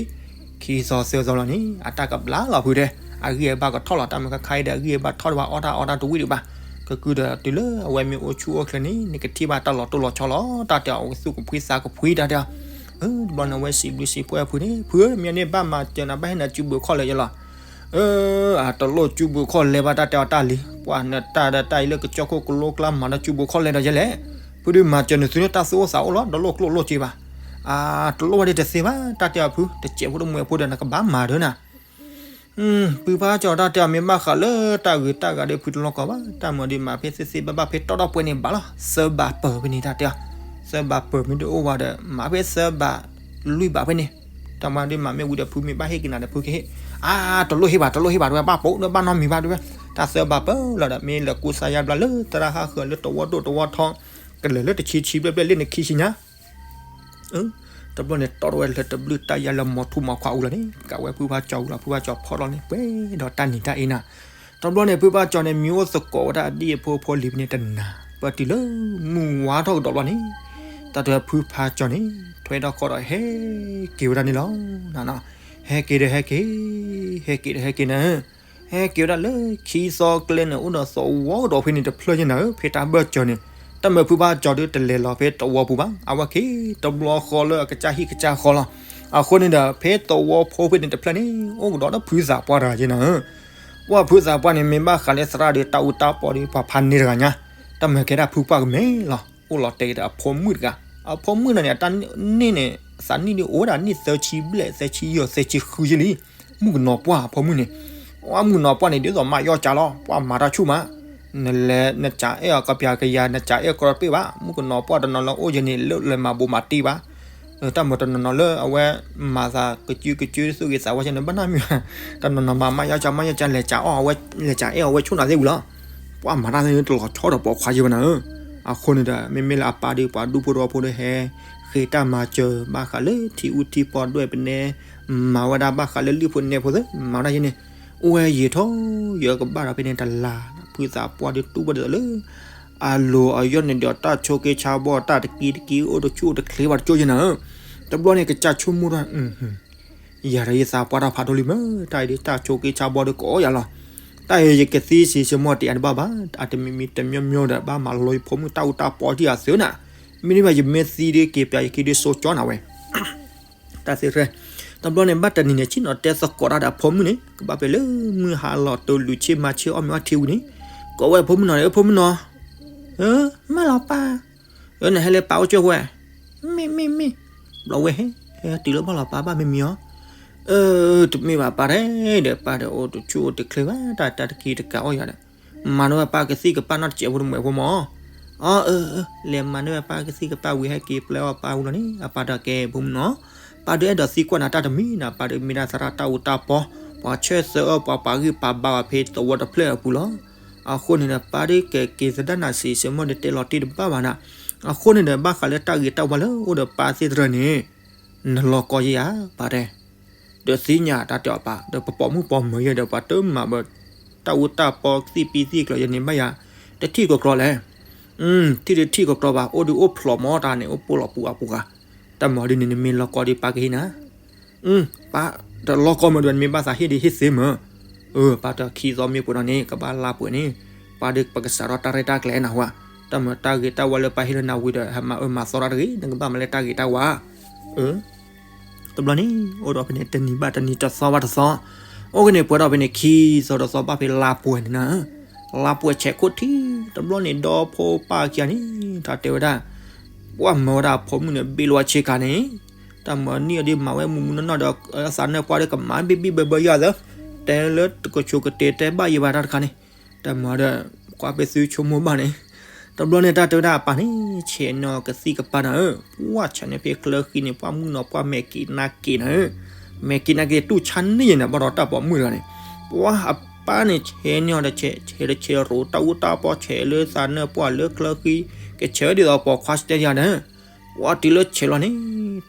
ခံသီသၢသီလီၤန့ၣ် အတၢ်ကဘျါလီၤဖုတဲ, အဂံၢ်အဘါကထီၣ်လီၤ တၢ်မုၢ်ခါခါအံၤဒီး အဂံၢ်အဘါထီၣ်တဘၣ် အီၣ်တၢ်အီတၢ်တဝံၣ်ဒံးဘၣ်, ကကုဒီးတုၤလၢအဝဲမ့ၢ်အိၣ်ဆူၣ်အိၣ်ချ့န့ၣ် နကထံၣ်ဘၣ်တၢ်လီၤတိၢ်လီၤဆီလီၤ တၢ်တဲအီၤ အဝဲသူၣ်ကဖှံသးကဖှံတၢ်တဲအီၤ, တဘျီန့ၣ် အဝဲစံးဘျုးစံးဖှိၣ်ဖုန့ၣ် ဖုဧၢ မ့ၢ်န့ၣ်ဘၣ်မၤစၢၤနၤ ဘၣ်ဟ့ၣ်နၤစုဘုးခီၣ်လဲယဲလီၤ အတလိၣ်စုဘုးခီၣ်လဲဘၣ် တၢ်တဲအီၤတၢ်လံၤ, ပှၤနတၢ်ဒီးတၢ်အံၤလၢကစၢၢ်ခိၣ်ကလိကျါမၤဒီးစုဘုးခီၣ်လဲဒီးယဲလဲၣ်, ဖုဒုးမၤစၢၤနသုန့ၣ် တၢ်သူၣ်အိၣ်သးအိၣ်လီၤ ဒီးလိၣ်ကျိၣ်လိၣ်စ့ဘၣ်, အတလိၣ်ဝဲဒၣ်တသ့ဘၣ် တၢ်တဲအီၤဖု တစဲးဖိတမှဲၤဖိဒီးနကဘၣ်မၤဒၢနၤ ဖုဖါကၠီတၢ်တဲအီၤမ့ၢ်ဘၣ်ဃးလၢတၢ်ဂ့ၤတၢ်ဂၤဒီးဖုတလီၤကီဘၣ်, တၢ်မၤဒုးမၤဖဲသ့သ့ဘၣ်ဘၣ်ဖဲတီတီပှဲၤန့ၣ်ဘၣ်လီၤ, သၢဘးပၢၢ်ဖဲန့ၣ်တၢ်တဲအီၤ, သၢဘးပၢၢ်မ့ၢ်တအိၣ်ဘၣ်ဒီး မၤဖဲသၢဘးလွံၢ်ဘးဖဲန့ၣ်, တၢ်မၤဒုးမၤမ့ၢ်ဝံၤဒီး ဖုမ့ၢ်ဘၣ်ဟ့ၣ်က့ၤနၤဒီးဖုကဟ့ၣ်, အါ တလိၣ်ဟ့ၣ်ဘၣ် တလိၣ်ဟ့ၣ်ဘၣ် တဝဲဘၣ်ပိာ်ဒီးဘၣ်နီတမံၤဘၣ်တဝဲ, တၢ်သၢဘးပၢၢ်လီၤဒီး မ့ၢ်လဲၤကူစါယါဘျါလၢသရၣ်ဟးဃၢၤလၢတဝီဒိၣ်တဝီထီ ကလဲၤလၢတဆံဆံဘျဲၣ်ဘျဲၣ်လၢနခံဆံညါ တဘျီန့ၣ် တီထီၣ်ဝဲလၢတဘျုးတၢ်ယါလၢမီၤထူၣ်မီၤခွါအူလီၤန့ၣ် ကးဝဲဖုဖါကၠီအူလီၤ ဖုဖါကၠီဖီၣ်လီၤန့ၣ် ပှဲၤဒီးတၢ်နံၤတၢ်အ့နၤ, တဘျီန့ၣ် ဖုဖါကၠီန့ၣ် မံၤအိၣ်သကိးဝဲဒၣ်အဒံၣ်အဖိဖိလံၤဖဲန့ၣ်တနၤ, ပတုၤလၢမုၢ်ဝါထီၣ်ကဒီးဘျီန့ၣ် တၢ်တဲဖုဖါကၠီန့ၣ် ထွဲထီၣ်ခီၣ်ဒီးဟဲက့ၤဝဲဒၣ်န့ၣ်လီၤ. ဟဲက့ၤဒီးဟဲက့ၤ, ဟဲက့ၤဒီးဟဲက့ၤနၤ ဟဲက့ၤဝဲဒၣ်လၢခံသီကျဲန့ၣ် အိၣ်ဒီးသဝီကဒီးဖဲန့ၣ်တဖျၢၣ်ယဲၢ်နၤဧၢ, ဖဲတၢ်ဘၢၣ်စၢၤန့ၣ် တၢ်မၢဖုဖါကၠီဒုးတလဲၤလီၤဖဲသဝီပူၤဘၣ်, အဝဲက့ၤတဘျီဃီလၢအကစၢ်ဟံၣ်ကစၢ်ဃီလီၤ. အဃိန့ၣ်ဒီး ဖဲသဝီဖိဖဲန့ၣ်တဖျၢၣ်န့ၣ် အိၣ်ကဒီးဒီးဖုသးပှၢ်တဂၤယဲၢ်နၤဧၢ, ပှၢ်ဖုသးပှၢ်န့ၣ် မ့ၢ်ဘၣ်ဃးလၢသရၣ်ဒီးတၢ်အူတၢ်ပီဒီး ပှၤဖးန့ၢ်တဂၤညါ, တၢ်မၢကဲဒၣ်ဖုပှၢ်ကမဲလီၤ. အိၣ်လီၤတဲာ်ဒီးအဖိမုၣ်တဂၤ, အဖိမုၣ်န့ၣ်န့ၣ် အတၢ်န့ၢ်န့ၣ် သးနံၣ်ဒုးအိၣ်ဝဲဒၣ်နံၣ်သၢဆံဘျဲၣ် သၢဆံယဲၢ် သၢဆံဃုယဲၢ်လံ. မုၣ်ကနီၤပှၢ်အဖိမုၣ်န့ၣ်, အမုၣ်ကနီၤပှၢ်န့ၣ် ဒ်သိးမၤယီၢ်ကၢလီၤ, ပှၢ်မၤတၢ်ဆူၣ်မး, နလဲၤနစးအဲၣ်အီၤကပျၤကယၤ နစးအဲၣ်ကီတပ့ၢ်ဘၣ်, မုၣ်ကနီၤပှၢ်တနီၤလၢအိၣ်ယဲန့ၣ် လၢလဲၤမၤဘိးမၤတံၢ်ဘၣ်, တၢ်မၤတနီၤနီၤလၢအဝဲမၤသးကစုကစုသူၣ်ဂ့ၤသးဝါကဲန့ၣ် ဘၣ်နၢ်မုာ်, တနီၤနီၤမၤမၤယီၢ်ကၢ မၤယီၢ်ကၢ လဲၤစးအီၣ်အဝဲ, လဲၤစးအဲၣ်အီၤဝဲဆိၣ်နၤသ့ၣ်ဝံၤလီၤ, ပှၢ်မၤတၢ်သ့ၣ်တလီၤဆီဒီးပိာ်ခွါယဲဘၣ်နၤဧၢ, အဃိန့ၣ်ဒီး မ့မ့ၢ်လၢအပၢ်ဒီးပှၤဒူဖိတဝီဖိဒီးဟဲ ဃ့တၢ်မၤစၢၤဘၣ်ဃးလၢထံအူထံပီဒွဲၣ်ပနဲ, မၤဝဲဒၣ်ဘၣ်ဃးလၢလံာ်ဖိနဲဖိသ့ၣ် မၤဝဲဒၣ်ယဲန့ၣ်, အိၣ်ဝဲယံာ်ထီၣ်ယံာ်ကဘၣ်ဒီးဖဲန့ၣ်တလါ, ဖုသးပှၢ်ဒီးတူၢ်ဘၣ်ဒ်သိးလၢ အလိၤအယီၢ်န့ၣ်ဒီးတၢ်ဆိးက့ဆါဘီၣ် တၢ်တကံတကံအိၣ်တဆူၣ်အိၣ်တချ့ဘၣ်တကၠိယဲနၤဧၢ, တဘျီန့ၣ်ကစၢ်ဆိကမိၣ်ထီၣ် ယၤဒီးယသးပှၢ်တၢ်ဖးဒိၣ်လံမ့ၢ် တၢ်အံၤဒ်တၢ်ဆိးက့ဆါဘီၣ်ဒီးကအီၣ်ယၤလီၤ, တၢ်အံၤယကသံစံးစ့မိၢ်တယၤတဘၣ်ဘၣ်, အတမံၤမံၤတမံၤမံၤဒီး ဘၣ်မၤလိယဖိမုၣ်တၢ်အူတၢ်ပီတံၢ်အသုးနၤ, မ့တမ့ၢ်ယမ့ၢ်သံဒီးက့ၤပျးယခံဒီးစိကၠီနၤဝဲ တၢ်သ့ၣ်တဖၣ်, တဘျီန့ၣ် ဘၣ်တနံၤန့ၣ် ဆ့ၣ်နီၤတဲသကိးတၢ်ဒီးအဖိမုၣ်န့ၣ် ကဘၣ်ဖဲလၢမုၢ်ဟါလီၤတိၤ လူၤဆ့မၤဆ့အီၣ်မ့ၤအီထံဝံၤန့ၣ်, ကိးဝဲအဖိမုၣ်နီၤန့ၣ် အဖိမုၣ်နီၤ, မၢလီၤပၢ်, နဟဲလၢပၢ်အိၣ်ကၠိဝဲ, မ့ၢ်မ့ၢ်မ့ၢ်, ဘျီဝဲဟဲ, ဟဲတုၤလၢဘၣ်လီၤပၢ်ဘၣ်မ့ၢ်မ့ၢ်အီၤ, တမ့ၢ်ဘၣ်ပၢ်တဲ, ဒီးပၢ်ဒီးအိၣ်တဆူၣ်အိၣ်တချ့ဘၣ် တၢ်တၢ်တကံတကးအီၣ်ယၤဒီး မၤန့ၢ်ဝဲပၢ်ကသံၣ်ကပၢ်နီတစဲးဖိတမှဲးဖိမၢ်, အၢ လဲၤမၤန့ၢ်ဝဲပၢ်ကသံၣ်ကပၢ်ဝံၤဟဲက့ၤပျဲအီၣ်ပၢ်ဝံၤလီၤန့ၣ် အပၢ်ဒီးကဲဖိမုၣ်နီၤ, ပၢ်ဒီးအဲၣ်ဒိးသံကွၢ်နၤတၢ်တမံၤနၤ, ပၢ်ဒီးမ့ၢ်ဒၣ်သရၣ်တၢ်အူတၢ်ပီ, ပှၤဆၢသၢအီၣ်ပှၤ ပှၤဂံၢ်ပှၤဘါအီၤဖဲသဝီတဖျၢၣ်အပူၤလီၤ, အဃိန့ၣ်ဒီး ပၢ်ဒီးကက့ၤသဒၣ်နၤစံးစ့မိၢ်ဒီးတဲလီၤတံၢ်တဘၣ်ဘၣ်နၤ, အဃိန့ၣ်ဒီး ဘၣ်ဃးလၢတၢ်ဂ့ၤတၢ်ဝါလၢအိၣ်ဒီးပၢ်သ့ၣ်တဖၣ်န့ၣ် နလီၤကီယဲဧါ ပၢ်တဲ ဒီးသ့ၣ်ညါတၢ်တဲအီၤပၢ် ဒီးပပိာ်မုၣ်ပိာ်မၢၤယဲဒီး ပှၤတမၤဘၣ် တၢ်အူတၢ်ပီသံၣ်ပံသံၣ်ကျၢၤယဲန့ၣ် ဘၣ်ယၤ တထံၣ်ကီးကျီလဲၣ်, ထံၣ်တထံၣ်ကီးကျီဘၣ် အိၣ်ဒုးအိၣ်ဖျိးမၢ်တၢ်န့ၣ် အိၣ်ပိၢ်လီၤပူၤအပူၤဂၤ, တၢ်မၤဒ်န့ၣ် နမ့ၢ်လီၤကီဒီးပၢ်ကဟ့ၣ်နၤ, ပၢ်တလီၤကီမၢ်ဒီး နမ့ၢ်ဘၣ်သးဟ့ၣ်ဒ်ဟ့ၣ်သ့မၢ်, ပၢ်တခံသီမ့ၢ်ပှဲၤဒီးန့ၣ် ကဘၣ်လါပှဲၤန့ၣ်, ပၢ်ဒီးပကစးထီၣ်တၢ်ရဲၣ်တၢ်ကျဲၤနၤဟူဧါ, တၢ်မၤတၢ်ဂ့ၤတၢ်ဝါလၢပၢ်ဟ့ၣ်လၢနၤဝံၤဒီး ဟဲမၤအၢမၤသီတၢ်တဂ့ၤ နကဘၣ်မၤလၢတၢ်ဂ့ၤတၢ်ဝါ တဘျီန့ၣ် အိၣ်ဒီးဖဲန့ၣ် တနံၤဘၣ်တနံၤ တသီဘၣ်တသီ, အိၣ်က့ၤန့ၣ်ပှဲၤဒီးဖဲန့ၣ် ခံသီတသီဘၣ်ဖဲလါပှဲၤန့ၣ်နၤ, လါပှဲၤဆဲးခိၣ်ထံး, တဘျီန့ၣ် ဒီဖိပၢ်ခံဂၤန့ၣ် တၢ်တဲဝဲဒၣ်, ပှၢ်မၢဝဲဒၣ်အဖိမုၣ်န့ၣ် ဘ့ၣ်လီၤဆ့ကၤန့ၣ်, တၢ်မၤနံၣ်အီၤဒီးမၤဝဲမုၢ်မုၢ်နီၢ်နီၢ်ဒီး သးနၢၣ်ပှၢ်ဒီးကမၤဘ့ၣ်ဘ့ၣ်ဘၢဘၢယၤသၢ, တဲလၢတကဆိးကတ့ၤတဲဘၣ်ယံၤဘၣ်တၢ်တခါန့ၣ်, တၢ်မၤဒီး ကွၢ်ဖဲသုဆိကမိၣ်ဘၣ်န့ၣ်, တဘျီန့ၣ် တၢ်တဲဝဲဒၣ်အပၢ်န့ၣ် ဆဲးန့ၢ်အီၤကသံၣ်ကပၢ်နၤဧၢ, ပှၢ်ဆဲးန့ၢ်ဖဲချၢဃံန့ၣ် ပှၢ်မုၣ်နီၤ ပှၢ်မဲာ်က့ၤနါက့ၤနၤဧၢ, မဲာ်က့ၤနါက့ၤတူၢ်ဆါန့ၢ်ယဲန့ၣ် ဘၣ်ဒီးတၢ်ပိာ်မုၣ်တဂၤန့ၣ်, ပှၢ်အပၢ်န့ၣ် ဆဲးန့ၢ်အီၤဒီး ဆဲး ဆဲးတဆဲးရိၤ တၢ်အူတၢ်ပီဆဲးလၢသးနၢၣ်ပှၢ်လၢချၢဃံ, ကဆဲးဝဲဒ်သိးပိာ်ခွါစတဲယၤန့ၣ်, ပှၢ်တုၤလၢဆဲးလီၤန့ၣ်,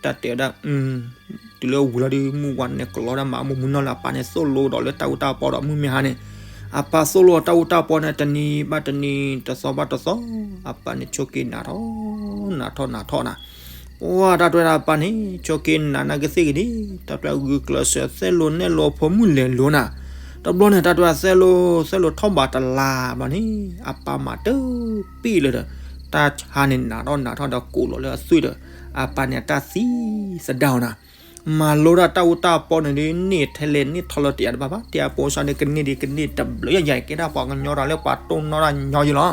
တၢ်တဲဝဲဒၣ် တုၤလၢဝံၤလီၤဒီး မုၢ်ဝါန့ၣ်ကလီဒၣ်မး မုၢ်မုၢ်နီၢ်လၢအပၢ်န့ၣ် သိၣ်လိဒီးလၢတၢ်အူတၢ်ပီဒီးမုၢ်မ့ၢ်ဟါန့ၣ်, အပၢ်သိၣ်လိတၢ်အူတၢ်ပီန့ၣ် တနံၤဘၣ်တနံၤ တသီဘၣ်တသီ, အပၢ်န့ၣ်ဆိးက့နးထီၣ်, နးထီၣ်နးထီၣ်နၤ, ပှၢ်တၢ်တဲဝဲဒၣ်အပၢ်န့ၣ် ဆိးက့နးနၤကသ့ၣ်ဂ့ၤန့ၣ်, တၢ်တဲဝဲဂုာ်ကျဲးစၢးသဲလိာ်နဲၣ်လိာ်ဖိမုၣ်လဲၤလိာ်နၤ, တဘျီန့ၣ် တၢ်တဲဝဲသဲလိာ် သဲလိာ်ထီၣ်ဘးတလါဘၣ်န့ၣ်, အပၢ်မၤတပ့ၢ်လၢၤဒီး တၢ်ဆါန့ၣ်နးထီၣ်နးထီၣ်ဒီးကိးလီၤလၢအသွံၣ်ဒီး အပၢ်န့ၣ်အတၢ်သံသဒၣ်အီၤနၤ, မၤလိဒၣ်တၢ်အူတၢ်ပီန့ၣ်ဒီး န့ၢ်ထဲလဲၣ်န့ၢ်ထီၣ်လၢတယၤတဘၣ်ဘၣ်, တဲအဖိစၢ်န့ၣ် ကန့ၢ်ဒံးကန့ၢ်တဘျုးယၤယၤ ကဲဒၣ်ပှၤကညီဒီးလၢပှၤတိၢ်နီၣ်တၢ်ညီယဲလီၤ.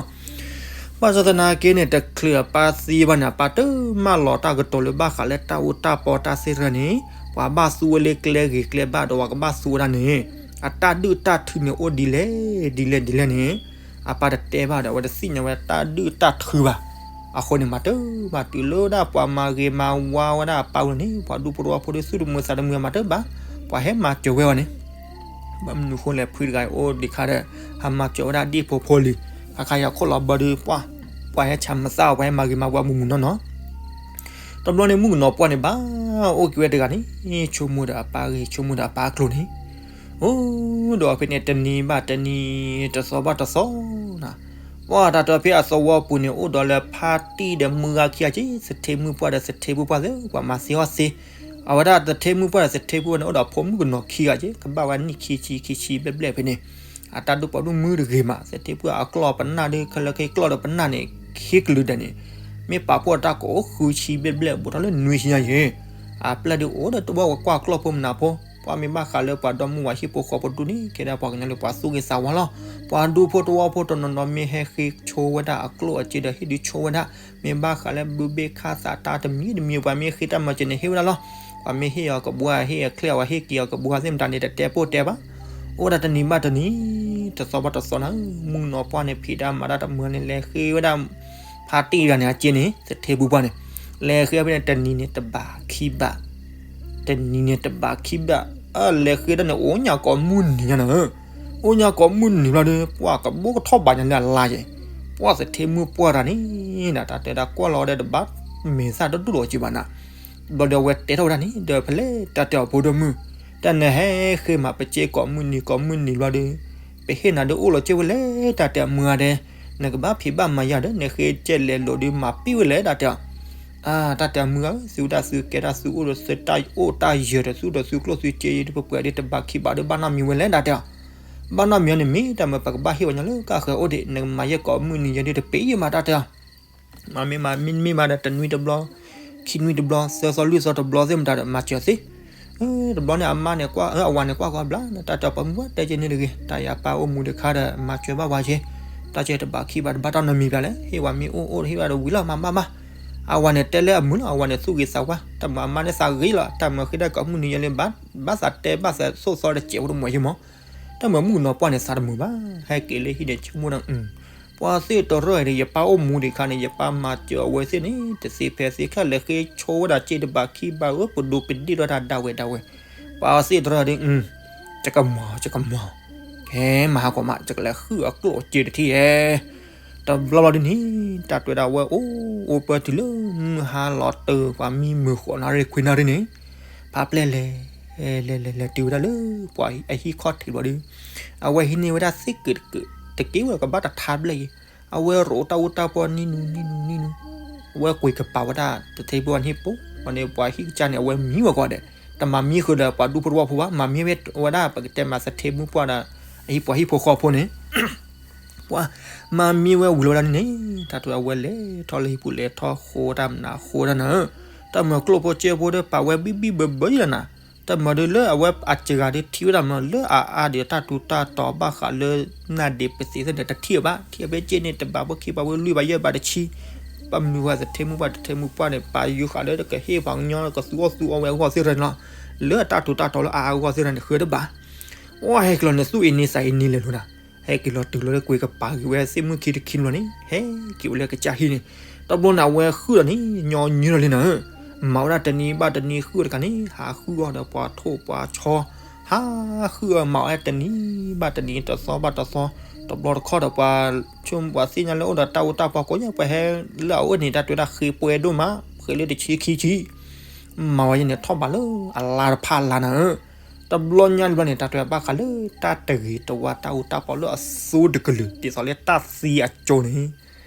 ဘၣ်ဆၣ်သနာ်က့န့ၣ် တချုးအပၢ်သံဘၣ်န့ၣ် အပၢ်တမၢလီၤတၢ်ကတိၤလၢဘၣ်ဃးလၢတၢ်အူတၢ်ပီတၢ်သ့ၣ်တဖၣ်န့ၣ်, ပှၤဘၣ်သူဝဲလၢကျဲဂ့ၤကျဲဘၣ်ဒီးပှၤကဘၣ်သူဝဲဒၣ်န့ၣ်, အတၢ်ဒုၣ်တၢ်ထုန့ၣ်အိၣ်ဒ်လဲၣ်ဒ်လဲၣ်ဒ်လဲၣ်န့ၣ်, အပၢ်တတဲဘၣ်ဒီး အဝဲတသ့ၣ်ညါဝဲတၢ်ဒုၣ်တၢ်ထုဘၣ်. အဃိန့ၣ် မၤတဘၣ်တုၤလၢဒၣ်ပှၤမၤဂ့ၤမၤဝါဝဲဒၣ်အပၢ်ဝံၤန့ၣ် ပှၤဒူဖိတဝီဖိဒီးသူၣ်တမုာ်သးတမုာ် မၤတဘၣ်, ပှၤဟဲမၤစၢၤဝဲအီၤန့ၣ်, ဘၣ်မနုၤဃိလဲၣ် ဖုတဂၤအံၤအိၣ်ဒံးခါဒီး ဟးမၤစၢၤဝဲဒၣ်ဒ့ၣ်ဖိဖိလံၤ, ခါခါအံၤအခိၣ်လီၤဘၢဒီး ပှၤ ပှၤဟဲဆါမသး ပှၤဟဲမၤဂ့ၤမၤဝါမုၢ်မုၢ်နီၢ်နီၢ် တဘျီန့ၣ် မုၣ်ကနီၤပှၢ်န့ၣ် ဘၣ်အိၣ်က့ၤဝဲတဂၤန့ၣ် ဆိကမိၣ်ဒီးအပၢ်ဂ့ၤ ဆိကမိၣ်ဒီးအပၢ်ကျိၤန့ၣ်, အိၣ်ဒီးဖဲန့ၣ် တနံၤဘၣ်တနံၤ တသီဘၣ်တသီနၤ, ပှၢ်တၢ်တဖဲအသဝီပူၤန့ၣ် အိၣ်ဒီးလၢဖါတံၢ်ဒီးမုၢ်ဂၤခံဂၤက့ၤ သထ့မုၣ်ပှၢ်ဒီးသထ့ဖုပှၢ်သ့ၣ် ပှၤမၤသံအီၣ်သ့, အဝဲဒၣ်သထ့မုၣ်ပှၢ်ဒီးသထ့ဖုပှၢ်န့ၣ် အိၣ်ဒီးဖိမုၣ်ကနီၤခံဂၤက့ၤ ကဘၣ်ဝဲနံၣ်ခံဆံခံဆံဘျဲၣ်ဘျဲၣ်ဖဲန့ၣ်, အတၢ်ဒူၣ်ပိာ်ဒူၣ်မုၢ်တဂ့ၤမး သထ့ဖုအကျီၢ်ပနၢ်ဒီး ခဲလၢာ်ခဲကျီၢ်ဒီးပနၢ်န့ၣ် ခံကလုာ်ဒဲးန့ၣ်, မ့ၢ်ပာ်ဖှိၣ်တၢ်ကအိၣ်ဃုဆံ ဘျဲၣ်ဘျဲၣ် ဘူးထီၣ်လၢနွံဆံညါယဲၢ်, အပျဲၢ်ဒုးအိၣ်ဒီးတဘၣ်ဝဲကွၢ်ကျီၢ်ဖိမနုၤဖိ, ပှၤမ့ၢ်ဘၣ်ဃးလၢပှၤဒီမုၢ်ဝၤဟံၣ်ဖိဃီဖိဒူၣ်န့ၣ် ကဲဒၣ်ပှၤကညီလၢပှၤသူၣ်ဂ့ၤသးဝါလီၤ. ပှၤဒူဖိတဝီဖိတနီၤနီၤမ့ၢ်ဟဲဃ့ဆိဝဲဒၣ်အကျိၣ်အစ့ဒီးဟ့ၣ်ဒုးဆိဝဲဒၣ်, မ့ၢ်ဘၣ်ဃးလၢဘုဘ့ၣ်ခၣ်သးတၢ်တမံၤတမံၤ ပှၤမ့ၢ်ဃ့တၢ်မၤစၢၤန့ၣ် ဟ့ၣ်ဝဲဒၣ်လီၤ. ပှၤမ့ၢ်ဟ့ၣ်အီၤကဘှါ ဟ့ၣ်အချ့အဝဲဟ့ၣ်က့ၤအီၤကဘှါသ့ၣ်မတၤန့ၣ် တတဲပိၢ်တဲဘၣ်. အိၣ်ဒၣ်တနံၤဘၣ်တနံၤ တသီဘၣ်တသီနၤ, မုၣ်ကနီၤပှၢ်န့ၣ် ဖံးတၢ်မၤတၢ်တမုာ်န့ၣ် လဲၤဃ့ဝဲဒၣ် ဖါတံၢ်တဂၤန့ၣ် အစ့န့ၣ် သထ့ဖုပှၢ်န့ၣ် လဲၤဃ့ဖဲန့ၣ် တနံၤန့ၣ်တဘးခံဘး တနံၤန့ၣ်တဘးခံဘး, အလဲၤဃ့ဒၣ်န့ၣ် အိၣ်ညါကိးမုၢ်နံၤညါနၤဧၢ, အိၣ်ညါကိးမုၢ်နံၤဘျီဒီး ပှၢ်ကဘိကထီၣ်ဘးညါလၢအလါယဲၢ်, ပှၢ်သထ့မုၣ်ပှၢ်တဂၤန့ၣ် တၢ်တဲဒၣ်ကွၢ်လီၤဒီးတဘၣ်မဲာ်သၣ်တဒူၣ်လီၤက့ဘၣ်နၤ, ဘျီဒီးအဝဲတဲထီၣ်ဝဲဒၣ်န့ၣ် ဒီးဖဲလဲၣ်တၢ်တဲအီၤဖိဒိၣ်မုၣ်, တၢ်နဟဲဃ့မးပစ့ကိးမုၢ်နံၤကိးမုၢ်နံၤဘျီဒီး ပဟ့ၣ်နၤဒီးအိၣ်လီၤက့ဝဲလဲၣ် တၢ်တဲအမုၢ်ဂၤဒဲး, နကဘၣ်ဖံးဘၣ်မၤယၤဒီး နဃ့ကဲလဲၤလိာ်ဒီးမၤပံၣ်ဝဲလဲၣ် တၢ်တဲအီၤ အါ တၢ်တဲအမုၢ်ဧၢ, သုတၢ်သုကဲတၢ်သုအိၣ်ဒီးသုတၢ်အိၣ်တၢ်ယၢၤဒီးသုဒီးသုကျိၣ်သုစ့ဒီးပပှဲၤဒီးတဘးခံဘးဒီးဘၣ်နီတမံၤဝဲလဲၣ် တၢ်တဲအီၤ, ဘၣ်နီတမံၤန့ၣ်မ့ၢ်တၢ်မၤပကဘၣ်ဟ့ၣ်ဝဲညီလၢကၢ်ဃၢၤအိၣ်ဒံး နကမၤယဲၢ်ကိးမုၢ်နံၤယဲၢ်ဒ်တပ့ၤယဲၢ်မး တၢ်တဲအီၤ, မ့မ့ၢ်မးဒီးတနွံတဘျီ, ခံနွံတဘျီ, သၢသီလွံၢ်သီတဘျီသ့ၣ်မတၤဒီးမၤစၢၤသ့ တဘျီန့ၣ်အမါန့ၣ်ကွၢ် အဝၤန့ၣ်ကွၢ်ကွၢ်ဘျါ တၢ်တဲအီၤပှၤမုၢ်ဝဲတဲက့ၤန့ၣ်တဂ့ၤ, တၢ်ယပၢ်အိၣ်မူတခါဒီး မၤစၢၤဘၣ်ပှၤက့ၤ, တၢ်ကဲတဘးခံဘးတဘၣ်တၢ်နီတမံၤဘျါလဲၣ်, ဟ့ၣ်ဝဲမ့ၢ်အိၣ်အိၣ်ဟ့ၣ်ဝဲဒီးဝံၤလီၤမၤဘၣ်မး, အဝၤန့ၣ်တဲလၢအမုာ်လီၤ အဝၤန့ၣ်သူၣ်ဂ့ၤသးဝါ, တၢ်မၤအမါန့ၣ်သးဂ့ၤလီၤ တၢ်မၤဃ့ဒၣ်ကိးမုၢ်နံၤယဲၢ်လၢ ဘၣ်သးတဲဘၣ်သးသိၣ်သီတစဲးဖိတမီၤယဲၢ်မး, တၢ်မၤမုၣ်ကနီၤပှၢ်န့ၣ်သးတမုာ်ဘၣ်, ဟဲက့ၤလၢဟံၣ်န့ၣ်ဆိကမိၣ်ဒီး ပှၤသ့ၣ်တရၢၢ်ဒီး ယပၢ်အိၣ်မူဒံးခါန့ၣ် ယပၢ်မၤစၢၤအဝဲသ့ၣ်န့ၣ် တသ့ဖဲသ့ခဲလၢာ်ဃ့ဆိဝဲဒၣ်စ့တဘးခံဘးဧၢ ပဒိးပဒ့ၣ်ဒီးတၢ်ဒၣ်ဝဲဒၣ်ဝဲ, ပှၤသ့ၣ်တရၢၢ်ဒီး ကကမီၤ ကကမီၤ, ကဲမၤဟးဂီၤမး ယကလဲၤဃုအကျိၣ်အစ့တထံၣ်ဧဲ, တဘျီဘျီဒ်န့ၣ် တၢ်တဲဒၣ်ဝဲအိၣ်အိၣ်ပၢတုၤလၢမုၢ်ဟါလီၤတၢၢ် ပှၤမံမုာ်ဃိးနၣ်ရံၣ်ခွံနၣ်ရံၣ်န့ၣ်, ဖါပျဲၢ်လဲၤ လဲၤလဲၤလဲၤလဲၤတုၤဝဲဒၣ်လၢ ပှၤအဟံၣ်ခီၣ်ထံးဘျီဒီး, အဝဲဟံးန့ၢ်ဝဲဒၣ်သ့ၣ်ကုာ်တကုာ်, တက့ၢ်ဝဲကဘၣ်တထါဘျဲၣ်ယံၤ, အဝဲရိးတၢ်အူတၢ်ပီနံနူနံနူနံနူ, အဝဲကွံာ်ကပၤဝဲဒၣ် တထံဖိအဟံၣ်ပူၤ, ဝဲန့ၣ်ပှၤဟံၣ်ကစၢ်န့ၣ် အဝဲမံဝဲကီးဒဲး, တမၤမံဃုာ်ဒီးပှၤဒူဖိတဝီဖိဘၣ်, မၤမံဝဲဝဲဒၣ် ပကတဲမးသထ့မုၣ်ပှၢ်ဒီး အဟံၣ်ပှၤဟံၣ်ဖိဃီဖိန့ၣ် ပှၤမၤမံဝဲဝံၤလီၤဝဲဒၣ်န့ၣ်န့ၣ် တၢ်တဲအဝဲလဲၤထီၣ်လၢဟံၣ်ပူၤလဲၤထီၣ်ဃိတၢ်မနုၤဃိတၢ်နၤဧၢ, တၢ်မၤကျိၣ်ဖိစ့ဖိဒီးပာ်ဝဲဘံၣ်ဘံၣ်ဘၢဘၢယလီၤနၤ, တၢ်မၤဒီးလၢအဝဲအစှၤဂၤဒီးထံၣ်ဝဲဒၣ်မး လၢအအါဒီးတၢ်ထူးတၢ်တီၤဘၣ်ဃးလၢ နၢ်ဒ့ပသ့သ့ၣ်န့ၣ် တထံၣ်ဘၣ်, ထံၣ်အဘ့ၣ်စ့န့ၣ် တဘးဖိခံဘးဖိလွံၢ်ဘးယဲၢ်ဘးတဆံ, ဘၣ်မနုၤဃိသထ့မုၣ်ပှၢ် တထ့မုၣ်ပှၢ်န့ၣ် ပာ်ယုၤဃာ်လၢတကဟ့ၣ်ပှၤကညီ ကသူအီၣ်သူအီဝဲအဂီၢ်သ့ၣ်တဖၣ်န့ၣ်လီၤ, လၢအတၢ်ထူးတၢ်တီၤလၢအအါအဂီၢ်သ့ၣ်တဖၣ်န့ၣ် ဃုတဘၣ် အီၣ်ဟဲက့ၤလီၤန့ၣ် သူၣ်အ့န့သးအ့န့လဲၤလိာ်နၤ, ဟဲက့ၤလီၤတုၤလီၤလၢကွံာ်ကပၤဂ့ၤဝဲသ့ၣ်မုၣ်ခံတခံဘျီန့ၣ် ဟဲက့ၤဝဲလၢကစၢ်ဟံၣ်န့ၣ်, တဘျီန့ၣ် အဝဲဃုာ်ဒီးန့ၣ် ညီနုၢ်လီၤလံနၤဧၢ, မၤဝဲဒၣ်တနံၤဘၣ်တနံၤဃုာ်တခါန့ၣ် ဟးဃုအီၣ်ဒီးပှၤထိၣ်ပှၤဆီ, ဟးဃုအီၣ်မၤဝဲတနံၤဘၣ်တနံၤ တသီဘၣ်တသီ, တဘျီတခီၣ်ဒီးပှၤ ဆိပှၤသ့ၣ်ညါလၢအိၣ်ဒီးတၢ်အူတၢ်ပီကိးညါ ပှၤဟဲလၢအအိၣ်န့ၣ် တၢ်တဲဝဲဒၣ်ဃ့ပှဲၤဒိၣ်မး ဃ့လၢတဆံခံဆံ မၤဝဲယဲန့ၣ် ထီၣ်ဘးလၢအလါတဖၣ်အလါနၤဧၢ, တဘျီညါတဘျီန့ၣ် တၢ်တဲဘၣ်ဃးလၢတၢ်တဂ့ၤတဝါတၢ်အူတၢ်ပီလၢအသိတကလုာ် ဒ်သိးလၢတၢ်သံအကၠိန့ၣ်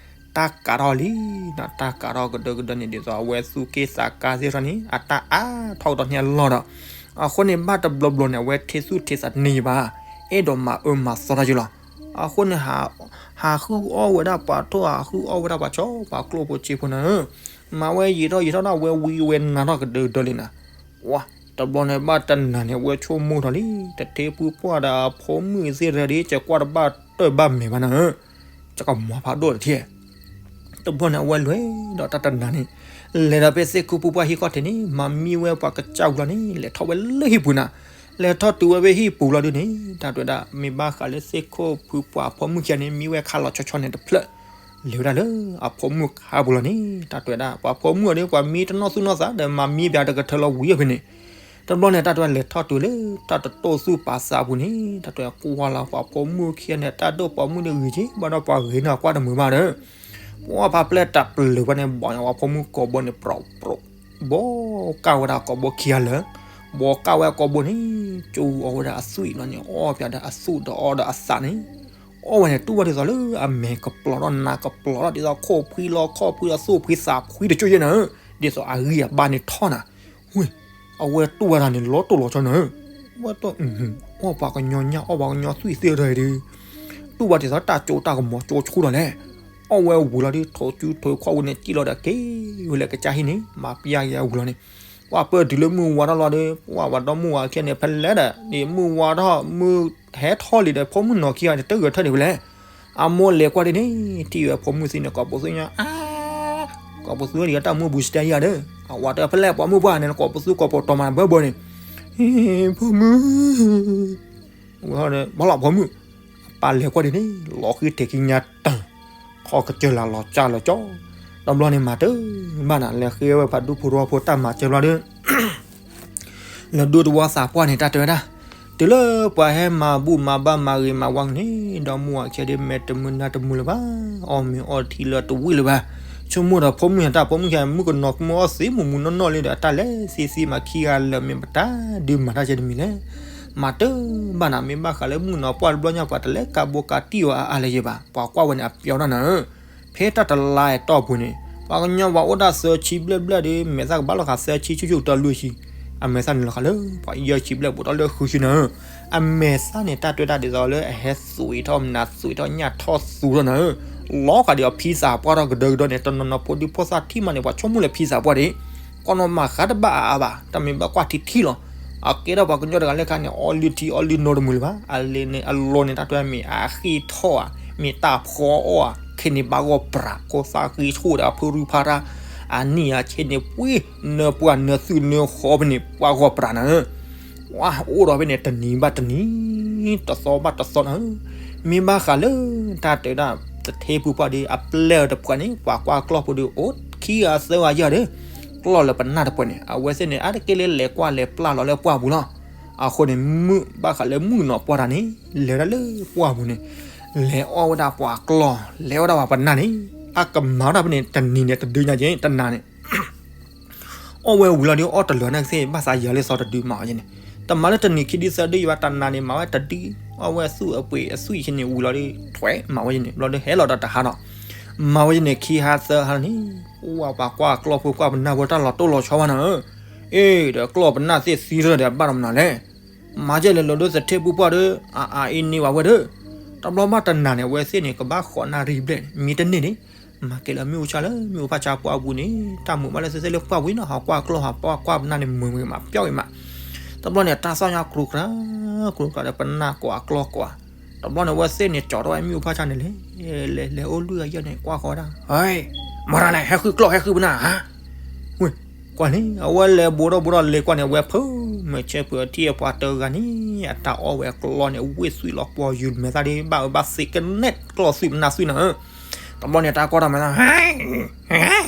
တၢ်ကးထီၣ်လံ, တၢ်ကးထီၣ်ကဒၢကဒၢန့ၣ် ဒ်သိးအဝဲသူၣ်က့ၣ်သးကါသ့ၣ်တဖၣ်န့ၣ် အတၢ်အါထီၣ်ကဒီးန့ၣ်အလီၢ်ဒီး, အဃိန့ၣ် ဘၣ်တဘျီဘျီန့ၣ် အဝဲထံသူၣ်ထံသးတန့ၢ်ဘၣ်, အဲၣ်ဒိးမၤအၢမၤသီတၢ်က့ၤလီၤ, အဃိန့ၣ် ဟးဃုအီၣ်ဝဲဒၣ်ပှၤထိၣ် ဟးဃုအီၣ်ဝဲဒၣ်ပှၤဆီ ပှၤကျိၣ်ဖိစ့ဖိနၤဧၢ, မၤဝဲယံာ်ထီၣ်ယံာ်ထီၣ်ဒီး အဝဲဝံအဝဲနါထီၣ်ကဒၢကဒၢလံနၤ, တဘျီန့ၣ်ဘၣ်တနၤန့ၣ် အဝဲဆိကမိၣ်ထီၣ်လံ, တထ့ဖုပှၢ်ဒီးအဖိမုၣ်သ့ၣ်တဖၣ်ဒီး ကကွၢ်တဘၣ်တၢ်ဘၣ်မဲာ်ဘၣ်နၤဧၢ, ကကမီၤဖးဒိၣ်တထံၣ် တဘျီန့ၣ် အဝဲလဲၤဒီးတၢ်တနၤန့ၣ်, လဲၤဒီးဖဲသ့ၣ်ခိၣ်ဖုပှၢ်ဟံၣ်ခီၣ်ထံးန့ၣ် မၤမံဝဲပှၤကစၢ်ဝံၤလီၤန့ၣ် လဲၤထီၣ်ဝဲလၢဟံၣ်ပူၤနၤ, လဲၤထီၣ်တုၤဝဲဖဲဟံၣ်ပူၤလီၤဒုးန့ၣ် တၢ်တဲဝဲဒၣ် မ့ၢ်ဘၣ်ဃးလၢသ့ၣ်ခိၣ်ဖုပှၢ်အဖိမုၣ်ခံဂၤန့ၣ် မံဝဲခါလီၤဆီဆီန့ၣ်တဖျၢၣ်, လဲၤဝဲဒၣ်လၢအဖိမုၣ်ခါပူၤလီၤန့ၣ် တၢ်တဲဝဲဒၣ် ပှၤဖိမုၣ်အီၤဒီး ပှၤမံတနီၣ်သူၣ်နီၣ်သးဒီး မၤမံပၠးတကထၢလီၤဝံၤအဖဲန့ၣ် တဘျီန့ၣ် တၢ်တဲဝဲလဲၤထီၣ်တုၤလၢတၢ်တတိၢ်သူၣ်ပာ်သးအပူၤန့ၣ် တၢ်တဲဝဲကွၢ်လီၤပှၤဖိမုၣ်ခံဂၤန့ၣ် တၢ်ဒိၣ်ပိာ်မုၣ်န့ၣ်ဂ့ၤက့ ဘၣ်ဒီးပှၤဂ့ၤန့ၣ်အကွၢ်တမုာ်ဘၣ်ဒီး ပှၤဖးပျဲၢ်တၢ်ပျၢၤဘၣ်န့ၣ် ဘီၣ်န့ၣ် ပှၤဖိမုၣ်ကိးဘိန့ၣ် ပြီးပြီး ဘီကၢ်ဝဲဒၣ်ကိးဘိခံဂၤလၢာ်, ဘီကၢ်ဝဲကိးဘိန့ၣ် ကၠိအီဝဲဒၣ်အသွံၣ်လီၤန့ၣ် အီၣ်ပၠးဒီးအသွံၣ်ဒီးအီဒီးအသးန့ၣ်, အီၣ်ဝဲန့ၣ် တူၢ်ဘၣ်ဒ်သိးလၢအမဲာ်ကပျီၤထီၣ်နါကပျီၤထီၣ် ဒ်သိးခိၣ်ဖှံလီၤခီၣ်ဖှံဒီးသိၣ်ဖှံသးဖှံတကၠိယဲၢ်နၤဧၢ, ဒ်သိးအဂံၢ်အဘါန့ၣ်ထီၣ်နၤ, ဝ့ၢ်, အဝဲတူၢ်ဝဲဒၣ်န့ၣ် လီၤတိၢ်လီၤဆီနၤဧၢ, ဝဲတ အီၣ်ပှၤကညီညၣ် အီၣ်ပှၤကညီသွံၣ်သ့ၣ်တဖၣ်ဒီး တူၢ်ဘၣ်ဒ်သိးတၢ်ကၠိတၢ်ကမီၤကၠိဆူၣ်ထီၣ်လဲၣ်, အီၣ်ဝဲဝံၤလီၤဒီး ထိးစုထိးခီၣ်ဝံၤန့ၣ် စံၣ်လီၤဒီးက့ၤဝဲလၢကစၢ်ဟံၣ်န့ၣ် မၤပျၢ်က့ၤအဝံၤလီၤန့ၣ်, ပှၤပၢၢ်တုၤလၢမုၢ်ဝါထီၣ်လီၤဒီး ပှၤဝဲဒီမုၢ်ဝါခံဂၤန့ၣ် ဖဲလဲၣ်ဒီး န့ၣ်မုၢ်ဝါထီၣ်မုၢ်ဟဲထီၣ်လံဒီး ဖိမုၣ်နီၢ်ခံဂၤန့ၣ် တဂဲၤထၢၣ်ဒံးဝဲလဲၣ်, အမိၢ်လဲၤကွၢ်ဒ်န့ၣ် ထံၣ်ဝဲဖိမုၣ်သံန့ၣ် ကိးပသူညါ အါ, ကိးပသူဒံးတၢ်မုၢ်ဘူးစတဲယၤဒီး ဝဲတဲဖဲလဲၣ် ပိာ်မုၣ်ပှၢ်န့ၣ် ကိးပသူကိးပတီၤမးဘၢဘၢန့ၣ်, ဖိမုၣ်, ဘၣ်လီၤဖိမုၣ်, အပၢ်လဲၤကွၢ်ဒ်န့ၣ် လီၤဃံထံးခံညါတၢ်, ခီကစၢၢ်လၢလီၤကၢ်လၢကၠီ, တဘျီန့ၣ်မၤတၢ်ဘၣ်နၤ လဲၤဃ့ဝဲဖးဒူဖိရီဖိတၢ်မၤစၢၤဘျီဒီး လၢဒိတဝီသးပှၢ်န့ၣ် တၢ်တဲဝဲဒၣ်, တုၤလၢပှၤဟဲမၤဘူၣ်မၤဘါမၤဂ့ၤမၤဝါန့ၣ် ဒီမါဝၤခဲဒ်မဲာ်တမုာ်နါတမုာ်လၢၤဘၣ်, အီၣ်မ့ၤအီထံလၢတဝံၣ်လၢၤဘၣ်, ဆိကမိၣ်ဒီးဖိမုၣ်တၢ် ဖိမုၣ်ခဲ မုၣ်ကနီၤကမုၢ်အီၣ်သ့မုၢ်မုၢ်နီၢ်နီၢ်လံဒီး အတၢ်လဲၤသ့သ့မၤခံဂၤလၢာ် မ့ၢ်ပတၢ်ဒုးမၤတၢ်ကဲတမံၤလဲၣ်, မၤတၢ်ဘၣ်နၤ မ့ၢ်ဘၣ်ဃးလၢမုၣ်ကနီၤပှၢ်တဘျီညါ ပှၤတလဲၤကးဘိကးတံၢ်အီၤအါအါလၢၤယဲဘၣ်, ပှၤကွၢ်ဝဲန့ၣ် အပျီတၢ်နၤဧၢ ဖဲတၢ်တလါအတီၢ်ပူၤန့ၣ် ပှၤကညီပှၤအိၣ်ဒၣ်သၢဆံဘျဲၣ်ဘျဲၣ်ဒီး မဲာ်သၣ်ကဘၣ်လီၤဃာ်သၢဆံဆူၣ်ဆူၣ်ကတၢၢ်လွံၢ်ဆံ, အမဲာ်သၣ်န့ၣ်လီၤဃာ်လၢပှၤယဲၢ်ဆံဘျဲၣ်ဘူးတၢ်လၢဃုဆံနၤဧၢ, အမဲာ်သၣ်န့ၣ် တၢ်တဲတၢ်ဒ်သိးလၢအဟဲသွံးထီၣ်မနၤသွံးထီၣ်ညၣ်ထီၣ်သူထီၣ်နၤဧၢ, လီၤဃာ်ဒီးအဖံသးပှၢ်ထီၣ်ကဒၢကဒၢန့ၣ် တနီၤနီၤဖိဒံဖိသၣ်ထံၣ်မးန့ၣ် ပှၤဆိကမိၣ်လၢဖံသးပှၢ်ဒၣ် ကီၢ်နီၢ်မၤဃးတဘၣ်အါအါဘၣ်, တၢ်မ့ၢ်ဘၣ်ကွၢ်ထံထံလီၤ, အကဲထီၣ်ပှၤကညီတဂၤလၢခါန့ၣ် အီလုၢ်ထံအီလုၢ်နိတမုာ်လၢၤဘၣ်, အလဲန့ၣ် အလီၢ်န့ၣ် တၢ်တဲမ့ၢ်အဃ့ၢ်ထီၣ်ဧါ, မ့ၢ်တၢ်ဖှီအီၣ်ဧါ, ခဲန့ၣ်ဘၣ်ဂီၢ်ပြး ခိၣ်သၣ်ဃ့ဆိၣ်ဒီးအဖုရူဖးရၣ်, အနံၣ်အဆ့န့ၣ်ပှ့ၤ နၢပှၢ်နၢသုးနၢဃီဖဲန့ၣ် ပှၤဂီၢ်ပြးနၤဧၢ ပှၤအိၣ်ဒီးဖဲန့ၣ် တနံၤဘၣ်တနံၤ, တသီဘၣ်တသီနၤဧၢ, မ့ၢ်ဘၣ်ဃးလၢ တၢ်တဲဒၣ် သထ့ဖုပှၢ်ဒီး အပျဲၢ်တဖှဲးန့ၣ် ပှၤကွၢ်ကျီၢ်ဖိဒီး အိၣ်ခံဂၤသၢဂၤယဲၢ်ဒီး ကျီၢ်လၢပနၢ်တဖှဲးန့ၣ် အဝဲသ့ၣ်န့ၣ် အါတက့ၢ်လၢလဲၤကွၢ်လဲၤပျၢ်လီၤလၢပှၢ်ပူၤလီၤ, အဃိန့ၣ် မုၣ်ဘၣ်ဃးလၢမုၣ်ကနီၤပှၢ်တၢ်န့ၣ် လဲၤဝဲဒၣ်လၢပှၢ်ပူၤန့ၣ် လဲၤအီၣ်ဝဲဒၣ်ပှၤကျီၢ် လဲၤဝဲဒၣ်ပှၤပနၢ်န့ၣ် အကမၤဝဲဒၣ်ဖဲန့ၣ် တနံၤန့ၣ် တဒုညါက့ တနၤန့ၣ် အီၣ်ဝဲဝံၤလီၤဒီး အီၣ်တလၢာ်န့ၣ်ကသ့ၣ် ဘၣ်သးယၤလၢသီတဒုမၤအီၤယဲန့ၣ်, တမၤလၢတနံၤခံဒုသၢဒုယဘၣ် တနၤန့ၣ် မၤဝဲတဒု, အီၣ်ဝဲအသူၣ်အပှ့ၤအသွံၣ်ဆ့န့ၣ်ဝံၤလီၤဒီး ထွဲမၤဝဲယဲန့ၣ် ဘျီဒီးဟဲလီၤဒီးတဟါဒီး မၤဝဲယဲန့ၣ် ခံဟါသၢဟါန့ၣ်, ပှၤကွၢ်ကျီၢ်ဖိကွၢ်ပနၢ်ဖိတၢ်လီၤတိၢ်လီၤဆီဘၣ်နၤဧၢ, အ့ၣ်ဒီးကျီၢ်ပနၢ်သ့ၣ်သံထီၣ်ဒီးဘၣ်ဒီးမနုၤလဲၣ်, မၤကဲလဲၤလီၤဒီးသထ့ဖုပှၢ်ဒီး အအါအ့န့ၢ်ဝဲဝဲဒီး, တဘျီဘၣ်တနၤန့ၣ် အဝဲသ့ၣ်န့ၣ် ကဘၣ်ဃိးနၣ်ရံၣ်ဘျဲၣ်န့ၣ် မံတန့ၢ်န့ၣ် မၤကဲလၢမ့ၣ်အူဆၣ်လၢမ့ၣ်အူဖးဆါပှၢ်အပူၤန့ၣ် တၢ်မုာ်ဘၣ်လၢသ့ၣ်သ့ၣ်လၢပှၢ်ဝံၤနီၤ ဟးကွၢ်ကျီၢ်ဟးကွၢ်ပနၢ်န့ၣ် မုာ်ဂ့ၤမးပျီၣ်ဂ့ၤမး, တဘျီန့ၣ် တၢ်သီၣ်ညါကြူကြၤ ကြူကြၤဒီးပနၢ်ကွၢ်ကျီၢ်ကွၢ်, တဘျီန့ၣ် အဝဲသ့ၣ်န့ၣ် ကၠီထီၣ်ဝဲမ့ၣ်အူဖးဆါန့ၣ်လဲၤ, လဲၤလဲၤအိၣ်လွံၢ်ဂၤယဲၢ်န့ၣ် ကွၢ်ဃီၤဝဲဒၣ်, ဟဲ, မတၤလဲၣ် ဟဲဃုကျီၢ်ဟဲဃုပနၢ်ဧါ, ဝ့ၢ်, ကွၢ်န့ၣ် အဝဲလဲၤဘူးထီၣ်ဘူးထီၣ်လဲၤကွၢ်န့ၣ် အဝဲဖုမုၢ်ဆ့ၣ်ဖုအထံၣ်အပှၤတဂၤန့ၣ် အတၢ်အီၣ်ဝဲကျီၢ်န့ၣ် ဝ့ၢ်သွံၣ်လီၤပှီၢ်ယူၤမဲာ်သၣ်ဒီး ဘၣ်အၢဘၣ်သီကနဲၣ်ကျီၢ်သွံၣ်ပနၢ်သွံၣ်နၤဧၢ, တဘျီန့ၣ် တၢ်ကွၢ်တၢ်မဲာ်သၣ်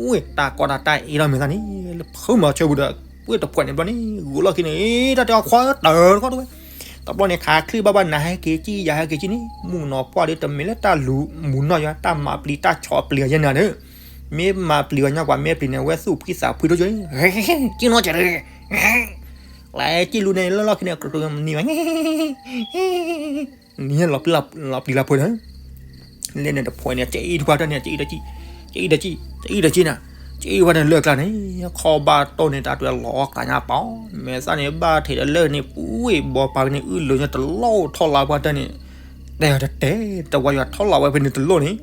ဝ့ၢ်တၢ်ကီတၢ်တၢ်အ့ထီၣ်မဲာ်သၣ်န့ၣ် လၢဖုမုၢ်ဆ့ၣ်ဖုဒီး ဝ့ၢ်တဖှဲးန့ၣ်ဘျီန့ၣ် ဂုာ်လီၢ်ခံန့ၣ် တၢ်တဲအီၤခွါတၢ်တခီတဝဲ, တဘျီန့ၣ် ခးချံၣ်ဘၣ်ဘၣ်နၤဟဲက့ၤကံၣ်ယၤဟဲက့ၤကံၣ်န့ၣ် မုၣ်ကနီၤပှၢ်ဒီးတမ့ၢ်လၢတၢ်လူၤမူၤနီၢ်ယွၤ တၢ်မၤပျံၤတၢ်ဆီးပျံၤအီၤယဲၢ်နၤဒီး မ့ၢ်မၤပျံၤအီၤညါပှၤမ့ၢ်ပျံၤန့ၣ် အဝဲသူၣ်ဖှံသးဖှံထီၣ်က့ၤ, ကံၣ်နီၢ်ကဲးတဂ့ၤ, လၢကံၣ်လူန့ၣ် လၢလီၢ်ခံန့ၣ် ကြၢးကြၢးနံၤဝဲ နံၤလီၤပျံၤလီၤပျံၤလီၤဖိဒီး, လဲၤန့ၣ်တဖှဲးန့ၣ် ကအံၤတဖှဲးတၢ်န့ၣ် ကအံၤဒီးကံၣ်, ကအံၤဒီးကံၣ်, ကအံၤတကံၣ်နၤ, ကအံၤဝဲန့ၣ်လၢကျါန့ၣ် ခီဘၣ်တိၢ်န့ၣ် တၢ်တွဲလီၤကျါညါပီၤ, မဲာ်သၣ်န့ၣ် ဘၣ်ထဲးဒီးလၢန့ၣ် ပူၤဝ့ၢ်ဘီပာ်ကန့ၣ် အုၣ်လၢညါတလိၣ်ထီၣ်လါပှၢ်တၢ်န့ၣ်, တဲတတဲ, တဝါယွၤထီၣ်လါဝဲဖဲန့ၣ်တလိၣ်န့ၣ်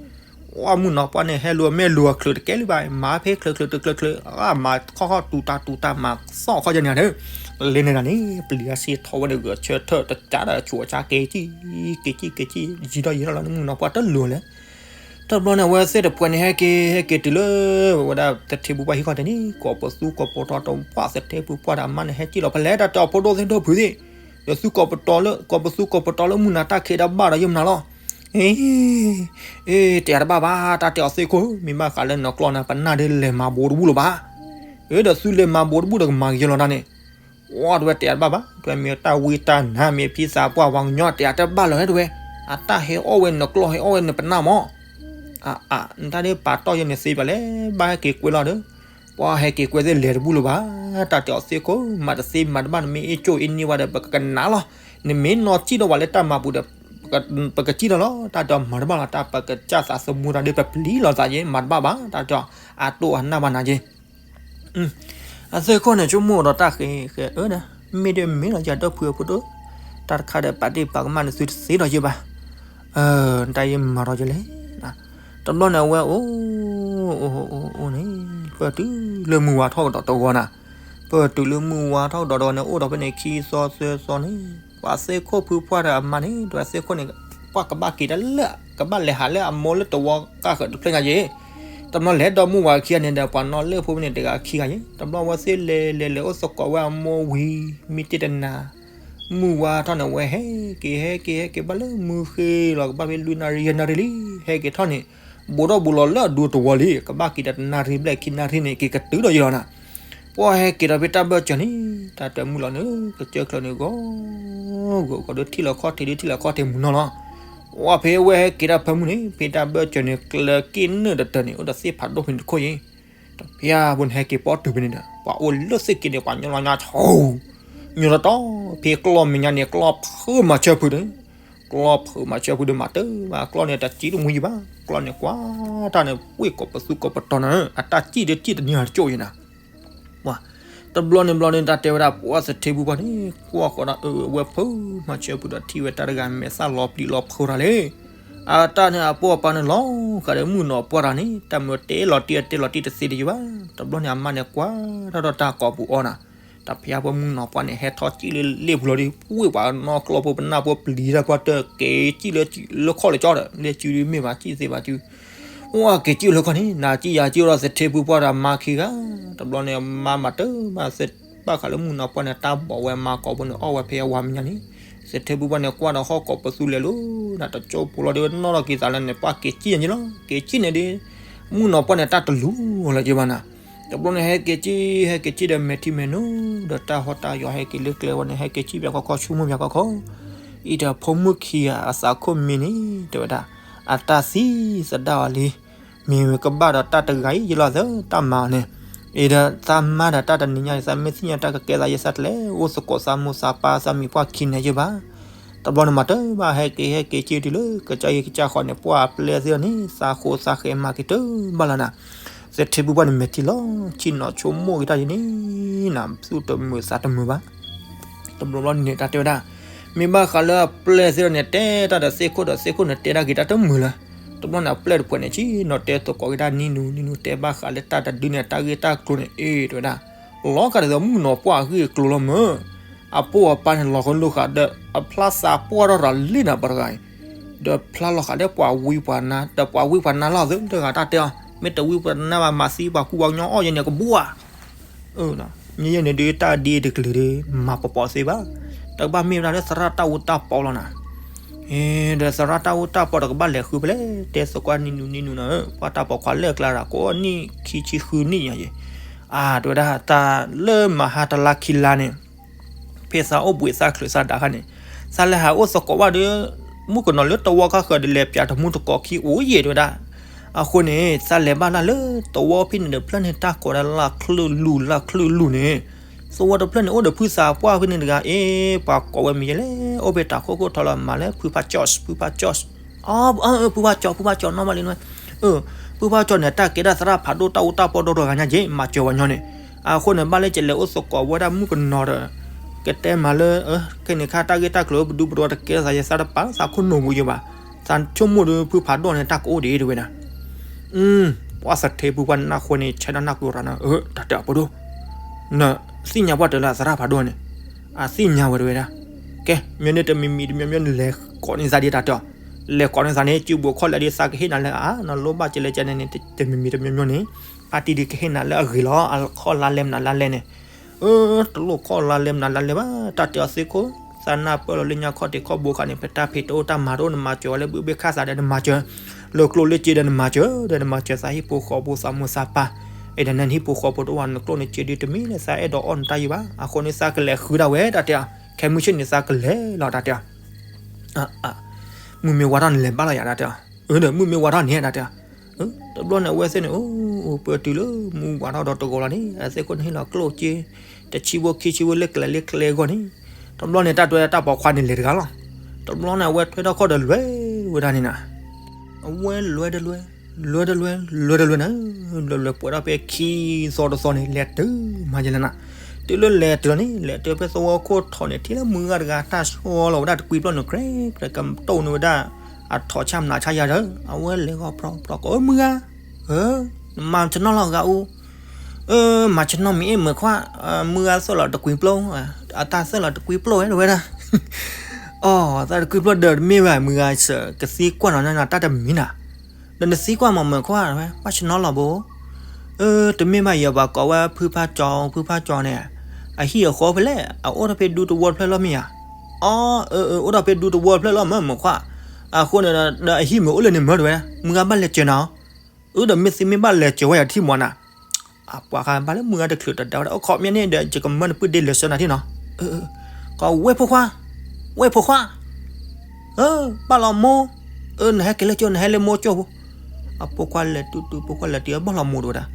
ဝဲမုၣ်နီၤပှၢ်န့ၣ် ဟဲလူၤအမဲာ်လူၤအချုးတကဲလၢၤဘၣ်, မၤဖဲချုးချုးတချုးချုး, မၤခီၣ်ခီၣ်တူၤတၢ်တူၤတၢ်မၤသီၣ်ခီၣ်ယဲၢ်န့ၣ်ဒီး, လဲၤန့ၣ်ဒၣ်န့ၣ် ပျံၤအစ့ထီၣ်ဝဲန့ၣ် ဂဲၤဆၢထၢၣ်တကးဒီးဆူးအစါက့ၤကံၣ်, က့ၤကံၣ်က့ၤကံၣ် ယံၤထီၣ်ယံၤထီၣ်လီၤန့ၣ် မုၣ်နီၤပှၢ်တလိၤလဲၣ် တဘျီန့ၣ် အဝဲသ့ၣ်တဖှဲးန့ၣ် ဟဲက့ၤ ဟဲက့ၤတုၤလၢ ဝဲဒၣ်သထ့ဖုပှၢ်ဟံၣ်ခီၣ်ထံးန့ၣ် ကိးပသူကိးပတီၤတဖၣ် သထ့ဖုပှၢ်ဒီးအမါန့ၣ် ဟဲက့ၤလီၤဖဲလဲၣ် တၢ်တဲအီၤဖိဒိၣ်သ့ၣ်ဒိၣ်ဖုးသ့ၣ်, ဒီးသုကိးပတီၤလၢ ကိးပသူကိးပတီၤလၢမုၢ်နၤတၢ်ခံးဒီးဘၣ်ဒီးယမနၤလီၤ. အ့ အ့ တဲတဘၣ်ဘၣ် တၢ်တဲအီၤသ့ၣ်ခိၣ် မ့ၢ်ဘၣ်ဃးလၢနကျီၢ်နၤ ပနၢ်ဒ်လဲၤမၤဘိတဘူၣ်လၢၤဘၣ်. အ့ ဒီးသုလဲၤမၤဘိတဘူၣ်ဒီးကမၤကယဲၢ်လီၤတၢ်န့ၣ် ဝဲတဝဲတဲတဘၣ်ဘၣ် တဝဲမ့ၢ်တၢ်ဝံတၢ်နါ မ့ၢ်ဖံသးပှၢ်ပှၤကညီတဲအတဘၣ်လၢၤတဝဲ အတၢ်ဟဲအီၣ်ဝဲနကျီၢ် ဟဲအီၣ်ဝဲနပနၢ်မး အၢ အၢ နတၢ်ဒ်ပာ်တီၢ်ယဲန့ၣ်သ့ဘၣ်လဲၣ် ဘၣ်ဟဲက့ၤကွဲလီၤဒီး ပှၤဟဲက့ၤကွဲသ့ၣ်လဲၤတဘူၣ်လၢၤဘၣ် တၢ်တဲအီၤသ့ၣ်ခိၣ် မၤတသ့မၤတဘၣ် နမ့ၢ်အ့ၣ်ကၠိၣ်အ့ၣ်န့ၢ်ဝဲဒီး ပကကနၣ်လီၤ နမ့ၢ်နီၢ်စံၣ်ထီၣ်ဝဲလၢတၢ်မၤပူၤဒီး ပကစံၣ်ထီၣ်လီၤ တၢ်တဲအီၤမၤတဘၣ်လီၤ တၢ်ပကစၢ်သးသမူတၢ်ဒ်ပပျံၤလီၤသးယဲ မၤတဘၣ်ဘၣ် တၢ်တဲအီၤ အတိၢ်အနၢ်ဘၣ်နၤယဲ အသ့ၣ်ခိၣ်န့ၣ် ဆိကမိၣ်ဒီးတၢ်ဃဲဃဲအၢဒီး မ့ၢ်ဒီးမ့ၢ်လီၤယၤဒီပုၢ်ဝဲၢ်ဖိဒိၣ် တၢ်တခါဒီးပာ်တ့ၢ်ပာ်ကမၣ်နသုတသ့ဒီးယဲဘၣ် တၢ်ယဲမၤဒီးယဲလဲၣ် တဘျီန့ၣ်အဝဲအိၣ် အိၣ်အိၣ်အိၣ်န့ၣ် ပၢၢ်တုၤလၢမုၢ်ဝါထီၣ်ကဒီးတဂီၤနၤ ပၢၢ်တုၤလၢမုၢ်ဝါထီၣ်ကဒီးတဂီၤန့ၣ် အိၣ်ဒီးဖဲန့ၣ်ခံသီသၢသီန့ၣ် ပှၤသ့ၣ်ခိၣ်ဖုပှၢ်ဒီးအမါန့ၣ် တဝဲသ့ၣ်ခိၣ်န့ၣ် ပှၤကဘၣ်က့ၤတၢ်လၢ ကဘၣ်လဲၤဟးလၢအမိၢ်လၢတဝီကၢ်ဃၢၤတဖျၢၣ်ညါယဲ တဘျီလဲၤဒီးမုၢ်ဝၤခံဂၤန့ၣ်ဒီး ပှၤနီၣ်လၢဖိဖဲန့ၣ်တဂၤခံဂၤယဲ, တဘျီဝဲသ့ၣ်လဲၤလဲၤလဲၤအိၣ်သကိးဝဲအမိၢ်ဝံၤ မ့ၢ်တ့ၢ်တနၤ, မုၢ်ဝါထီၣ်န့ၣ် ဝဲဟဲက့ၤဟဲက့ၤဟဲက့ၤဘၣ်လၢမုၢ်ဃ့လီၤ ကဘၣ်ဖဲလွံၢ်နၣ်ရံၣ်ယဲၢ်နၣ်ရံၣ်လံ, ဟဲက့ၤထီၣ်န့ၣ် ဘူးထီၣ်ဘူးလီၤလၢအဒူတဝီလံ, ကဘၣ်က့ၤဒီးတနၣ်ရံၣ်ဘျဲၣ်ခံနၣ်ရံၣ်န့ၣ် က့ၤကတုၤဒီးယဲလီၤနၤ. ပှၤဟဲက့ၤဒီးဖဲတၢ်ဘၢၣ်စၢၤန့ၣ် တၢ်တဲမုၢ်လီၤန့ၣ် ကစၢၢ်ချၢန့ၣ်ဂီၤ ဂီၤဂီၤဒီးထံၣ်လီၤခီၣ်ထံးဒီးထံၣ်လီၤခီၣ်ထံးမုၢ်နီၢ်လီၤ. ပှၤဖဲဝဲဟဲက့ၤတၢ်ဖၢမုၢ်န့ၣ် ဖဲတၢ်ဘၢၣ်စၢၤန့ၣ် ကျၢၤက့ၣ်နၢၣ်တတၢၢ်န့ၣ် အိၣ်ဒီးသ့ၣ်ဖးဒိၣ်ဖဲန့ၣ်တခိၣ်အံၤ, တဖၠါဖိန့ၣ်ဟဲက့ၤပိာ်တုၤဖဲန့ၣ်ဒီး ပှၤအိၣ်လၢသ့ၣ်က့ၤန့ၣ် ပှၤညီလီၤညါဆိ ညီလီၤတီၢ် ဖဲကျီၢ်မဲာ်ညါန့ၣ် ကျီၢ်ဖုမၤဆၢဖုဒီး ကျီၢ်ဖုမၤဆၢဖုဒီးမၤတၢ်ဘၣ် ကျီၢ်န့ၣ်တၢ်စံၣ်တမူယံၤဘၣ်, ကျီၢ်န့ၣ်ကွၢ်တၢ်န့ၣ် ဝ့ၢ်ကိးပသူကိးပတီၤန့ၣ် အတၢ်စံၣ်ဒီးစံၣ်တနံၤဟးတကၠိၣ်ယဲနၤ. တဘျီန့ၣ်ဘျီန့ၣ် တၢ်တဲဝဲဒၣ် ပှၤသထ့ဖုပှၢ်န့ၣ် ကွၢ်ဃီဒၣ်အၢ အဝဲဖုမၤဆၢဖုဒီးထံၣ်ဝဲတၢ်တဂၤမဲာ်သၣ်လီၤပျံၤလီၤဖုးတၢ်လံ. အတၢ်န့ၣ်အပိၢ်အပၢ်န့ၣ်လီၤဃာ်ဒီးမုၣ်နီၢ်ပှၢ်တၢ်န့ၣ် တၢ်မ့ၢ်တဲလီၤတံၢ်တဲလီၤတံၢ်တသ့ဒံးယံၤဘၣ်. တဘျီန့ၣ်အမါန့ၣ်ကွၢ်တၢ်ဒီးတၢ်ကိးပူၤအီၤနၤ, တဖၠါဖိမုၣ်နီၢ်ပှၢ်န့ၣ် ဟဲထီၣ်စံၣ်လၢလ့ၣ်ပူၤလီၤဒီး ဝ့ၢ်ပှၤနီၢ်ကျီၢ်ဖိပနၢ်ဖိပျံၤတၢ်ကွၢ်တၢ်က့ၤစံၣ်လၢလၢခီၣ်လၢကၠီဒီး လၢစုဒုမ့ၢ်ဘၣ်စံၣ်သ့ဘၣ်စု အိၣ်အက့ၤစံၣ်လၢခီၣ်န့ၣ် နၤစံၣ်ယၤစံၣ်အိၣ်ဒီးသထ့ဖုပှၢ်ဒီးအမါခံဂၤ, တဘျီန့ၣ် မါမၤတၢ်ဘၣ်သဘၣ်ဃးလၢမုၣ်နီၢ်ပှၢ်န့ၣ် တၢ်ဘီးဝဲမါကိးဖိန့ၣ် အီၣ်ဝဲဖဲအဝၤမဲာ်ညါန့ၣ်, သထ့ဖုပှၢ်န့ၣ် ကွၢ်ဒီးဟီၣ်ကိးပသူလဲၤလိၤနၤ တကၠိဖိလီၤဒီး နီၣ်ထီၣ်က့ၤသးလၢန့ၣ် ပှၢ်က့ၤစံၣ်ယၤလီၤ က့ၤစံၣ်န့ၣ်ဒီး မုၣ်နီၢ်ပှၢ်န့ၣ် တၢ်တလူၤလီၤက့ၤဘၣ်နၤ. တဘျီန့ၣ် ဟဲက့ၤစံၣ် ဟဲက့ၤစံၣ်ဒီးမဲာ်ထံမဲာ်နိ ဒီးတၢ်ဟီၣ်တၢ်ယီၤ ဟဲက့ၤလၢကျဲဝဲန့ၣ် ဟဲက့ၤစံၣ်ပၠးခီခီ ဆူမုၢ်ပၠးခီခီ အံၤဒီးဖိမုၣ်ခံဂၤ အသးခိၣ်မံၤန့ၣ် တဲဝဲဒၣ် အတၢ်သံသဒၣ်အီၤလံ, မ့ၢ်ဝဲကဘၣ်ဒီးတၢ်တဂၤအံၤယလီၤသၢတၢ်မၤအီၤန့ၣ်, အံၤဒီးသးမါဒီးတၢ်တနံၤညါအံၤ သးမ့ၢ်သ့ၣ်ညါတၢ်ကကဲသးယဲ သးတလဲၤအိၣ်သကိးသးမိၢ်သးပၢ်သးမံၤပှၢ်ခံန့ၣ်ယဲဘၣ်. တဘျီန့ၣ်မၤတၢ်ဘၣ် ဟဲက့ၤဟဲက့ၤစံၣ်တုၤလၢကစၢ်ယံၤကစၢ်ဃီန့ၣ် ပှၢ်အပျဲၢ်သ့ၣ်န့ၣ် သးဃိသးဃဲၤမၤက့ၤတၢ်ဘၣ်လီၤနၤ. သထ့ဖုပှၢ်န့ၣ် မဲာ်ထံလီၤဆံၣ်နီၤဆိကမိၣ်က့ၤတၢ်ဒ်န့ၣ်နၤ သူၣ်တမုာ်သးတမုာ်ဘၣ်. တဘျီဘျီန့ၣ် တၢ်တဲဝဲဒၣ် မ့ၢ်ဘၣ်ဃးလၢအပျဲၢ်သ့ၣ်န့ၣ် တဲတၢ်ဒီးသ့ၣ်ခိၣ်ဒီးသ့ၣ်ခိၣ်န့ၣ် တဲဒၣ်က့ၤတၢ်တမုာ်လၢၤ. တဘျီန့ၣ် အပျဲၢ်တဖုန့ၣ် ဆံၣ်နီၤတဲသကိးက့ၤတၢ်နံၤနုၤနံၤနုၤ တဲဘၣ်ဃးလၢတၢ်တဒုန့ၣ် တၢ်ဂ့ၢ်တၢ်ကျိၤန့ၣ် အ့ၣ် တဲဝဲဒၣ် လီၤကဒီးမုၣ်နီၢ်ပှၢ်အဂ့ၢ်အကျိၤလီၤမၢ်. အပိၢ်အပၢ်န့ၣ် လီၤကလိဃာ်ဒီး အဖျါသးပှၢ်ထီၣ်ဒီးလ့ၣ်နၤပှၤတဂၤအံၤ ဒီးဖျါလီၤဃာ်ဒီးပှၤဝံပှၤနါ ဒီးပှၤဝံပှၤနါလီၤသ့တဂၤတၢ်တဲအီၤ မ့ၢ်တဝံပှၤနါဘၣ် မၤသံပှၤကူပှၤကညီအီၣ်ယဲန့ၣ်ကဘၣ်ဧါ. မ့ၢ်ယဲန့ၣ်ဒုး တၢ်ဒ်တကလုာ်ဒီး မၤပီၤပီၤသ့ဘၣ်. တကဘၣ်မ့ၢ်ဝဲဒၣ်လၢသရၣ်တၢ်အူတၢ်ပီလီၤနၤ. ဒီးသရၣ်တၢ်အူတၢ်ပီဒီးကဘၣ်လဲၤဃုဖဲလဲၣ် တဲသကိးနံၤနုၤနံၤနုၤနၤ ပှၤတၢ်ပိာ်ခွါလၢအကျါဒီး ကိးနံၣ်ခံဆံဃုနံၣ်ညါယဲ အါ တဲဝဲဒၣ်တၢ်လၢမဟါတလါခံလါန့ၣ် ဖဲသးအိၣ်ဘှံးသးချုးသးဒၣ်ခါန့ၣ် သးလဲၤဟးအိၣ်သကိးဘၣ်ဒီး မုၣ်ကနီၤလၢတဝီခါဃၢၤဒီးလဲၤပၠးတမူတကိးခံအိၣ်ယဲၢ်တဲဝဲဒၣ်. အဃိန့ၣ် သးလဲၤဘၣ်လၢ်လၢတဝီဖဲန့ၣ်ဒီး ဖျၢၣ်န့ၣ်တၢ်ကိးဒၣ်လၢ်ချၢၣ်လူၤလၢ်ချၢၣ်လူၤန့ၣ် သဝီတဖျၢၣ်န့ၣ် အိၣ်ဒီးဖုသးပှၢ်ဖဲန့ၣ်တဂၤ အ့ ပှၤကိးဝဲမံၤယဲလဲၣ် အိၣ်ဖဲတၢ်ခိၣ်ခိၣ်ထီလီၤမၤလၢ ဖုဖါကၠီၣ် ဖုဖါကၠီၣ် ဖုဖါကၠီၣ် ဖုဖါကၠီၣ်နီၣ်မးလံနွဲ ဖုဖါကၠီၣ်န့ၣ် တၢ်ကဲဒၣ်သရၣ်ဖးဒိၣ်တၢ်အူတၢ်ပီဒီတဂၤညါယဲ မၤစၢၤဝဲညီန့ၣ်. အဃိန့ၣ် ဘၣ်လၢကလဲၤအိၣ်သကိးဝဲဒၣ်မုၣ်ကနီၤဒီး ကတဲမၤလၢ ခဲန့ၣ်ခါတၢ်ဂ့ၢ်တၢ်ကျိၤပဒူပဒီတကဲသးယဲ သးတပာ်သးခိၣ်နူာ်ပူၤယဲဘၣ်. သးဆိကမိၣ်ဒီးဖုဖးဒိၣ်န့ၣ် တၢ်ကအိၣ်ဒံးတဲဝဲဒၣ် ပှၤသထ့ဖုပှၢ်နၢ်ဃိန့ၣ် ဆဲးဒီးနၢ်ကွံာ်ရၤနၤ တၢ်တဲအီၤဖိဒိၣ် နသ့ၣ်ညါပှၢ်တၢၢ်လၢသရၣ်ဖးဒိၣ်န့ၣ် အသ့ၣ်ညါဝဲတဲဝဲဒၣ်. ကဲ မ့ၢ်န့ၣ်တမံၤမံၤတမံၤမံၤန့ၣ် လဲၤကိးန့ၢ်သးဒ်တၢ်တဲအီၤ လဲၤကိးန့ၢ်သးန့ၣ် စုဘူးခီၣ်လဲၤဒ်သးကဟ့ၣ်နၤလၢအါ နလိၣ်ဘၣ်ကလဲကဲန့ၣ်န့ၣ် တမံၤမံၤတမံၤမံၤန့ၣ် အါတံၢ်ဒ်ကဟ့ၣ်နၤလၢအဂ့ၤလီၤ အခီၣ်လါလဲမနုၤလါလဲန့ၣ် တလိၣ်ခီၣ်လါလဲမနုၤလါလဲဘၣ် တၢ်တဲအီၤသ့ၣ်ခိၣ် သးနၢ်ပၢၢ်လီၤလၢညါခီၣ်ထံးခီၣ်ဘိခါန့ၣ် ပတၢ်ဖံးတအိၣ်တၢ်မၤတအိၣ် နမၤစၢၤဝဲလၢဘုဘ့ၣ်ခၣ်သးဒီးနမၤစၢၤ လၢကျိၣ်လၢစ့ဒီးနမၤစၢၤ ဒီးနမၤစၢၤသးဟံၣ်ဖိဃီဖိသးမိၢ်သးပၢ် အဲၣ်ဒိးနဟံၣ်ဖိဃီဖိတအိၣ်နကျိၣ်နစ့ဒုးတမံၤလၢသးအဲၣ်ဒိးအီၣ်နတၢ်ယံၤဘၣ် အဃိန့ၣ်သးကလဲၤဃုဒၣ်ဝဲတၢ်တဲအီၤ ခဲမုၢ်ဆ့ၣ်န့ၣ်သးကလဲၤလီၤတၢ်တဲအီၤ မုၢ်မ့ၢ်ဝါထီၣ်န့ၣ်လဲၤဘၣ်လီၤယၤတၢ်တဲအီၤ ဒီးမုၢ်မ့ၢ်ဝါထီၣ်န့ၣ်တၢ်တဲအီၤ တဘျီန့ၣ်အဝဲသ့ၣ်န့ၣ် အိၣ်ပတုၤလၢမုၢ်ဝါထီၣ်ဒီးတဂီၤလီၤန့ၣ် အသ့ၣ်ခိၣ်န့ၣ်ဟ့ၣ်လီၤကျိၣ်စ့ တဆံဖိခံဆံဖိလၢကျဲလၢကျဲအဂီၢ်န့ၣ် တဘျီန့ၣ်တၢ်တဲတၢ်ပိာ်ခွါန့ၣ်လဲၤတဂၤလီၤ တဘျီန့ၣ်အဝဲထွဲထီၣ်ခီၣ်ဒီးလဲၤဝဲဒၣ်န့ၣ်နၤ အဝဲလဲၤတလဲၤ လဲၤတလဲၤ လဲၤတလဲၤနၤ လဲၤလဲၤပှဲၤထီၣ်ဖဲခံသီတသီန့ၣ် လဲၤတုၤမးယဲလဲၣ်နၤ တုၤလၢလဲၤတုၤလီၤန့ၣ် လဲၤတုၤဖဲသဝီခိၣ်ထီၣ်န့ၣ် ထံၣ်လၢမုၢ်ဂၤတဂၤတၢ်ဆီလီၤဝဲဒၣ်တကွံပျီၢ်န့ၣ် ကြဲကြဲကတိၢ်န့ၢ်ဝဲဒၣ် အထီၣ်ဆၣ်မနၤဆါယၤဒီး အဝဲလဲၤဂီၤပြီပြီကိး မုၢ်ဂၤ နမၤဆနီၣ်လီၤဂၤအူ မၤဆနီၣ်မ့ၢ်အ့ၣ်မုာ်ခွါ မုၢ်ဂၤသၢၣ်လီၤတကွံပျီၢ် အတၢ်သၢၣ်လီၤတကွံပျီၢ်ဝဲတဝဲဒၣ် အီ သၢၣ်တကွံပျီၢ်ဒီးတမ့ၢ်ဘၣ် မုၢ်ဂၤစၢၤကသံကွၢ်နီၤနတၢ်တမံၤနၤ ဒီးနသံကွၢ်မးမုၣ်ခွါဝဲ ဘၣ်ဆၣ်နီၤလီၤဘိ, အၢ တမ့ၢ်ဘၣ်ယပှၤကိးဝဲဖုဖါကၠီ ဖုဖါကၠီန့ၣ်, အဟံၣ်အဃီဖဲလဲၣ် အအိၣ်ထီၣ်ဖဲဒူတဝီတဖျၢၣ်လီၤမ့ၢ်ဧါ, အီ အၢ အၢ အိၣ်ထီၣ်ဖဲဒူတဝီတဖျၢၣ်လီၤမးမုၣ်ခွါ, အဃိန့ၣ်ဒီးအဟံၣ်မ့ၢ်အိၣ်လၢန့ၣ်မၢတဝဲ, မုၢ်ဂၤဘၣ်လဲၤစၢၤနၤ, အၢ ဒီးမ့ၢ်သ့မ့ၢ်ဘၣ်လဲၤစၢၤဝဲယၤထံၣ်မးနၤ အပှၤဃါဘၣ်လၢမုၢ်ဂၤတချုးတဒါဝဲဒၣ် အိၣ်ခိးမ့ၢ်န့ၣ်ဒီး ယကမၢနပုၢ်ဒ့လဲၤဆှၢနၤထံၣ်နီၤ, ကီးဝဲဖိခွါ, ဝဲဖိခွါ, ဘၣ်လီၤမိၢ်, နဟဲက့ၤလၢကၠိ နဟဲလၢမိၢ်ကၠိဖိ, အဖိခွါလဲၤတုၤတုၤ ဖိခွါလဲၤတုၤ ဘၣ်လီၤမိၢ်တဝဲဒၣ်,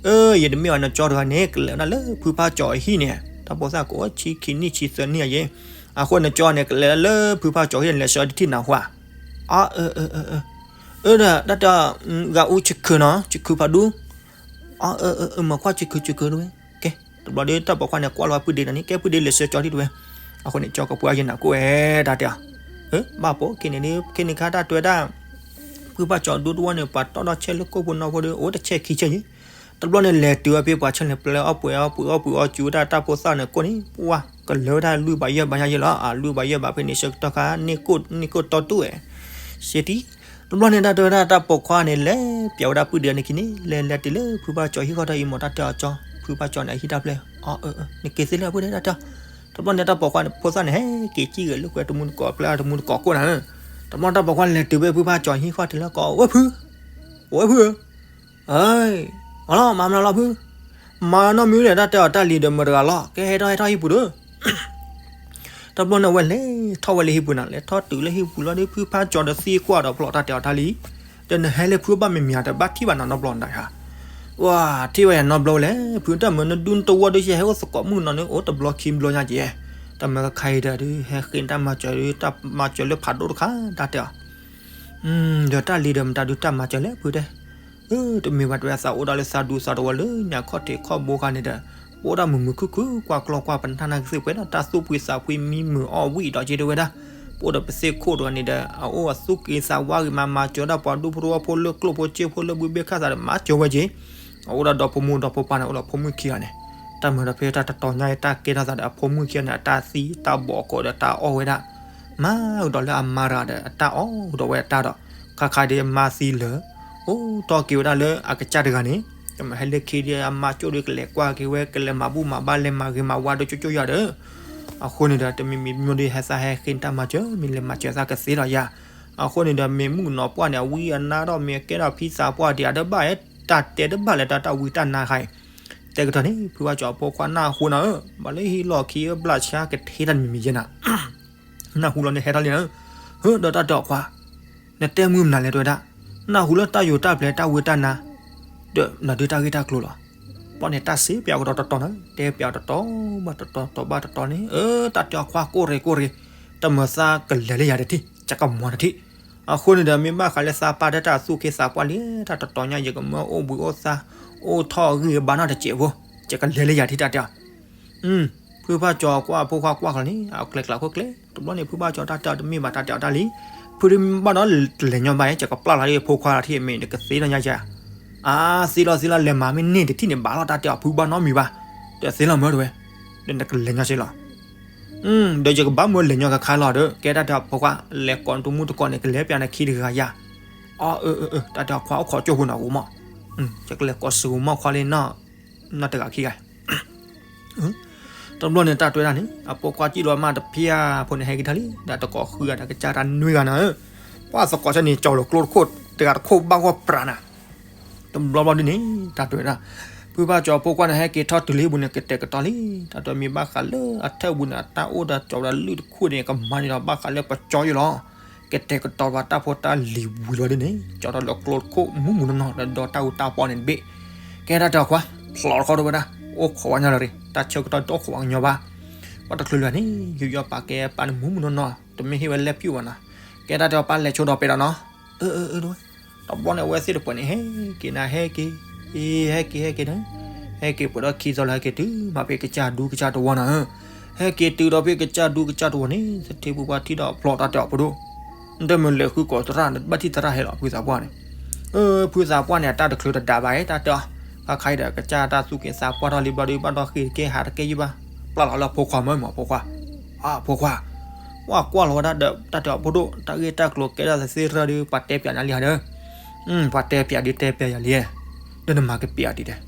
အၢ ယတမ့ၢ်ဘၣ်နကၠီတဂၤန့ၣ် ကလဲၤဝဲဒၣ်လၢဖုဖါကၠီအဟံၣ်န့ၣ် တၢ်ပိာ်သၣ်ကအိၣ်ဆံခံနံၣ်ဆံသၢနံၣ်အယဲၢ်, အဃိနကၠီန့ၣ် ကလဲၤလၢဖုဖါကၠီဟံၣ်န့ၣ် လဲၤဆှၢတထံၣ်နၤဟါ, အၢ အၢ ဒီးတၢ်တဲ ဂၤအူဆခုနီၤ ဆခုဖးဒူ အၢ မုၣ်ခွါ ဆခုဆခုတဝဲ, ကဲ တဘျီဒီးတၢ်ပိာ်ခွါန့ၣ် ကွၢ်လီၤဖုဒ့ဒီးန့ၣ် ကဲဖုဒ့လဲၤဆှၢကၠီထံၣ်တဝဲ, အဃိန့ၣ် ကၠီကပှဲၤအယဲၢ်နၤကိးဝဲ တၢ်တဲအီၤ, ဘၣ်ပိာ် ခဲန့ၣ်ဒီး ခဲန့ၣ်ခါတၢ်တဲဝဲဒၣ် ဖုဖါကၠီဒူတဝီန့ၣ် ပှၤတီၣ်ထီၣ်ဆဲးလၢကိၣ်ဖိနီၢ်ဖိဒီး အိၣ်တဆဲးခံဆဲးယဲၢ်, တဘျီန့ၣ် လဲၤတုၤအီၤဖဲပှၤဆၢန့ၣ် ပျဲအီၣ်ပှဲၤအီၣ်ပှဲၤအီၣ်ပှဲၤအီၣ်စူၤဝဲဒၣ်တၢ်ဖိသၣ်န့ၣ်ကိၣ်န့ၣ် ပှၤကလၢၤဝဲဒၣ်လွံၢ်ဘးယဲၢ်ဘးညါယဲၢ်လီၤ, အလွံၢ်ဘးယဲၢ်ဘးဖဲန့ၣ် ဆၢကတီၢ်ခါ န့ၢ်ကိၣ် န့ၢ်ကိၣ်တီတူၣ်ဝဲ စ့တံ တဘျီန့ၣ် တၢ်တဲဝဲဒၣ်တၢ်ပိာ်ခွါန့ၣ် လဲၤပျးဝဲဒၣ်ပုၢ်ဒ့န့ၣ်ခံန့ၣ် လဲၤလဲၤတုၤလၢဖုဖါကၠီဟံၣ်ဃီတၢ်အံၤမး တၢ်တဲအီၤကၠီ ဖုဖါကၠီန့ၣ် အဟံၣ်တၢ်ဖျဲၣ်, အၢ နက့ၤသ့လၢအပုၢ်ဒ့ တၢ်တဲအီၤ, တဘျီန့ၣ် တၢ်ပိာ်ခွါန့ၣ် ဖိသၣ်န့ၣ် ဟဲက့ၤစံၣ်ဂဲၤလၢကွဲတမူတကိးဖျဲၣ်တမူတကိးကိၣ်နၤ, တဘျီတၢ်ပိာ်ခွါလဲၤတုၤဖဲဖုဖါကၠီဟံၣ်ဃီတုၤလၢကီး ဝဲဖု, ဝဲဖုဧၢ အၢ အလီၤ မၤမနုၤလီၤဖု, မၤနီတမံၤဒီး တၢ်တဲအီၤတၢ်လံၤဒီးမတၤတဂၤလီၤ ကဲဟဲထီၣ်ဟဲထီၣ်ဟံၣ်ပူၤဒီး တဘျီန့ၣ် အဝဲလဲၤထီၣ်ဝဲလၢဟံၣ်ပူၤနၤ လဲၤထီၣ်တုၤလၢဟံၣ်ပူၤလီၤဒီး ဖုဖါကၠီဒီးသံကွၢ်ဒီးဖျိးတၢ်တဲအီၤတၢ်လံၤ, ဒီးနဟဲလၢဖုဘၣ်မံၤမံၤဧါ တဘၣ်ထံၣ်ဘၣ်နၤနီတဘျီနၤဧါ, ဝဲ ထံၣ်ဝဲယၤနီတဘျီလဲၣ် ဖုတၢ်မုာ်နဒူတဝီဒီး ယဟဲအိၣ်သကိးမုၣ်နီၤန့ၣ် အိၣ်တဘျီခံဘျီညါက့ၤ, တၢ်မုာ်ခါအံၤဒီး ဟဲဃ့တၢ်မၤစၢၤဒီး တၢ်မၤစၢၤလၢဖးဒိၣ်တခါ တၢ်တဲအီၤ ဒီးတၢ်လံၤဒီးမတၤဒုးတၢ်မၤစၢၤလဲၣ်ဖုတဲ, တမ့ၢ်ဘၣ်တဲဝဲသးအိၣ်ဒၣ်လၢသးဒူသးတဝီလၢညါခီၣ်ထံးခီၣ်ဘိခါန့ၣ်ဒီး ပအိၣ်ဒၣ်မုာ်မုာ်ခုၣ်ခုၣ် ကွၢ်ကျီကွၢ်ပနၢ်နၢ်ကသ့ၣ်ပှဲၤဒီး တၢ်သူၣ်ဖှံသးဖှံမံမုာ်အီၣ်ဝံၣ်ဒီးက့ၤတဲဝဲဒၣ်, ပအိၣ်ဒီးပသ့ၣ်ခိၣ်တဂၤန့ၣ်ဒီး အအိၣ်အသူၣ်က့သးဝါဂ့ၤမး မၤစၢၤဒၣ်ပှၤဒူဖိတဝီဖိလၢကျိၣ်ဖိစ့ဖိလၢဘုဘ့ၣ်ခၣ်သးဒီးမၤစၢၤဝဲက့ၤ အအိၣ်ဒၣ်ဒီဖိမုၣ်ဒီဖိပၢ်န့ၣ် အိၣ်ဒီးဖိမုၣ်ခံဂၤန့ၣ်, တၢ်မၤဒီးဖဲတၢ်တတီၤညါအံၤ တၢ်ကဲထီၣ်သးဒီးအဖိမုၣ်ခံဂၤန့ၣ် အတၢ်သံတၢ်ဘီၣ်ကိးဒီးတၢ်အီၣ်ဝဲဒၣ်, မၤကဒီးလၢအမါတဂၤဒီး အတၢ်အီၣ်ကဒီးဝဲအတၢ်ဒီး, ခါခါဒီးအမါသံလၢာ်, အိၣ်တီၢ်က့ၤဝဲဒၣ်လၢအကစၢ်တဂၤန့ၣ်, ကမၤဟဲလၢခံဒီးအမါကၠိဒီးကလဲၤကွၢ်က့ၤဝဲ ကလဲၤမၤဘူၣ်မၤဘါလဲၤမၤဂ့ၤမၤဝါဒီးကၠိကၠိယၤဒီး အဃိန့ၣ်ဒီး တမ့ၢ်မံၤမံၤဒီးဟဲသးဟဲဃ့တၢ်မၤစၢၤ မ့ၢ်လဲၤမၤစၢၤသးကသ့လီၤယၤ, အဃိန့ၣ်ဒီး မ့ၢ်မုၣ်ကနီၤပှၢ်န့ၣ် အဝံအနါဒီး မ့ၢ်အကဲထီၣ်ဖံသးပှၢ်ဒံး အတဘၣ်အဲၣ်တၢ်တဲတဘၣ်လဲၤတၢ်တၢ်ဝံတၢ်နါခါအံၤ, တဲကတီၢ်န့ၣ် ဖုဘၣ်ကၠီအဖိခွါနၢ်ဟူနၤဧၢ, ဘၣ်လၢဟံၣ်လီၢ်ခံအဘျၣ်ဆါကထ့တၢ်တမံၤမံၤယဲနၤ နၢ်ဟူလီၤန့ၣ်ဟဲထီၣ်လံနၤဧၢ, ဒီးတၢ်တဲအီၤခွါ, နတဲမုၢ်မနုၤလဲၣ်တဲဝဲဒၣ်, နၢ်ဟူလၢတၢ်ယိၤတၢ်ပျဲၤတၢ်ဝံတၢ်နါ, ဒီးနဒုးတၢ်ဂ့ၢ်တၢ်ကျိၤလီၤ, ဘျီန့ၣ်တၢ်စံးပၠးကဒီးတတီၤနၤ, တဲပၠးတတီၤဘၣ်တတီၤ တတီၤဘၣ်တတီၤန့ၣ်, အၢ တၢ်တဲအီၤခွါကိၢ်ရ့ၣ်ကိၢ်ရ့ၣ်, တမၤသးကလဲၤလၢယၤတထံၣ် ယကမၤတထံၣ်, အဃိန့ၣ်ဒီး မ့ၢ်ဘၣ်ဃးလၢသးပၢ်ဒီးတၢ်သူၣ်က့သးပှၢ်လံ တၢ်တတီၤညါ ယကမၢအိၣ်ဘှံးအိၣ်သါ, အိၣ်ထီၣ်ဂံၢ်ဘါနီတစဲးဖိ, ယကလဲၤလၢယၤထံၣ်တၢ်တဲအီၤ ဖုဘၣ်ကၠီကွၢ်ဖိခွါကွၢ်ဃီန့ၣ် အကျဲကျးခိၣ်ကျဲ, တဘျီန့ၣ် ဖုဘၣ်ကၠီတၢ်တဲအီၤတမ့ၢ်ဘၣ်တၢ်တဲအီၤတၢ်လံ, ဖုဒုးဘၣ်ဒီးလဲၤညီဘၣ် ယကပျၢ်လီၤဒ်ဖိခွါလီၤထံၣ်မ့ၢ်နကသ့လီၤညါယၤ, အါ သ့လီၤသ့လီၤ လဲၤမၤမ့ၢ်န့ၢ်တထံၣ်န့ၣ် ဘၣ်လီၤတၢ်တဲအီၤ ဖုဘၣ်နီတမံၤဘၣ်, ဒီးသ့လီၤမၢတဝဲ, ဒီးနကလဲၤညီစ့လီၤ ဒီးယကဘၣ်မၢလဲၤညီကခါလီၤဒီး ကဲတၢ်တဲအီၤဖိခွါ လဲၤကိးနတမူတကိးန့ၣ် ကလဲၤပၠးနခံတဂၤယၤ, အၢ တၢ်တဲအီၤခွါအိၣ်ခိးကၠိဖိနီၤ အိၣ်မး, ယကလဲၤကိးစူၤမီၢ်ခွါလံနီၤ, နီတဂၤခံဂၤ တဘျီန့ၣ်တၢ်တဲဝဲဒၣ်န့ၣ် အဖိခွါစံၣ်လီၤမးတဖၣ်ဖိန့ၣ် ဟဲက့ၤထီၣ်လံ ဒီးတကိးဃုဂၤဒီးကစၢ်တၢ်နွံဂၤနီၤဧၢ, ပှၤသကိးဆၢန့ၣ် ကၠီလီၤကျိတခိၣ် တဂၤတခိၣ်ဘၣ်ဂီၢ်ပြးနၤ, တဘျီဘျီဒ်န့ၣ် တၢ်တဲဝဲဒၣ်, ဖုဘၣ်ကၠီဖိခွါန့ၣ် ဟဲက့ၤထီၣ်တုၤလၢဟံၣ်ပူၤန့ၣ် ကတဲာ်ကတီၤလံ, တၢ်တဲမ့ၢ်ဘၣ်ဃးလၢအထၢၣ်ပူၤန့ၣ် အတၢ်အိၣ်ဒီးကၠီဝဲဒၣ်လုၢ်တခိၣ်န့ၣ် ကမၤန့ၢ်ဒီးဘၣ်ဃးလၢပကၠီယိလီၤ ကတဲာ်ကတီၤပှၤတၢ်ဖိတၢ်လံၤဝံၤလီၤဒ်န့ၣ် ကၠီထီၣ်လၢကျိတခိၣ် မူးမူးနီၢ်နီၢ် ဒီးဒီးတၢ်အူတၢ်ပီန့ၣ်တဘ့ၣ်, ကဲတၢ်တဲအီၤခွါ ဖျိးတခီတဝဲဒၣ်, အိၣ်ခိးဝဲညီလၢၤရံ, တၢ်ဆၢကတီၢ်တအိၣ်ခိးဝဲကညီဘၣ်, ပှၤတချုးလၢာ်န့ၣ် ယူးယီၣ်ပာ်ကဲပာ်န့ၣ်မူးမူးနီၢ်နီၢ်, တမ့ၢ်ဟ့ၣ်ဝဲလဲၣ်ပျုၢ်ဘၣ်နီၤ, ကဲတၢ်တဲအီၤပၢ်လဲၤဆိဒီးပဲာ်ဒီးနီၤ, အၢ အၢ အၢ တဝဲ တဘျီန့ၣ် အဝဲသ့ၣ်တပှဲၤန့ၣ် ဟဲက့ၤနၤ ဟဲက့ၤ, ဟဲက့ၤ ဟဲက့ၤ, ဟဲက့ၤပှဲၤဒီးခံသီလၢဟဲက့ၤတုၤမးဖဲကစၢ်ဒူကစၢ်တဝီနီၤဧၢ, ဟဲက့ၤတုၤဒီးဖဲကစၢ်ဒူကစၢ်တဝီန့ၣ် သထ့ဖုပှၢ်ထံၣ်ဒီးဖျိးတၢ်တဲအီၤဖိဒိၣ်, နတမ့ၢ်လဲၤဃုကိးသရၣ် နဘၣ်ထံၣ်သရၣ်ဟဲလီၤ ဖုသးပှၢ်န့ၣ်, အၢ ဖုသးပှၢ်န့ၣ် အတၢ်တချုးတဒါဘၣ် တၢ်တဲအီၤ, ခါခါအံၤဒီး ကစၢ်တၢ်သူၣ်က့သးပှၢ်ထီၣ်လံဘျီဒီး ဘၣ်ဒီးဃ့တကဲဟးတကဲယံၣ်ဘၣ်, ပျၢ်လီၤလၢအဖိခွါမၢမး အဖိခွါ အဖိခွါ, ပှၤကွၢ်လီၤဝဲဒၣ်ဒီး တၢ်တဲအီၤဖိဒိၣ် တၢ်ဂ့ၢ်တၢ်ကျိၤကဲထီၣ်သ့ၣ်ရၢဒီး ပှၤတဲပၠးနၤလံဟါဒီး, ပ ပှၤတဲပျးဒ်တဲပျးယၤလံ, ဒီးနမၤကပျးဒ်လဲၣ်.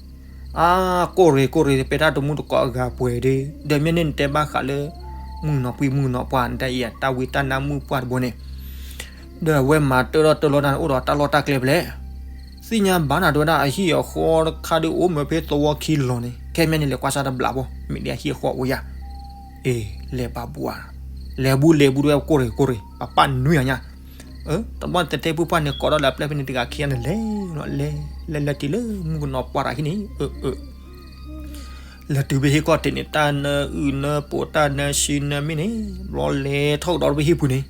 အါ, ကိၣ်ရ့ၣ်ကိၣ်ရ့ၣ် ပဲတၢ်တမူတကိးအဂၤပှဲၤဒ်, ဒီးမ့ၢ်န့ၣ်နတဲဘၣ်ဃးလၢ မုၣ်ကနီၤပှံၢ်မုၣ်ကနီၤပှၢ် နတၢ်အံၤတၢ်ဝံတၢ်နါမုၣ်ပှၢ်တဘိန့ၣ် ဒီးအဝဲမၤတၢ်ထီၣ်တၢ်လီတၢ်န့ၣ် အိၣ်ဒီးတၢ်လီၢ်တၢ်ကျဲဖဲလဲၣ်. သ့ၣ်ညါဘၣ်နၤ တဲဝဲဒၣ် အဟံၣ်အဃီတခါဒ် အိၣ်မ့ၢ်ဖဲသဝီခံလီၤန့ၣ် ခဲမ့ၢ်န့ၣ် လဲၤကွၢ်စၢ်တဘျီဖိ မ့ၢ်ဒ်အဟံၣ်အဃီအိၣ်ယၤ. အ့ လဲၤဘၣ်ဘူဧါ, လဲၤဘူလဲၤဘူတဲဝဲ ကိၣ်ရ့ၣ်ကိၣ်ရ့ၣ် ပပၢ်နွံဂၤညါ. တဘျီန့ၣ် သထ့ဖုပှၢ်န့ၣ် ကိးထီၣ်ဒီးအပျဲၢ်ဖဲန့ၣ်တဂၤခံဂၤန့ၣ် လဲၤလီၤ လဲၤလဲၤလဲၤတုၤလၢမုၣ်ကနီၤပှၢ်တၢ်ဟံၣ်န့ၣ် အၢ အၢ လဲၤတုၤဖဲဟံၣ်ခီၣ်ထံးန့ၣ် တၢ်နၢအုၣ်နၢပိာ် တၢ်နၢဆံနၢမ့ၢ်န့ၣ် ဘျီလဲၤထီၣ်ကဒီးဖဲဟံၣ်ပူၤန့ၣ်,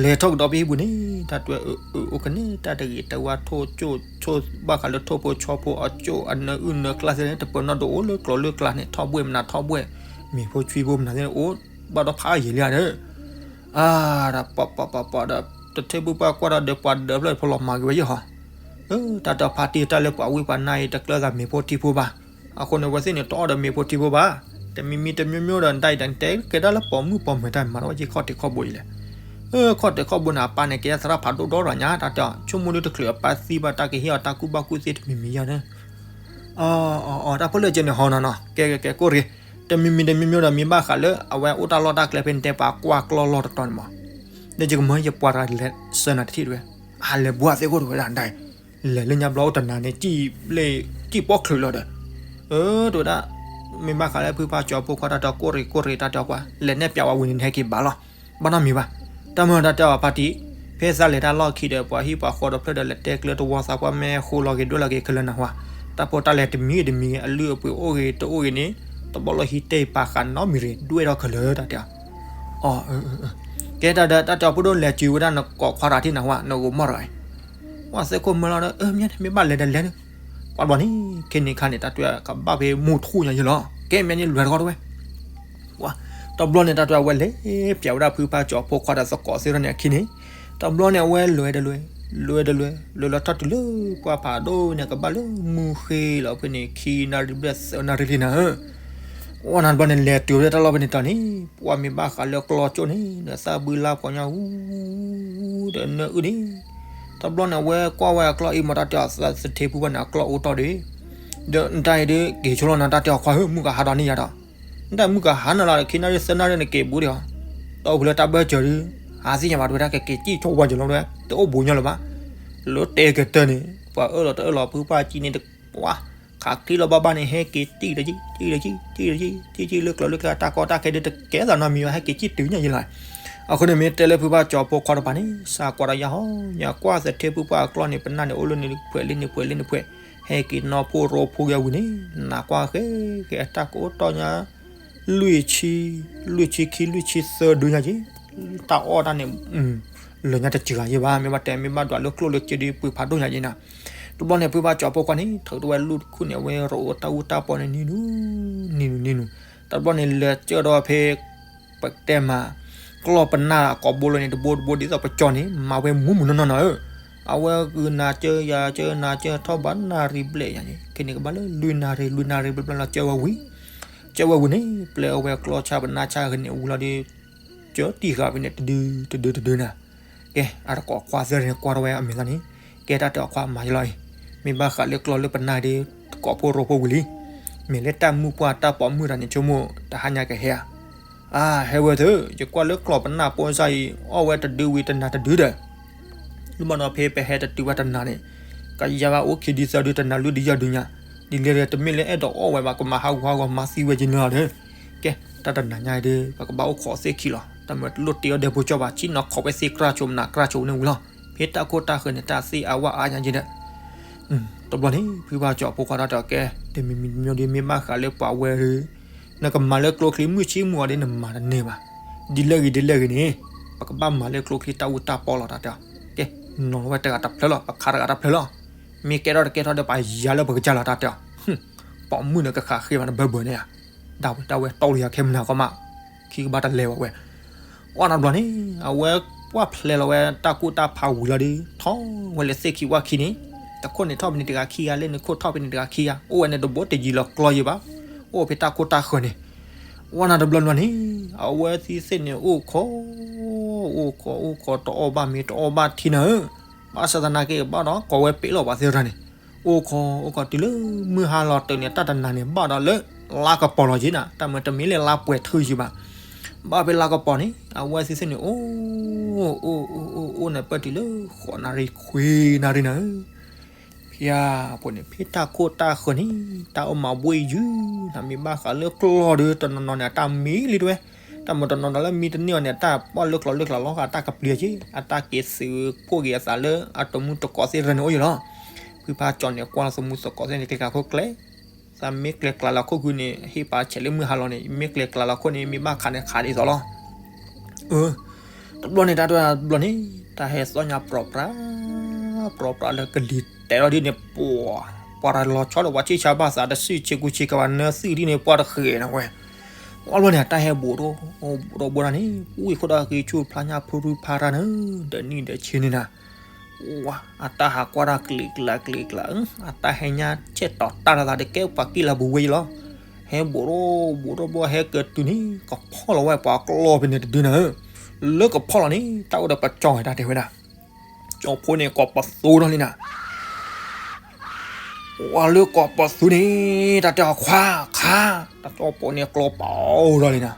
လဲၤထီၣ်ကဒီးဖဲဟံၣ်ပူၤန့ၣ် တၢ်တဲဝဲ အၢ အၢ အိၣ်ကန့ၣ် တၢ်တဂ့ၤတဝါ ထိၣ်ကၠိၣ်ဆိၣ် ဘၣ်ဃးလၢထိၣ်ဖိဆီဖိအကၠိၣ် အနၢအုၣ်နၢကျါသ့ၣ်န့ၣ် တပၢၤနီၣ်ဒိၣ်အိၣ်လၢကျိၤလၢကျါန့ၣ် ထီၣ်ဘှ့ၣ်မနုၤထီၣ်ဘှ့ၣ်, မ့ၤဖိဆွံဖိမနုၤသ့ၣ်န့ၣ် အိၣ်ဘၣ်ဒီးဖးယံာ်လံဧါဒီး အါ ဒီးပီပီပီပီဒီး သထ့ဖုပှၢ်ကွၢ်ဒီး ဒီးပှၤဒၢးဖျၢၣ်ဖိလီၤမၤက့ၤဝဲယဲၢ်ဟီ, တၢ်တဲဖါတံၢ်တၢ်လၢပှၤဝံပှၤနါအံၤ တကျၢၤသးမ့ၤဖိထံဖိဘၣ်. အဃိန့ၣ် အဝဲသ့ၣ်န့ၣ် တအီၣ်ဒီးမ့ၤဖိထံဖိဘၣ်. တမံၤမံၤတမျိုးမျိုးဒီး နတၢ်အံၤတၢ်တဲကဲဒၣ်လၢပိာ်မုၣ်ပိာ်မၢၤတၢ်မၤထီၣ်ဝဲက့ၤခီၣ်ထံးခီၣ်ဘိအံၤလဲၣ်. ခီၣ်ထံးခီၣ်ဘိန့ၣ် အပၢ်န့ၣ် ကဲသရၣ်ဖးဒိၣ်ဒီဒီးညါ တၢ်တဲအီၤ ဆိကမိၣ်ဒ်တချုးအပၢ်သံဘၣ် တၢ်ကဟ့ၣ်အီၤတၢ်ကူၣ်ဘၣ်ကူၣ်သ့တမံၤမံၤယါန့ၣ် အီ အီ တၢ်ဖိလၢကဲန့ၣ်ဟီနီၤနီၤ ကဲကဲကဲ ကိၣ်ရ့ၣ်, တမံၤမံၤတမျိုးမျိုးဒီး မ့ၢ်ဘၣ်ဃးလၢအဝဲအိၣ်တၢ်လီၢ်တၢ်ကျဲဖဲန့ၣ် တဲပှၤကွၢ်ကျီၢ်လီၢ်တတီၤန့ၣ်မး, ဒီးယကမၢယပှၤတဂၤလဲၤဆှၢနၤတထံၣ်တဝဲ, အလဲၤဘှါသ့ၣ်ခိၣ်တဝဲဒၣ်ဒၣ်, လဲၤလၢညါဘျီအိၣ်တနၤန့ၣ် စံၣ်ပီၣ်ချုးလီၤဒီး, အၢ တဝဲဒၣ်, မ့ၢ်ဘၣ်ဃးလၢဖုဖါကၠီၤဖိခွါတၢ်တဲအီၤ ကိၣ်ရ့ၣ်ကိၣ်ရ့ၣ် တၢ်တဲအီၤကွၢ် လဲၤနဲၣ်ပျးဝဲဝံၤန့ၣ် နဟဲက့ၤဘၣ်လီၤ, ဘၣ်နီတမံၤဘၣ်. တၢ်မ့ၢ်တၢ်တဲအီၤဖါတံၢ်, ဖဲသးလဲၤတၢ်လီၢ်ခံဒီး ပှၤဟံၣ်ပှၤဃီဒီဖျၢၣ်ဒီး လဲၤတဲကျၢၤတဝီသးပှၢ် မ့ၢ်ဃိလီၤက့ၤဒွဲၣ်လီၤက့ၤခဲလၢာ်နၢ်ဟူဧါ, တၢ်ဖိတၢ်လံၤတမံၤဂ့ၤတမံၤဂ့ၤ အလုၢ်အပှ့ၤအိၣ်ဂ့ၤတအိၣ်ဂ့ၤန့ၣ်, တဘျီလီၤဟံးတဲပာ်ဃာ်နီတမံၤရ့ၣ် ဒွဲၣ်ထီၣ်ခဲလၢာ်တၢ်တဲအီၤ. အီ ကဲတၢ်ဒီး တၢ်တဲအီၤဖိဒိၣ် လဲၤစုၤဝဲဒၣ်နကိးခွါတဂၤထံၣ်နၢ်ဟူဧါ နဂိၤမီၢ်တဂၤအံၤ, ဝဲသ့ၣ်ခိၣ်မၢလီၤဒီး အၢ မ့ၢ်မ့ၢ်ဘၣ်လဲၤဒီးလဲၤန့ၣ်, ကွၢ်ဘျီန့ၣ် ခဲန့ၣ်ခါန့ၣ် တၢ်တဲအီၤကဘၣ်ဖဲမုၢ်ထူၣ်ညါယဲလီၤ, ကဲမ့ၢ်န့ၣ်လွဲၢ်တခီတဝဲ တဘျီန့ၣ် တၢ်တဲအီၤဝဲလဲၤပျးဝဲဒၣ်ဖုဖါကၠီၤဖိခွါဒီးသကိးသ့ၣ်ထီၣ်န့ၣ်အခံန့ၣ်, တဘျီန့ၣ် အဝဲလဲၤဒီးလဲၤ, လဲၤဒီးလဲၤ, လဲၤလီၤထီၣ်တုၤလၢပှၢ်ဖးဒိၣ်န့ၣ် ကဘၣ်လၢမုၢ်ဃ့လီၤဖဲန့ၣ် ခံနၣ်ရံၣ်ဘျဲၣ်သၢနၣ်ရံၣ်လံနၤဧၢ ဝဲနၤတဘျီန့ၣ် လဲၤတုၤဝဲဒၣ်တၢ်လီၢ်ဖဲန့ၣ်တီၤန့ၣ် ပှၤမ့ၢ်ဘၣ်ဃးလၢကျီၢ်ကၠိန့ၣ် ဒီးသၣ်ဘုလါပှၤညီဝူ ဒီးနၢအုၣ်န့ၣ်, တဘျီန့ၣ် အဝဲကွၢ်ဝဲအကျီၢ်အံၤမ့ၢ်တၢ်တဲအီၤ သထ့ဖုပှၢ်န့ၣ် အကျီၢ်အိၣ်တီၢ်ဒီး, ဒီးနတၢ်အံၤဒီး က့ၤဆိလီၤနၤတၢ်တဲအီၤခွါဧၢ မုၢ်ကဟါဒီးန့ၢ်ယၤဒီး, နတၢ်မုၢ်ကဟါနၤလီၤဒီး ခံနၣ်ရံၣ်သၢနၣ်ရံၣ်န့ၣ်က့ၤဘူးဒံးအီၤ, တၢ်အိၣ်ဖဲလၢတၢ်ဘၢၣ်စၢၤဒီး, ဟးသ့ၣ်ညါဘၣ်တဝဲဒၣ် ကက့ၤစံၣ်ဆိဝါက့ၤလီၤဝဲ တအိၣ်ဘူးညီလၢၤဘၣ်, လၢတဲကတၢၢ်န့ၣ် ပှၤအၢၣ်လီၤတအၢၣ်လီၤ ဖုဖါကၠီန့ၣ်တကွၢ်, ခးချံလီၤဘၣ်ဘၣ်န့ၣ် ဟဲက့ၤတံၢ်ဒီးကံၢ် တံၢ်ဒီးကံၢ် တံၢ်ဒီးကံၢ် တံၢ်လၢကျိၤလၢကျဲ တၢ်ကီတၢ်ခဲဒ်တကဲသးနီတမံၤဘၣ် ဟဲက့ၤစံၣ်တုၤညါယဲလီၤ. အဃိန့ၣ်မ့ၢ်တဲလၢဖုဖါကၠီၤဖိခွါတပၤန့ၣ် စးကွၢ်ဒီးယၤဟီ, ညါကွၢ်သထ့ဖုပှၢ်အကျီၢ်န့ၣ် ပနၢ်န့ၣ် အိၣ်လၢန့ၣ်ဖှဲးလၢန့ၣ်ဖှဲးလၢန့ၣ်ဖှဲး, ဟဲက့ၤနီၢ်ဖိရိဖိက့ၤဝံၤန့ၣ် နကွၢ်ဃဲဃဲအတၢ်ကအိၣ်တီၢ်ညါ လွံၢ်ဆံ, လွံၢ်ဆံခံ လွံၢ်ဆံသၢဒုညါက့ၤ, တၢ်အီၣ်တၢ်န့ၣ် လၢညါတစှၤယဲဘၣ် မ့ၢ်ဘၣ်တဲမ့ၢ်ဘၣ်ဒွးလၢကျိၣ်လၢစ့ဒီး ပှ့ၤဖးဒိၣ်ညါက့ၤနၤ. တဘျီန့ၣ် ဖုဖါကၠီၤဖိခွါန့ၣ် ထုးထီၣ်ဝဲလူၢ်တခူၣ်န့ၣ် အဝဲရိးအတၢ်အူတၢ်ပီန့ၣ် နံၤနူၤ, နံၤနူၤ, နံၤနူၤ, တဘျီန့ၣ် လဲၤကၢၢ်ဒီးဖဲ ပတဲမး ကျီၢ်ပနၢ်ကိးဘိလၢန့ၣ် တဘိတဘိဒ်သိးပကၠီန့ၣ် မၤဝဲမူးမူးနီၢ်နီၢ်နီၢ်ဧၢ, အဝဲဂုာ်နၤကၢၢ်ယၤကၢၢ်နၤကၢၢ်ထီၣ်ဘၣ်နၣ်ရံၣ်ဘျဲၣ်ယၤန့ၣ် ခဲန့ၣ်ကဘၣ်လၢလွံၢ်နၣ်ရံၣ် လွံၢ်နၣ်ရံၣ်ဘျဲၣ်ဘျဲၣ်လီၤ ကၢၢ်ဝဲဝံၤ, ကၢၢ်ဝဲဝံၤန့ၣ် ပျဲအဝဲကျီၢ်ဆၣ်ပနၢ်ဆၣ်ဂ့ၤန့ၣ်ဝံၤလီၤဒီး ကၢၢ်တံၢ်ဃာ်ဖဲန့ၣ် တဒု တဒု တဒုနၤ. ကဲ အတကိးခွါသၢန့ၣ် ကွၢ်ထီၣ်ဝဲအမဲာ်သၣ်န့ၣ်, ကဲတၢ်တဲအီၤခွါမၤယလီၤအံၤ, မ့ၢ်ဘၣ်ဃးလၢကျီၢ်လၢပနၢ်ဒီး တကိးဖိရိဖိဝံၤလံ, မ့ၢ်လၢတၢ်မုၢ်ပှၢ်တၢ်ပိာ်မုၣ်တၢ်န့ၣ် ဆိကမိၣ် တဟါညါကဟဲဧါ. အါ ဟဲဝဲသု, ယကွၢ်လၢကျီၢ်ပနၢ်ပိစၢ်အံၤ အီၣ်ဝဲတဒုဝံၤတနၤတဒုဒီး လၢမ့ၢ်ဒီးဖဲပဟဲတတုၤဝဲတနၤန့ၣ်, ကယၤဘၣ်အိၣ်ခံဒုသၢဒုတနၤလွံၢ်ဒုယဲၢ်ဒုညါ, ဒ်လဲၣ်ဒီး တမ့ၢ်လၢအဲၣ်ဒိးအီၣ်ဝဲဘၣ် ကမၤဟးဂူာ်ဟးဂီၤမၤသံဝဲက့ၤန့ၣ်လီၤဒီး, ကဲ တၢ်တနၤညါအံၤဒီး ပကဘၣ်အိၣ်ခိးသ့ၣ်ခံလီၤ, တၢ်မ့ၢ်တလိၣ်တ့အီၣ်ဒဲဖိကၠီဘၣ် ဆ့ၣ်နီၤခိးဝဲသ့ၣ်ကြၢ်ဆိမနၤကြၢ်ဆိန့ၣ်ဝံၤလီၤ, ဖဲတၢ်ခိၣ်တၢ်ဃၢၤန့ၣ် တၢ်သ့ၣ်အဝဲအါညါက့ၤဒီး တဘျီန့ၣ် ဖုဖါကၠီၤဖိခွါတၢ်တဲအီၤကဲ, တမံၤမံၤတမံၤဒ် မ့ၢ်ဘၣ်ဃးလၢပှၤဝဲဒီး နကမၤလၢကျိချံမုၢ်ဆ့ၣ်မုၢ်ဂီၤဒီးနမၤတန့ၢ်ဘၣ်, ဒ်လဲၣ်ဂ့ၤဒ်လဲၣ်ဂ့ၤန့ၣ်, ပကဘၣ်မၤလၢကျိချံတၢ်အူတၢ်ပီလီၤတၢ်တဲအီၤ, ကဲ, နီၤလီၤဝဲတဂၤတဖျၢၣ်လီၤ ပခးတဂၤတဖျၢၣ်လီၤ, မ့ၢ်ကဲထီၣ်တကဲထီၣ်ဒီးပယၤလၢပကစၢ်လီၤတၢ်တဲအီၤ, ပိာ်မုၣ်န့ၣ်ကဃးဃ့ဘၣ်နဘၢဘၢန့ၣ်ဧါ, ဒၣ်ဝဲတၢ်ဝဲတီလီၤယၤခဲမုၢ်နၤကီမး, ခံကဘၣ်တလဲၤဝဲဝဲ ဝဲနဘျီန့ၣ် အဝဲကွၢ်ဖျဲးလီၤဝဲတၢ်ကူၣ်တၢ်ဖးဝံၤလီၤဒီး ထီၣ်ဝဲလၢသ့ၣ်ခံဝၣ်ခံန့ၣ်, တခိၣ်န့ၣ်ထီၣ်ဖဲန့ၣ်တဂၤခံဂၤ လၢန့ၣ်ခိၣ်ထီၣ်ဖဲန့ၣ်တဂၤခံဂၤ အိၣ်ဝဲန့ၣ်တဘိတယံၤလီၤကျီယံၤဘၣ်, အိၣ်ဖဲတၢ်ခိၣ်တၢ်ဃၢၤန့ၣ်, ဝဲနဘျီနဘျီန့ၣ် အဝဲသ့ၣ်သ့ၣ်န့ၣ်အိၣ်ခိး, အိၣ်ခိးအိၣ်ခိးတအီၣ်ဘၣ်မ့ၤတအီၣ်ဘၣ်ထံနၤဧၢ, ဘၣ်ဆၣ်သနာ်က့ဘၣ်ဒီး ကိးဝဲပ့ၤလီၤပှၤသ့ၣ်တဖၣ်န့ၣ်, အိၣ်ခိးအိၣ်ခိးတုၤလၢမုၢ်ဟါလီၤတၢ်န့ၣ် တၢ်တနၤန့ၣ် ဘၣ်ဒီးလၢလါကပီၤလီၤက့ၤနၤ, တၢ်မ့ၢ်တမ့ၢ်လၢလါပှဲၤထၢၣ်ယံၤဘၣ်. ဘၣ်ဖဲလါကပီၤန့ၣ် အဝဲသ့ၣ်သ့ၣ်န့ၣ် အိၣ်အိၣ်အိၣ်အိၣ်အိၣ်န့ၣ် ပၢၢ်တုၤလၢဃိးနၣ်ရံၣ်ခွံနၣ်ရံၣ်နၤဧၢ ဖဲအပူၤန့ၣ် ဖဲတၢ်ခိၣ်တၢ်ဃၢၤန့ၣ် တၢ်အိၣ်မၤဘှ့ၣ်ယုာ်နၤ, မ့ၢ်ဘၣ်ဃးလၢကျီၢ်ဒီး တနီၤနီၤန့ၣ် အတၢ်မံလံတဝဲ, တၢ်မ့ၢ်တနီၤနီၤလၢမံတန့ၢ်အီၤန့ၣ် အတၢ်ပှၢ်လၢကျီၤလၢကျီၤလီၤဃာ် အတၢ်ကပျံၤက့ၤ အတၢ်က့ၤသုးဖှိၣ်က့ၤအသးလၢအတမူတကိးသ့ၣ်တဖၣ်န့ၣ်အိၣ်ယံၤလီၤ. ဖုဖါကၠီန့ၣ် ကွၢ်လီၤသမူသကိးသ့ၣ်န့ၣ် ကျဲၤကျါခိၣ်ကျဲ သးမ့ၢ်ကျဲၤကျါလီၤခိၣ်ဃုာ်န့ၣ် ဟ့ၣ်ပာ်ဆဲးလၢမုၢ်ဟါလီၤန့ၣ် မ့ၢ်ကျဲၤကျါလီၤခိၣ်န့ၣ် မ့ၢ်ဘၣ်ခးန့ၣ်ခးဒ်သိးလီၤ. အၢ တဘျီန့ၣ် တၢ်တဘျီန့ၣ် တၢ်ဟဲသီၣ်ညါပြီပြါ ပြီပြါလၢကလံၤတဲာ်လီၤဒ်န့ၣ် ပှၤ ပှၤတၢ်လီၤဆီဒီး ပှၤဆ့ၣ်ဆါဘၣ်သး တစံၣ်ဆ့ကူဆ့ကၤဘၣ် နၢသံၣ်ဒ်န့ၣ် ပှၤတဃ့နၤဝဲ. ဝံၤဘျီန့ၣ် တၢ်ဟဲဘူးဒီး ဘူးဒီးဘူးဒၣ်န့ၣ် ဝံၣ်ခိၣ်ဒီးဂ့ၤဆူၣ်ဖျါညါဖုရူဖါတၢ်န့ၣ် ဒီးနံၣ်ဒီးဆံးန့ၣ်နၤ ဝါ အတၢ်ဟးကွၢ်တၢ်ကျံးကျါကျံးကျါ အတၢ်ဟဲညါဆဲးတီၤတၢ်လီၤသးဒီးကဲပှၤကံၣ်လၢဘူးဝဲအံၤလီၤ. ဟဲဘူးဒီးဘူးဒီးဘူး ဟဲကတုၤန့ၣ် ကဖီၣ်လီၤဝဲပှၤကျီၢ်ဖဲန့ၣ်တဒုနၤဧၢ. လၢကဖီၣ်လီၤန့ၣ် တၢ်အိၣ်ဒီးပကၠီဝဲဒၣ်တဲဝဲဒၣ် ကၠီဖိန့ၣ် ကိးပသူထီၣ်လံနၤ ဝံၤလၢကိးပသူန့ၣ် တၢ်တဲအီၤခွါ ခါ တၢ်ကၠီဖိန့ၣ်ကျီပအိၣ်ထီၣ်လံနၤ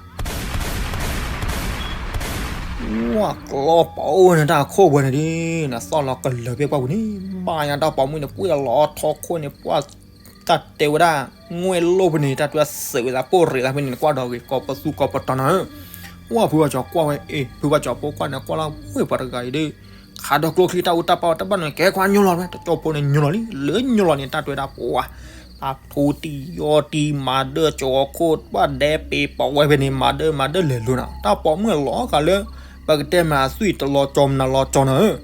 ဝံၤကျီပအိၣ်န့ၣ် တၢ်ခိၣ်ဝဲန့ၣ်ဒ် နသီၣ်လီၤကလၢၤဖဲပှၢ်ပူၤန့ၣ် ဘၣ်ညါတၢ်ပိာ်မုၣ်န့ၣ် ပှ့ၤလီၤထီခိၣ်န့ၣ် ပှၤ တၢ်တဲဝဲဒၣ် ငွဲၣ်လိၣ်ဖဲန့ၣ် တၢ်တွဲစၢးဝဲသးပိၢ်ရ့းသးဖဲန့ၣ် ကွၢ်ဒီးဂ့ၤ ကိးပသူကိးပတီၤနၤဧၢ. ဝံၤဖုဘၣ်ကၠီကွၢ်ဝဲ အ့ ဖုဘၣ်ကၠီဖိခွါန့ၣ် ကွၢ်လီၤဝဲပှၤတဂၤအံၤဒီး ခးဒီးကျိချံတၢ်အူတၢ်ပီၢ်တဘၣ်န့ၣ် ကဲခွါညိလီၤဝဲ တၢ်ကၠီဖိန့ၣ်ညိလီၤလံ လၢညိလီၤန့ၣ် တၢ်တွဲဒၣ်ပှၤ ပာ်ထိတံၢ်ယီၢ်တံၢ် မၤဒၢကၠီခိၣ် ပှၤဒဲပ့ၤပိာ်ဝဲဖဲန့ၣ် မၤဒၢမၤဒၢလဲၤလိၤနၤ တၢ်ပိာ်မုၣ်လီၤဃာ်လၢ ပကတဲမၤအသွံၣ်တလီၤကၠီမနုၤလီၤကၠီနၤဧၢ.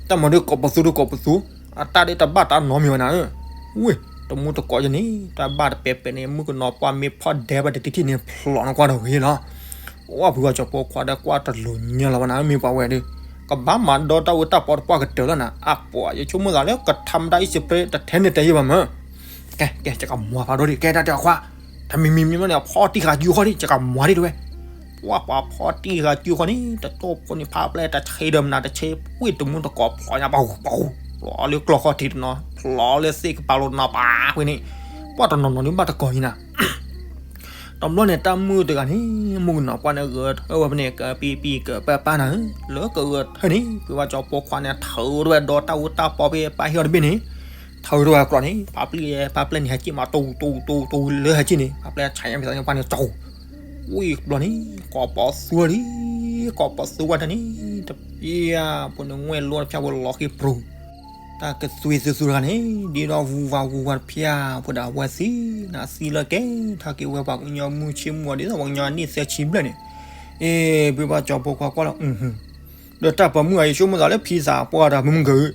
တၢ်မၤဒုးကိးပသူဒုးကိးပသူ အတၢ်ဒုးတဘၣ်တၢ်နီတမံၤဝဲနၤဧၢ. ဝ့ၢ် တမူတကိးယၤန့ၣ် တၢ်ဘၣ်တပဲာ်ပဲာ်န့ၣ် မုၣ်ကနီၤပှၢ်မ့ၢ်ဖီၣ်ဒဲးဘၣ်တထံၣ်ထံၣ်န့ၣ် ဖျိးနကွၢ်ဒီးဂ့ၤလီၤ. ဝံၤဖုဘၣ်ကၠီဖိခွါဒီးကွၢ်တလိၤညါလီၤဝဲနၤဧၢ မ့ၢ်ပှၤဝဲဒီး ကဘၣ်မၤဒီတၢ်အူတၢ်ပီၢ်တပှၢ်ကတၢၢ်လီၤနၤ အပှၤ ယဆိကမိၣ်သးလၢကထါမတၤအံၤစ့ဖဲတထဲန့ၣ်တဲယံာ်ဘၣ်မၢ် ကဲ ကဲ ယကမၤဖးဒိၣ်ဒံး ကဲတၢ်တဲအီၤခွါ တမံၤမံၤမံၤမ့ၢ်န့ၣ် အဖီၣ်တံၢ်ဃာ်စုဃီဒံး ယကမၤဒံးတဝဲ ပှၤပှၤဖီၣ်တံၢ်ဃာ်စုဃီန့ၣ် တကၠီဖိန့ၣ် ဖးပျဲၢ်တဆ့ဒီးမနုၤတဆ့ ဝ့ၢ်တမူတကိးဖျိးညါပှၤဟူးပှၤဟူး ဖျိးလၢကျီၢ်ခီၣ်ထံးတနီၤ ဖျိးလၢသ့ၣ်ကပၤလိၤတနီၤပှၤဝဲန့ၣ် ပှၤတနီၤနီၤဒုးဘၣ်တကိးယံၤနၤ တဘျီန့ၣ် တၢ်မုၣ်တဂၤန့ၣ် မုၣ်ကနီၤပှၢ်န့ၣ် ဂဲၤထၢဝဲဖဲန့ၣ် ကပံပံကပၢပၢ်နၤဧၢ လၢကဂဲၤထၢန့ၣ် ဖုဘၣ်ကၠီဖိခွါန့ၣ် ထုးထီၣ်ဝဲဒီတၢ်အူတၢ်ပီၢ်ဖဲပၢ်ဟ့ၣ်အီၤတဘ့ၣ်န့ၣ် ထုးထီၣ်ဝဲကျီးန့ၣ် ဖးပျဲၢ် ဖးပျဲၢ်န့ၣ် ဟဲက့ၣ်မး တူတူတူတူလၢဟဲက့ၣ်န့ၣ် ဖးပျဲၢ်ဆါညါမ့ၢ်သးန့ၣ်ပှၢ်န့ၣ် တူ ဝံၤဘျီန့ၣ် ကိးပသူလံ ကိးပသူဝဲဒၣ်န့ၣ် တပျၢ်ဖိန့ၣ် ငွဲၣ်လိၣ်တဖၣ်ဝဲလီၤဃံပြူၤ တၢ်ကသွံၣ်သုသူတဂၤန့ၣ် ဒ်ဒီးဝူဝါဝူဝါတဖျၢၣ်ဖိဒီးအဝဲသ့ၣ် နသံလၢကဲ ထီၣ်က့ၤဝဲပှၤကညီမုၢ်ဆ့ၣ်မုၢ်ဂီၤ ဒ်သိးပှၤကညီအနံၣ်သၢဆံဘျဲၣ်န့ၣ် အ့ ဖုဘၣ်ကၠီဖိခွါကွၢ်လီၤ ဒီးတၢ်ပိာ်မုၣ်အံၤ ယဆိကမိၣ်သးလၢဖံသးပှၢ်ဒီးမုၢ်မုၢ်ကၢၤ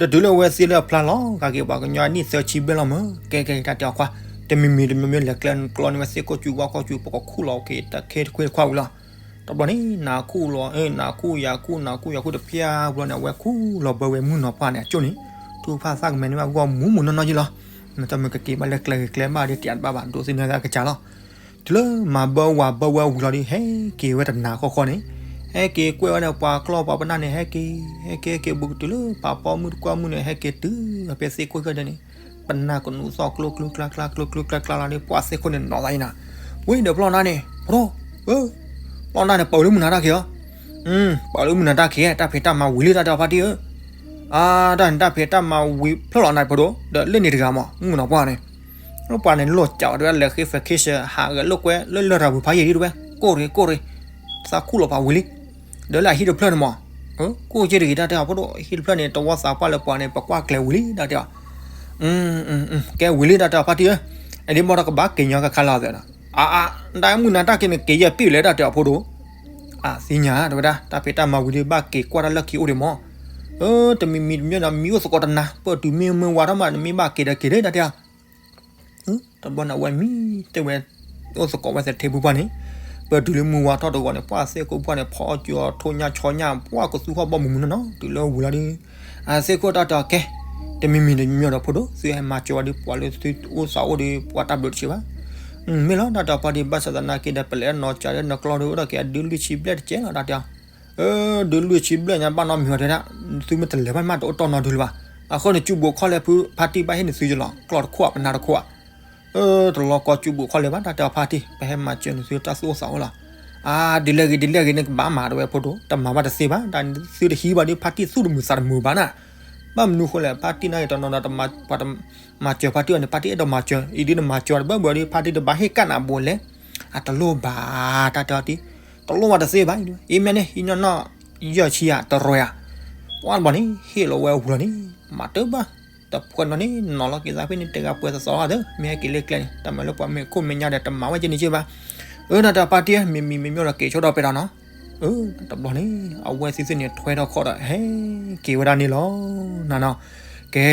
ဒီးတုၤလၢအဝဲသ့ၣ်လၢအဖျါလီၤ ကက့ၤပှၤကညီအနံၣ်သၢဆံဘျဲၣ်လီၤမၢ် ကဲကဲ တၢ်တဲအီၤခွါ တမံၤမံၤတမံၤမံၤ လဲၤကျဲကျီန့ၢ်ဝဲသ့ၣ်ခိၣ်စုဝါခိၣ်စု ပကခူၣ်လီၤက့ၤတၢ်ခဲတခွ့တခွါဝံၤလီၤ တဘျီန့ၣ် နၤခူၣ်လီၤ နၤခူၣ်ယၤခူၣ် နၤခူၣ်ယၤခူၣ်တဖျၢၣ်ဘျီန့ၣ် အဝဲခူၣ်လီၤဘၢဝဲမုၣ်နီၤပှၢ်န့ၣ် အကၠိၣ်န့ၣ် ထူၣ်ဖၣ်သၣ်ကမဲန့ၢ်ဘၣ်ဂီၢ်မူမူနီၢ်နီၢ်ယံၤလီၤ နတမ့ၢ်ကက့ၤဘၣ်လၢကျဲဂ့ၤကျဲဘၣ်ဒီးတယးတဘၣ်ဘၣ် ဒိးသ့ၣ်နီၣ်သးကစၢ်လီၤ တုၤလၢမၤဘၢဝၤဘၢဝဲဝံၤလီၤဒီး ဟဲက့ၤဝဲတနၤဃီဃီန့ၣ် ဟဲက့ၤကွဲးဝဲဒီးပှၤကျီၢ်ပှၤပနၢ်န့ၣ် ဟဲက့ၤ ဟဲက့ၤဟဲက့ၤဘူးကတုၤလၢပှၤပိာ်မုၣ်တကွၢ်မုၣ်န့ၣ် ဟဲက့ၤတုၤဖဲသ့ၣ်ခိၣ်ဃၢၤဒဲးန့ၣ် ပနၢ်ကနူးသီၣ်ကျိကျိကျါကျါကျိကျိကျါကျါလီၤဒီး ပှၤသ့ၣ်ခိၣ်န့ၣ်နီၤသးအံၤနၤ ဝံၤဒီးပျီၢ်နၢ်န့ၣ် ပရိ ပျီၢ်နၢ်န့ၣ် ပာ်လၢမုၢ်နၤတၢ်ခံးဧါ ပာ်လၢမုၢ်နၤတၢ်ခံး တၢ်ဖံးတၢ်မၤဝံၤလံ တၢ်တဲအီၤဖါတံၢ်ဧၢ အတၢ်န့ၣ် တၢ်ဖံးတၢ်မၤဝံၤဖျၢၣ်လီၤနၤဖိဒိၣ် ဒီးလၢန့ၣ်တဂၤမး မုၣ်ကနီၤပှၢ်န့ၣ် ပှၤန့ၣ်လိၣ်စးဝဲတဝဲ လဲၤဃ့ vacation ဟးဂဲၤလိာ်ကွဲ လၢလရာ်ပူၤဖးယံာ်ဒံးတဝဲ ကိၢ်ရ့ၣ်ကိၢ်ရ့ၣ် သးခူၣ်လီၤပှၤဝံၤလံ ဒီးလၢအဟံၣ်တဖျၢၣ်န့ၣ်မး ကိၢ်က့တဂ့ၤ တၢ်တဲအီၤဖိဒိၣ် ဟံၣ်တဖျၢၣ်န့ၣ် တဝီသးပှၢ်လၢပှၤန့ၣ် ပကွၢ်ကျဲၤဝံၤလံ တၢ်တဲအီၤ ကဲဝံၤလံ တၢ်တဲအီၤ ဖါတံၢ်ဧၢ အဒ့မီၢ်ဒီးကဘၣ်က့ၤညီကခါလီၤသးနီၤ အါအါ တၢ်မုၢ်နၤတၢ်ခံးန့ၣ် က့ၤယဲၢ်ပံၣ်လဲၣ် တၢ်တဲအီၤဖိဒိၣ် အသ့ၣ်ညါ တဝဲဒၣ် တၢ်ဖံးတၢ်မၤဝံၤဒီး ဘၣ်က့ၤကွၢ်တၢ်လၢခံအိၣ်ဒံးမး တမံၤမံၤတမံၤဒီး မံအိၣ်သကိးတနၤ ပၢၢ်တုၤမ့ၢ်မုၢ်ဝါထီၣ်မး နမ့ၢ်ဘၣ်က့ၤဒီးက့ၤလံ တၢ်တဲအီၤ တဘျီန့ၣ် အဝဲမံတဲဝဲ အိၣ်သကိးဝဲသထ့ဖုပှၢ်န့ၣ် ပၢၢ်တုၤလၢမုၢ်ဝါထီၣ်တဂီၤန့ၣ် ပှၤသ့ၣ်ခိၣ်ပှၢ်န့ၣ် ဖီအီၣ်ကၠီအီၤထိၣ်ညၣ်ဆီညၣ် ပှၤကသူဟီၣ်ဘီမုၢ်မုၢ်နီၢ်နီၢ် တုၤလၢဝံၤလီၤဒီး အသ့ၣ်ခိၣ်တၢ်တဲအီၤကဲ တမံၤမံၤတမံၤဒီးဖိဒိၣ် သုဟဲမၤစၢၤဝဲဒီး ပှၤလၢသုအိၣ်သးအိၣ်ဒီး ပှၤတၢ်ဘျုးတဆံးဘၣ် မ့ၢ်လီၤ တၢ်တဲအီၤဖါတံၢ် ဘၣ်ဆၣ်သနာ်က့ဒီး ပလဲၤနီၤစးဒီးနကျီဒီး အိၣ်ဒီးက့ၤအဒုလွံၢ်ဆံဘျဲၣ်တကဲလီၤ တၢ်တဲအီၤ အၢ ဒုးလွံၢ်ဆံဘျဲၣ်ညါဘၣ်နီတမံၤဝဲတဲဒၣ်, သုမ့ၢ်တလဲၤဘၣ်မးတအိၣ်တီၢ်နီတဒုလၢၤဘၣ်. အဃိန့ၣ် ကၠူဘူၣ်ခီၣ်လဲၢ်ဖုဖါတံၢ်ဘၣ်ဟ့ၣ်န့ၣ်သုယလီၤ ကျီၢ်တခိၣ်ပနၢ်တခိၣ်ဧါ. အၢ တလီၤကီကၠူဘူၣ်ခီၣ်လဲၢ်ဘၣ် တၢ်တဲအီၤဖါတံၢ် ပဟဲမၤစၢၤန့ၣ်သုတၢ်သူၣ်အိၣ်သးအိၣ်လီၤ. အါ ဒ်လဲၣ်ဂ့ၤဒ်လဲၣ်ဂ့ၤန့ၣ် ကဘၣ်မၤတဝဲဖိဒိၣ် တမၤဘၣ်တသ့ဘၣ် တၢ်သုတဟံးဘၣ်ဒီးဖါတံၢ်သူၣ်တမုာ်သးတမုာ်ဘၣ်နၤ. ဘၣ်မနုၤဃိလဲၣ် ဖါတံၢ်န့ၣ်တနီၤနီၤ ပှၤတမၤစၢၤဖါတံၢ်အီၤန့ၣ် ဖါတံၢ်အဲၣ်ဒိးမၤစၢၤ အံၤဒ်နမၤစၢၤတဘၣ်ဘၣ်ဒီး ဖါတံၢ်တဘၣ်ဟ့ၣ်ကၣ်နၤဘိလဲၣ်. အတလိၣ်ဘၣ် တၢ်တဲအီၤတံၢ် တလိၣ်ဘၣ်တသ့ဘၣ် အံၤမ့ၢ်န့ၣ် ဟံးနီၢ်နီၢ် ယဲၢ်ဆံယၤတရၢၤဧါ. ပှၢ်တဘျီန့ၣ် ဟ့ၣ်လီၤဝဲအဝံၤလီၤန့ၣ် မၤတဘၣ် တဖှဲနီၣ်န့ၣ် နီၤလီၤက့ၤသးဖဲန့ၣ် တဲဂၤပှဲၤသီသီသၢ မ့ၢ်ဟဲက့ၤလၢကျဲန့ၣ် တၢ်မၤလၢပှၤမ့ၢ်ခိၣ်မဲာ်ညါဒီး တမၤဝဲကဲန့ၣ်က့ဘၣ်. အၢ နတၢ်ဖါတံၢ် မံၤမံၤမ့မ့ၢ်လီၤက့ၤဆိဒီးပဲဒီးနီၤ. အၢ တဘျီန့ၣ် အဝဲသ့ၣ်သ့ၣ်န့ၣ် ထွဲထီၣ်ခီၣ်ဒီး ဟဲက့ၤဝဲဒၣ်န့ၣ်လီၤ နၤနီၤ. ကဲ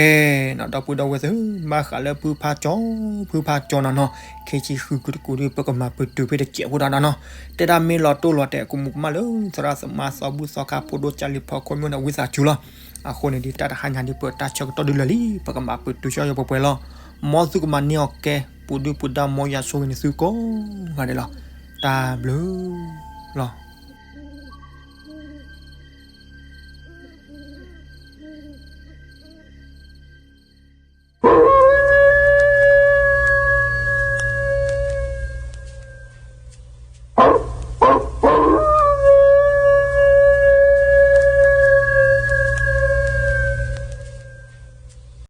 နီၤ ဒီပုၢ်ဒီဝဲၢ်သ့ၣ် ဘၣ်ဃးလၢဖုဖါကၠီ ဖုဖါကၠီနၤနီၤ ခဲဆံဃုကုတကူဒီး ပကမၤပတုာ်ဖဲတစဲးဖိဒီးနၤနီၤ. တဲဒၣ်မ့ၢ်လီၤတိၢ်လီၤတဲာ် ကမူးကမၣ်လၢ သရၣ်သမါသီဘူၣ်သီခါ ဖိဒိၣ်ကၢ်လံၤဖီခိၣ်မ့ၢ်န့ၣ် ဝံသးစူၤလီၤ. အဃိန့ၣ်ဒီး တၢ်တဟါညါဒီး ပတၢ်ဆၢကတီၢ်ဒုးလၢာ်လံ ပကမၤပတုာ်ဆၢယပှဲၤပှဲၤလီၤ. မ်သုကမၤန့ၢ်အီၤကဲ ပူၤဒုၣ်ပူၤဒါ မ်ယွၤဆိၣ်ဂ့ၤန့ၢ်သုကိးဂၤဒဲးလီၤ. တၢ်ဘျုးလီၤ.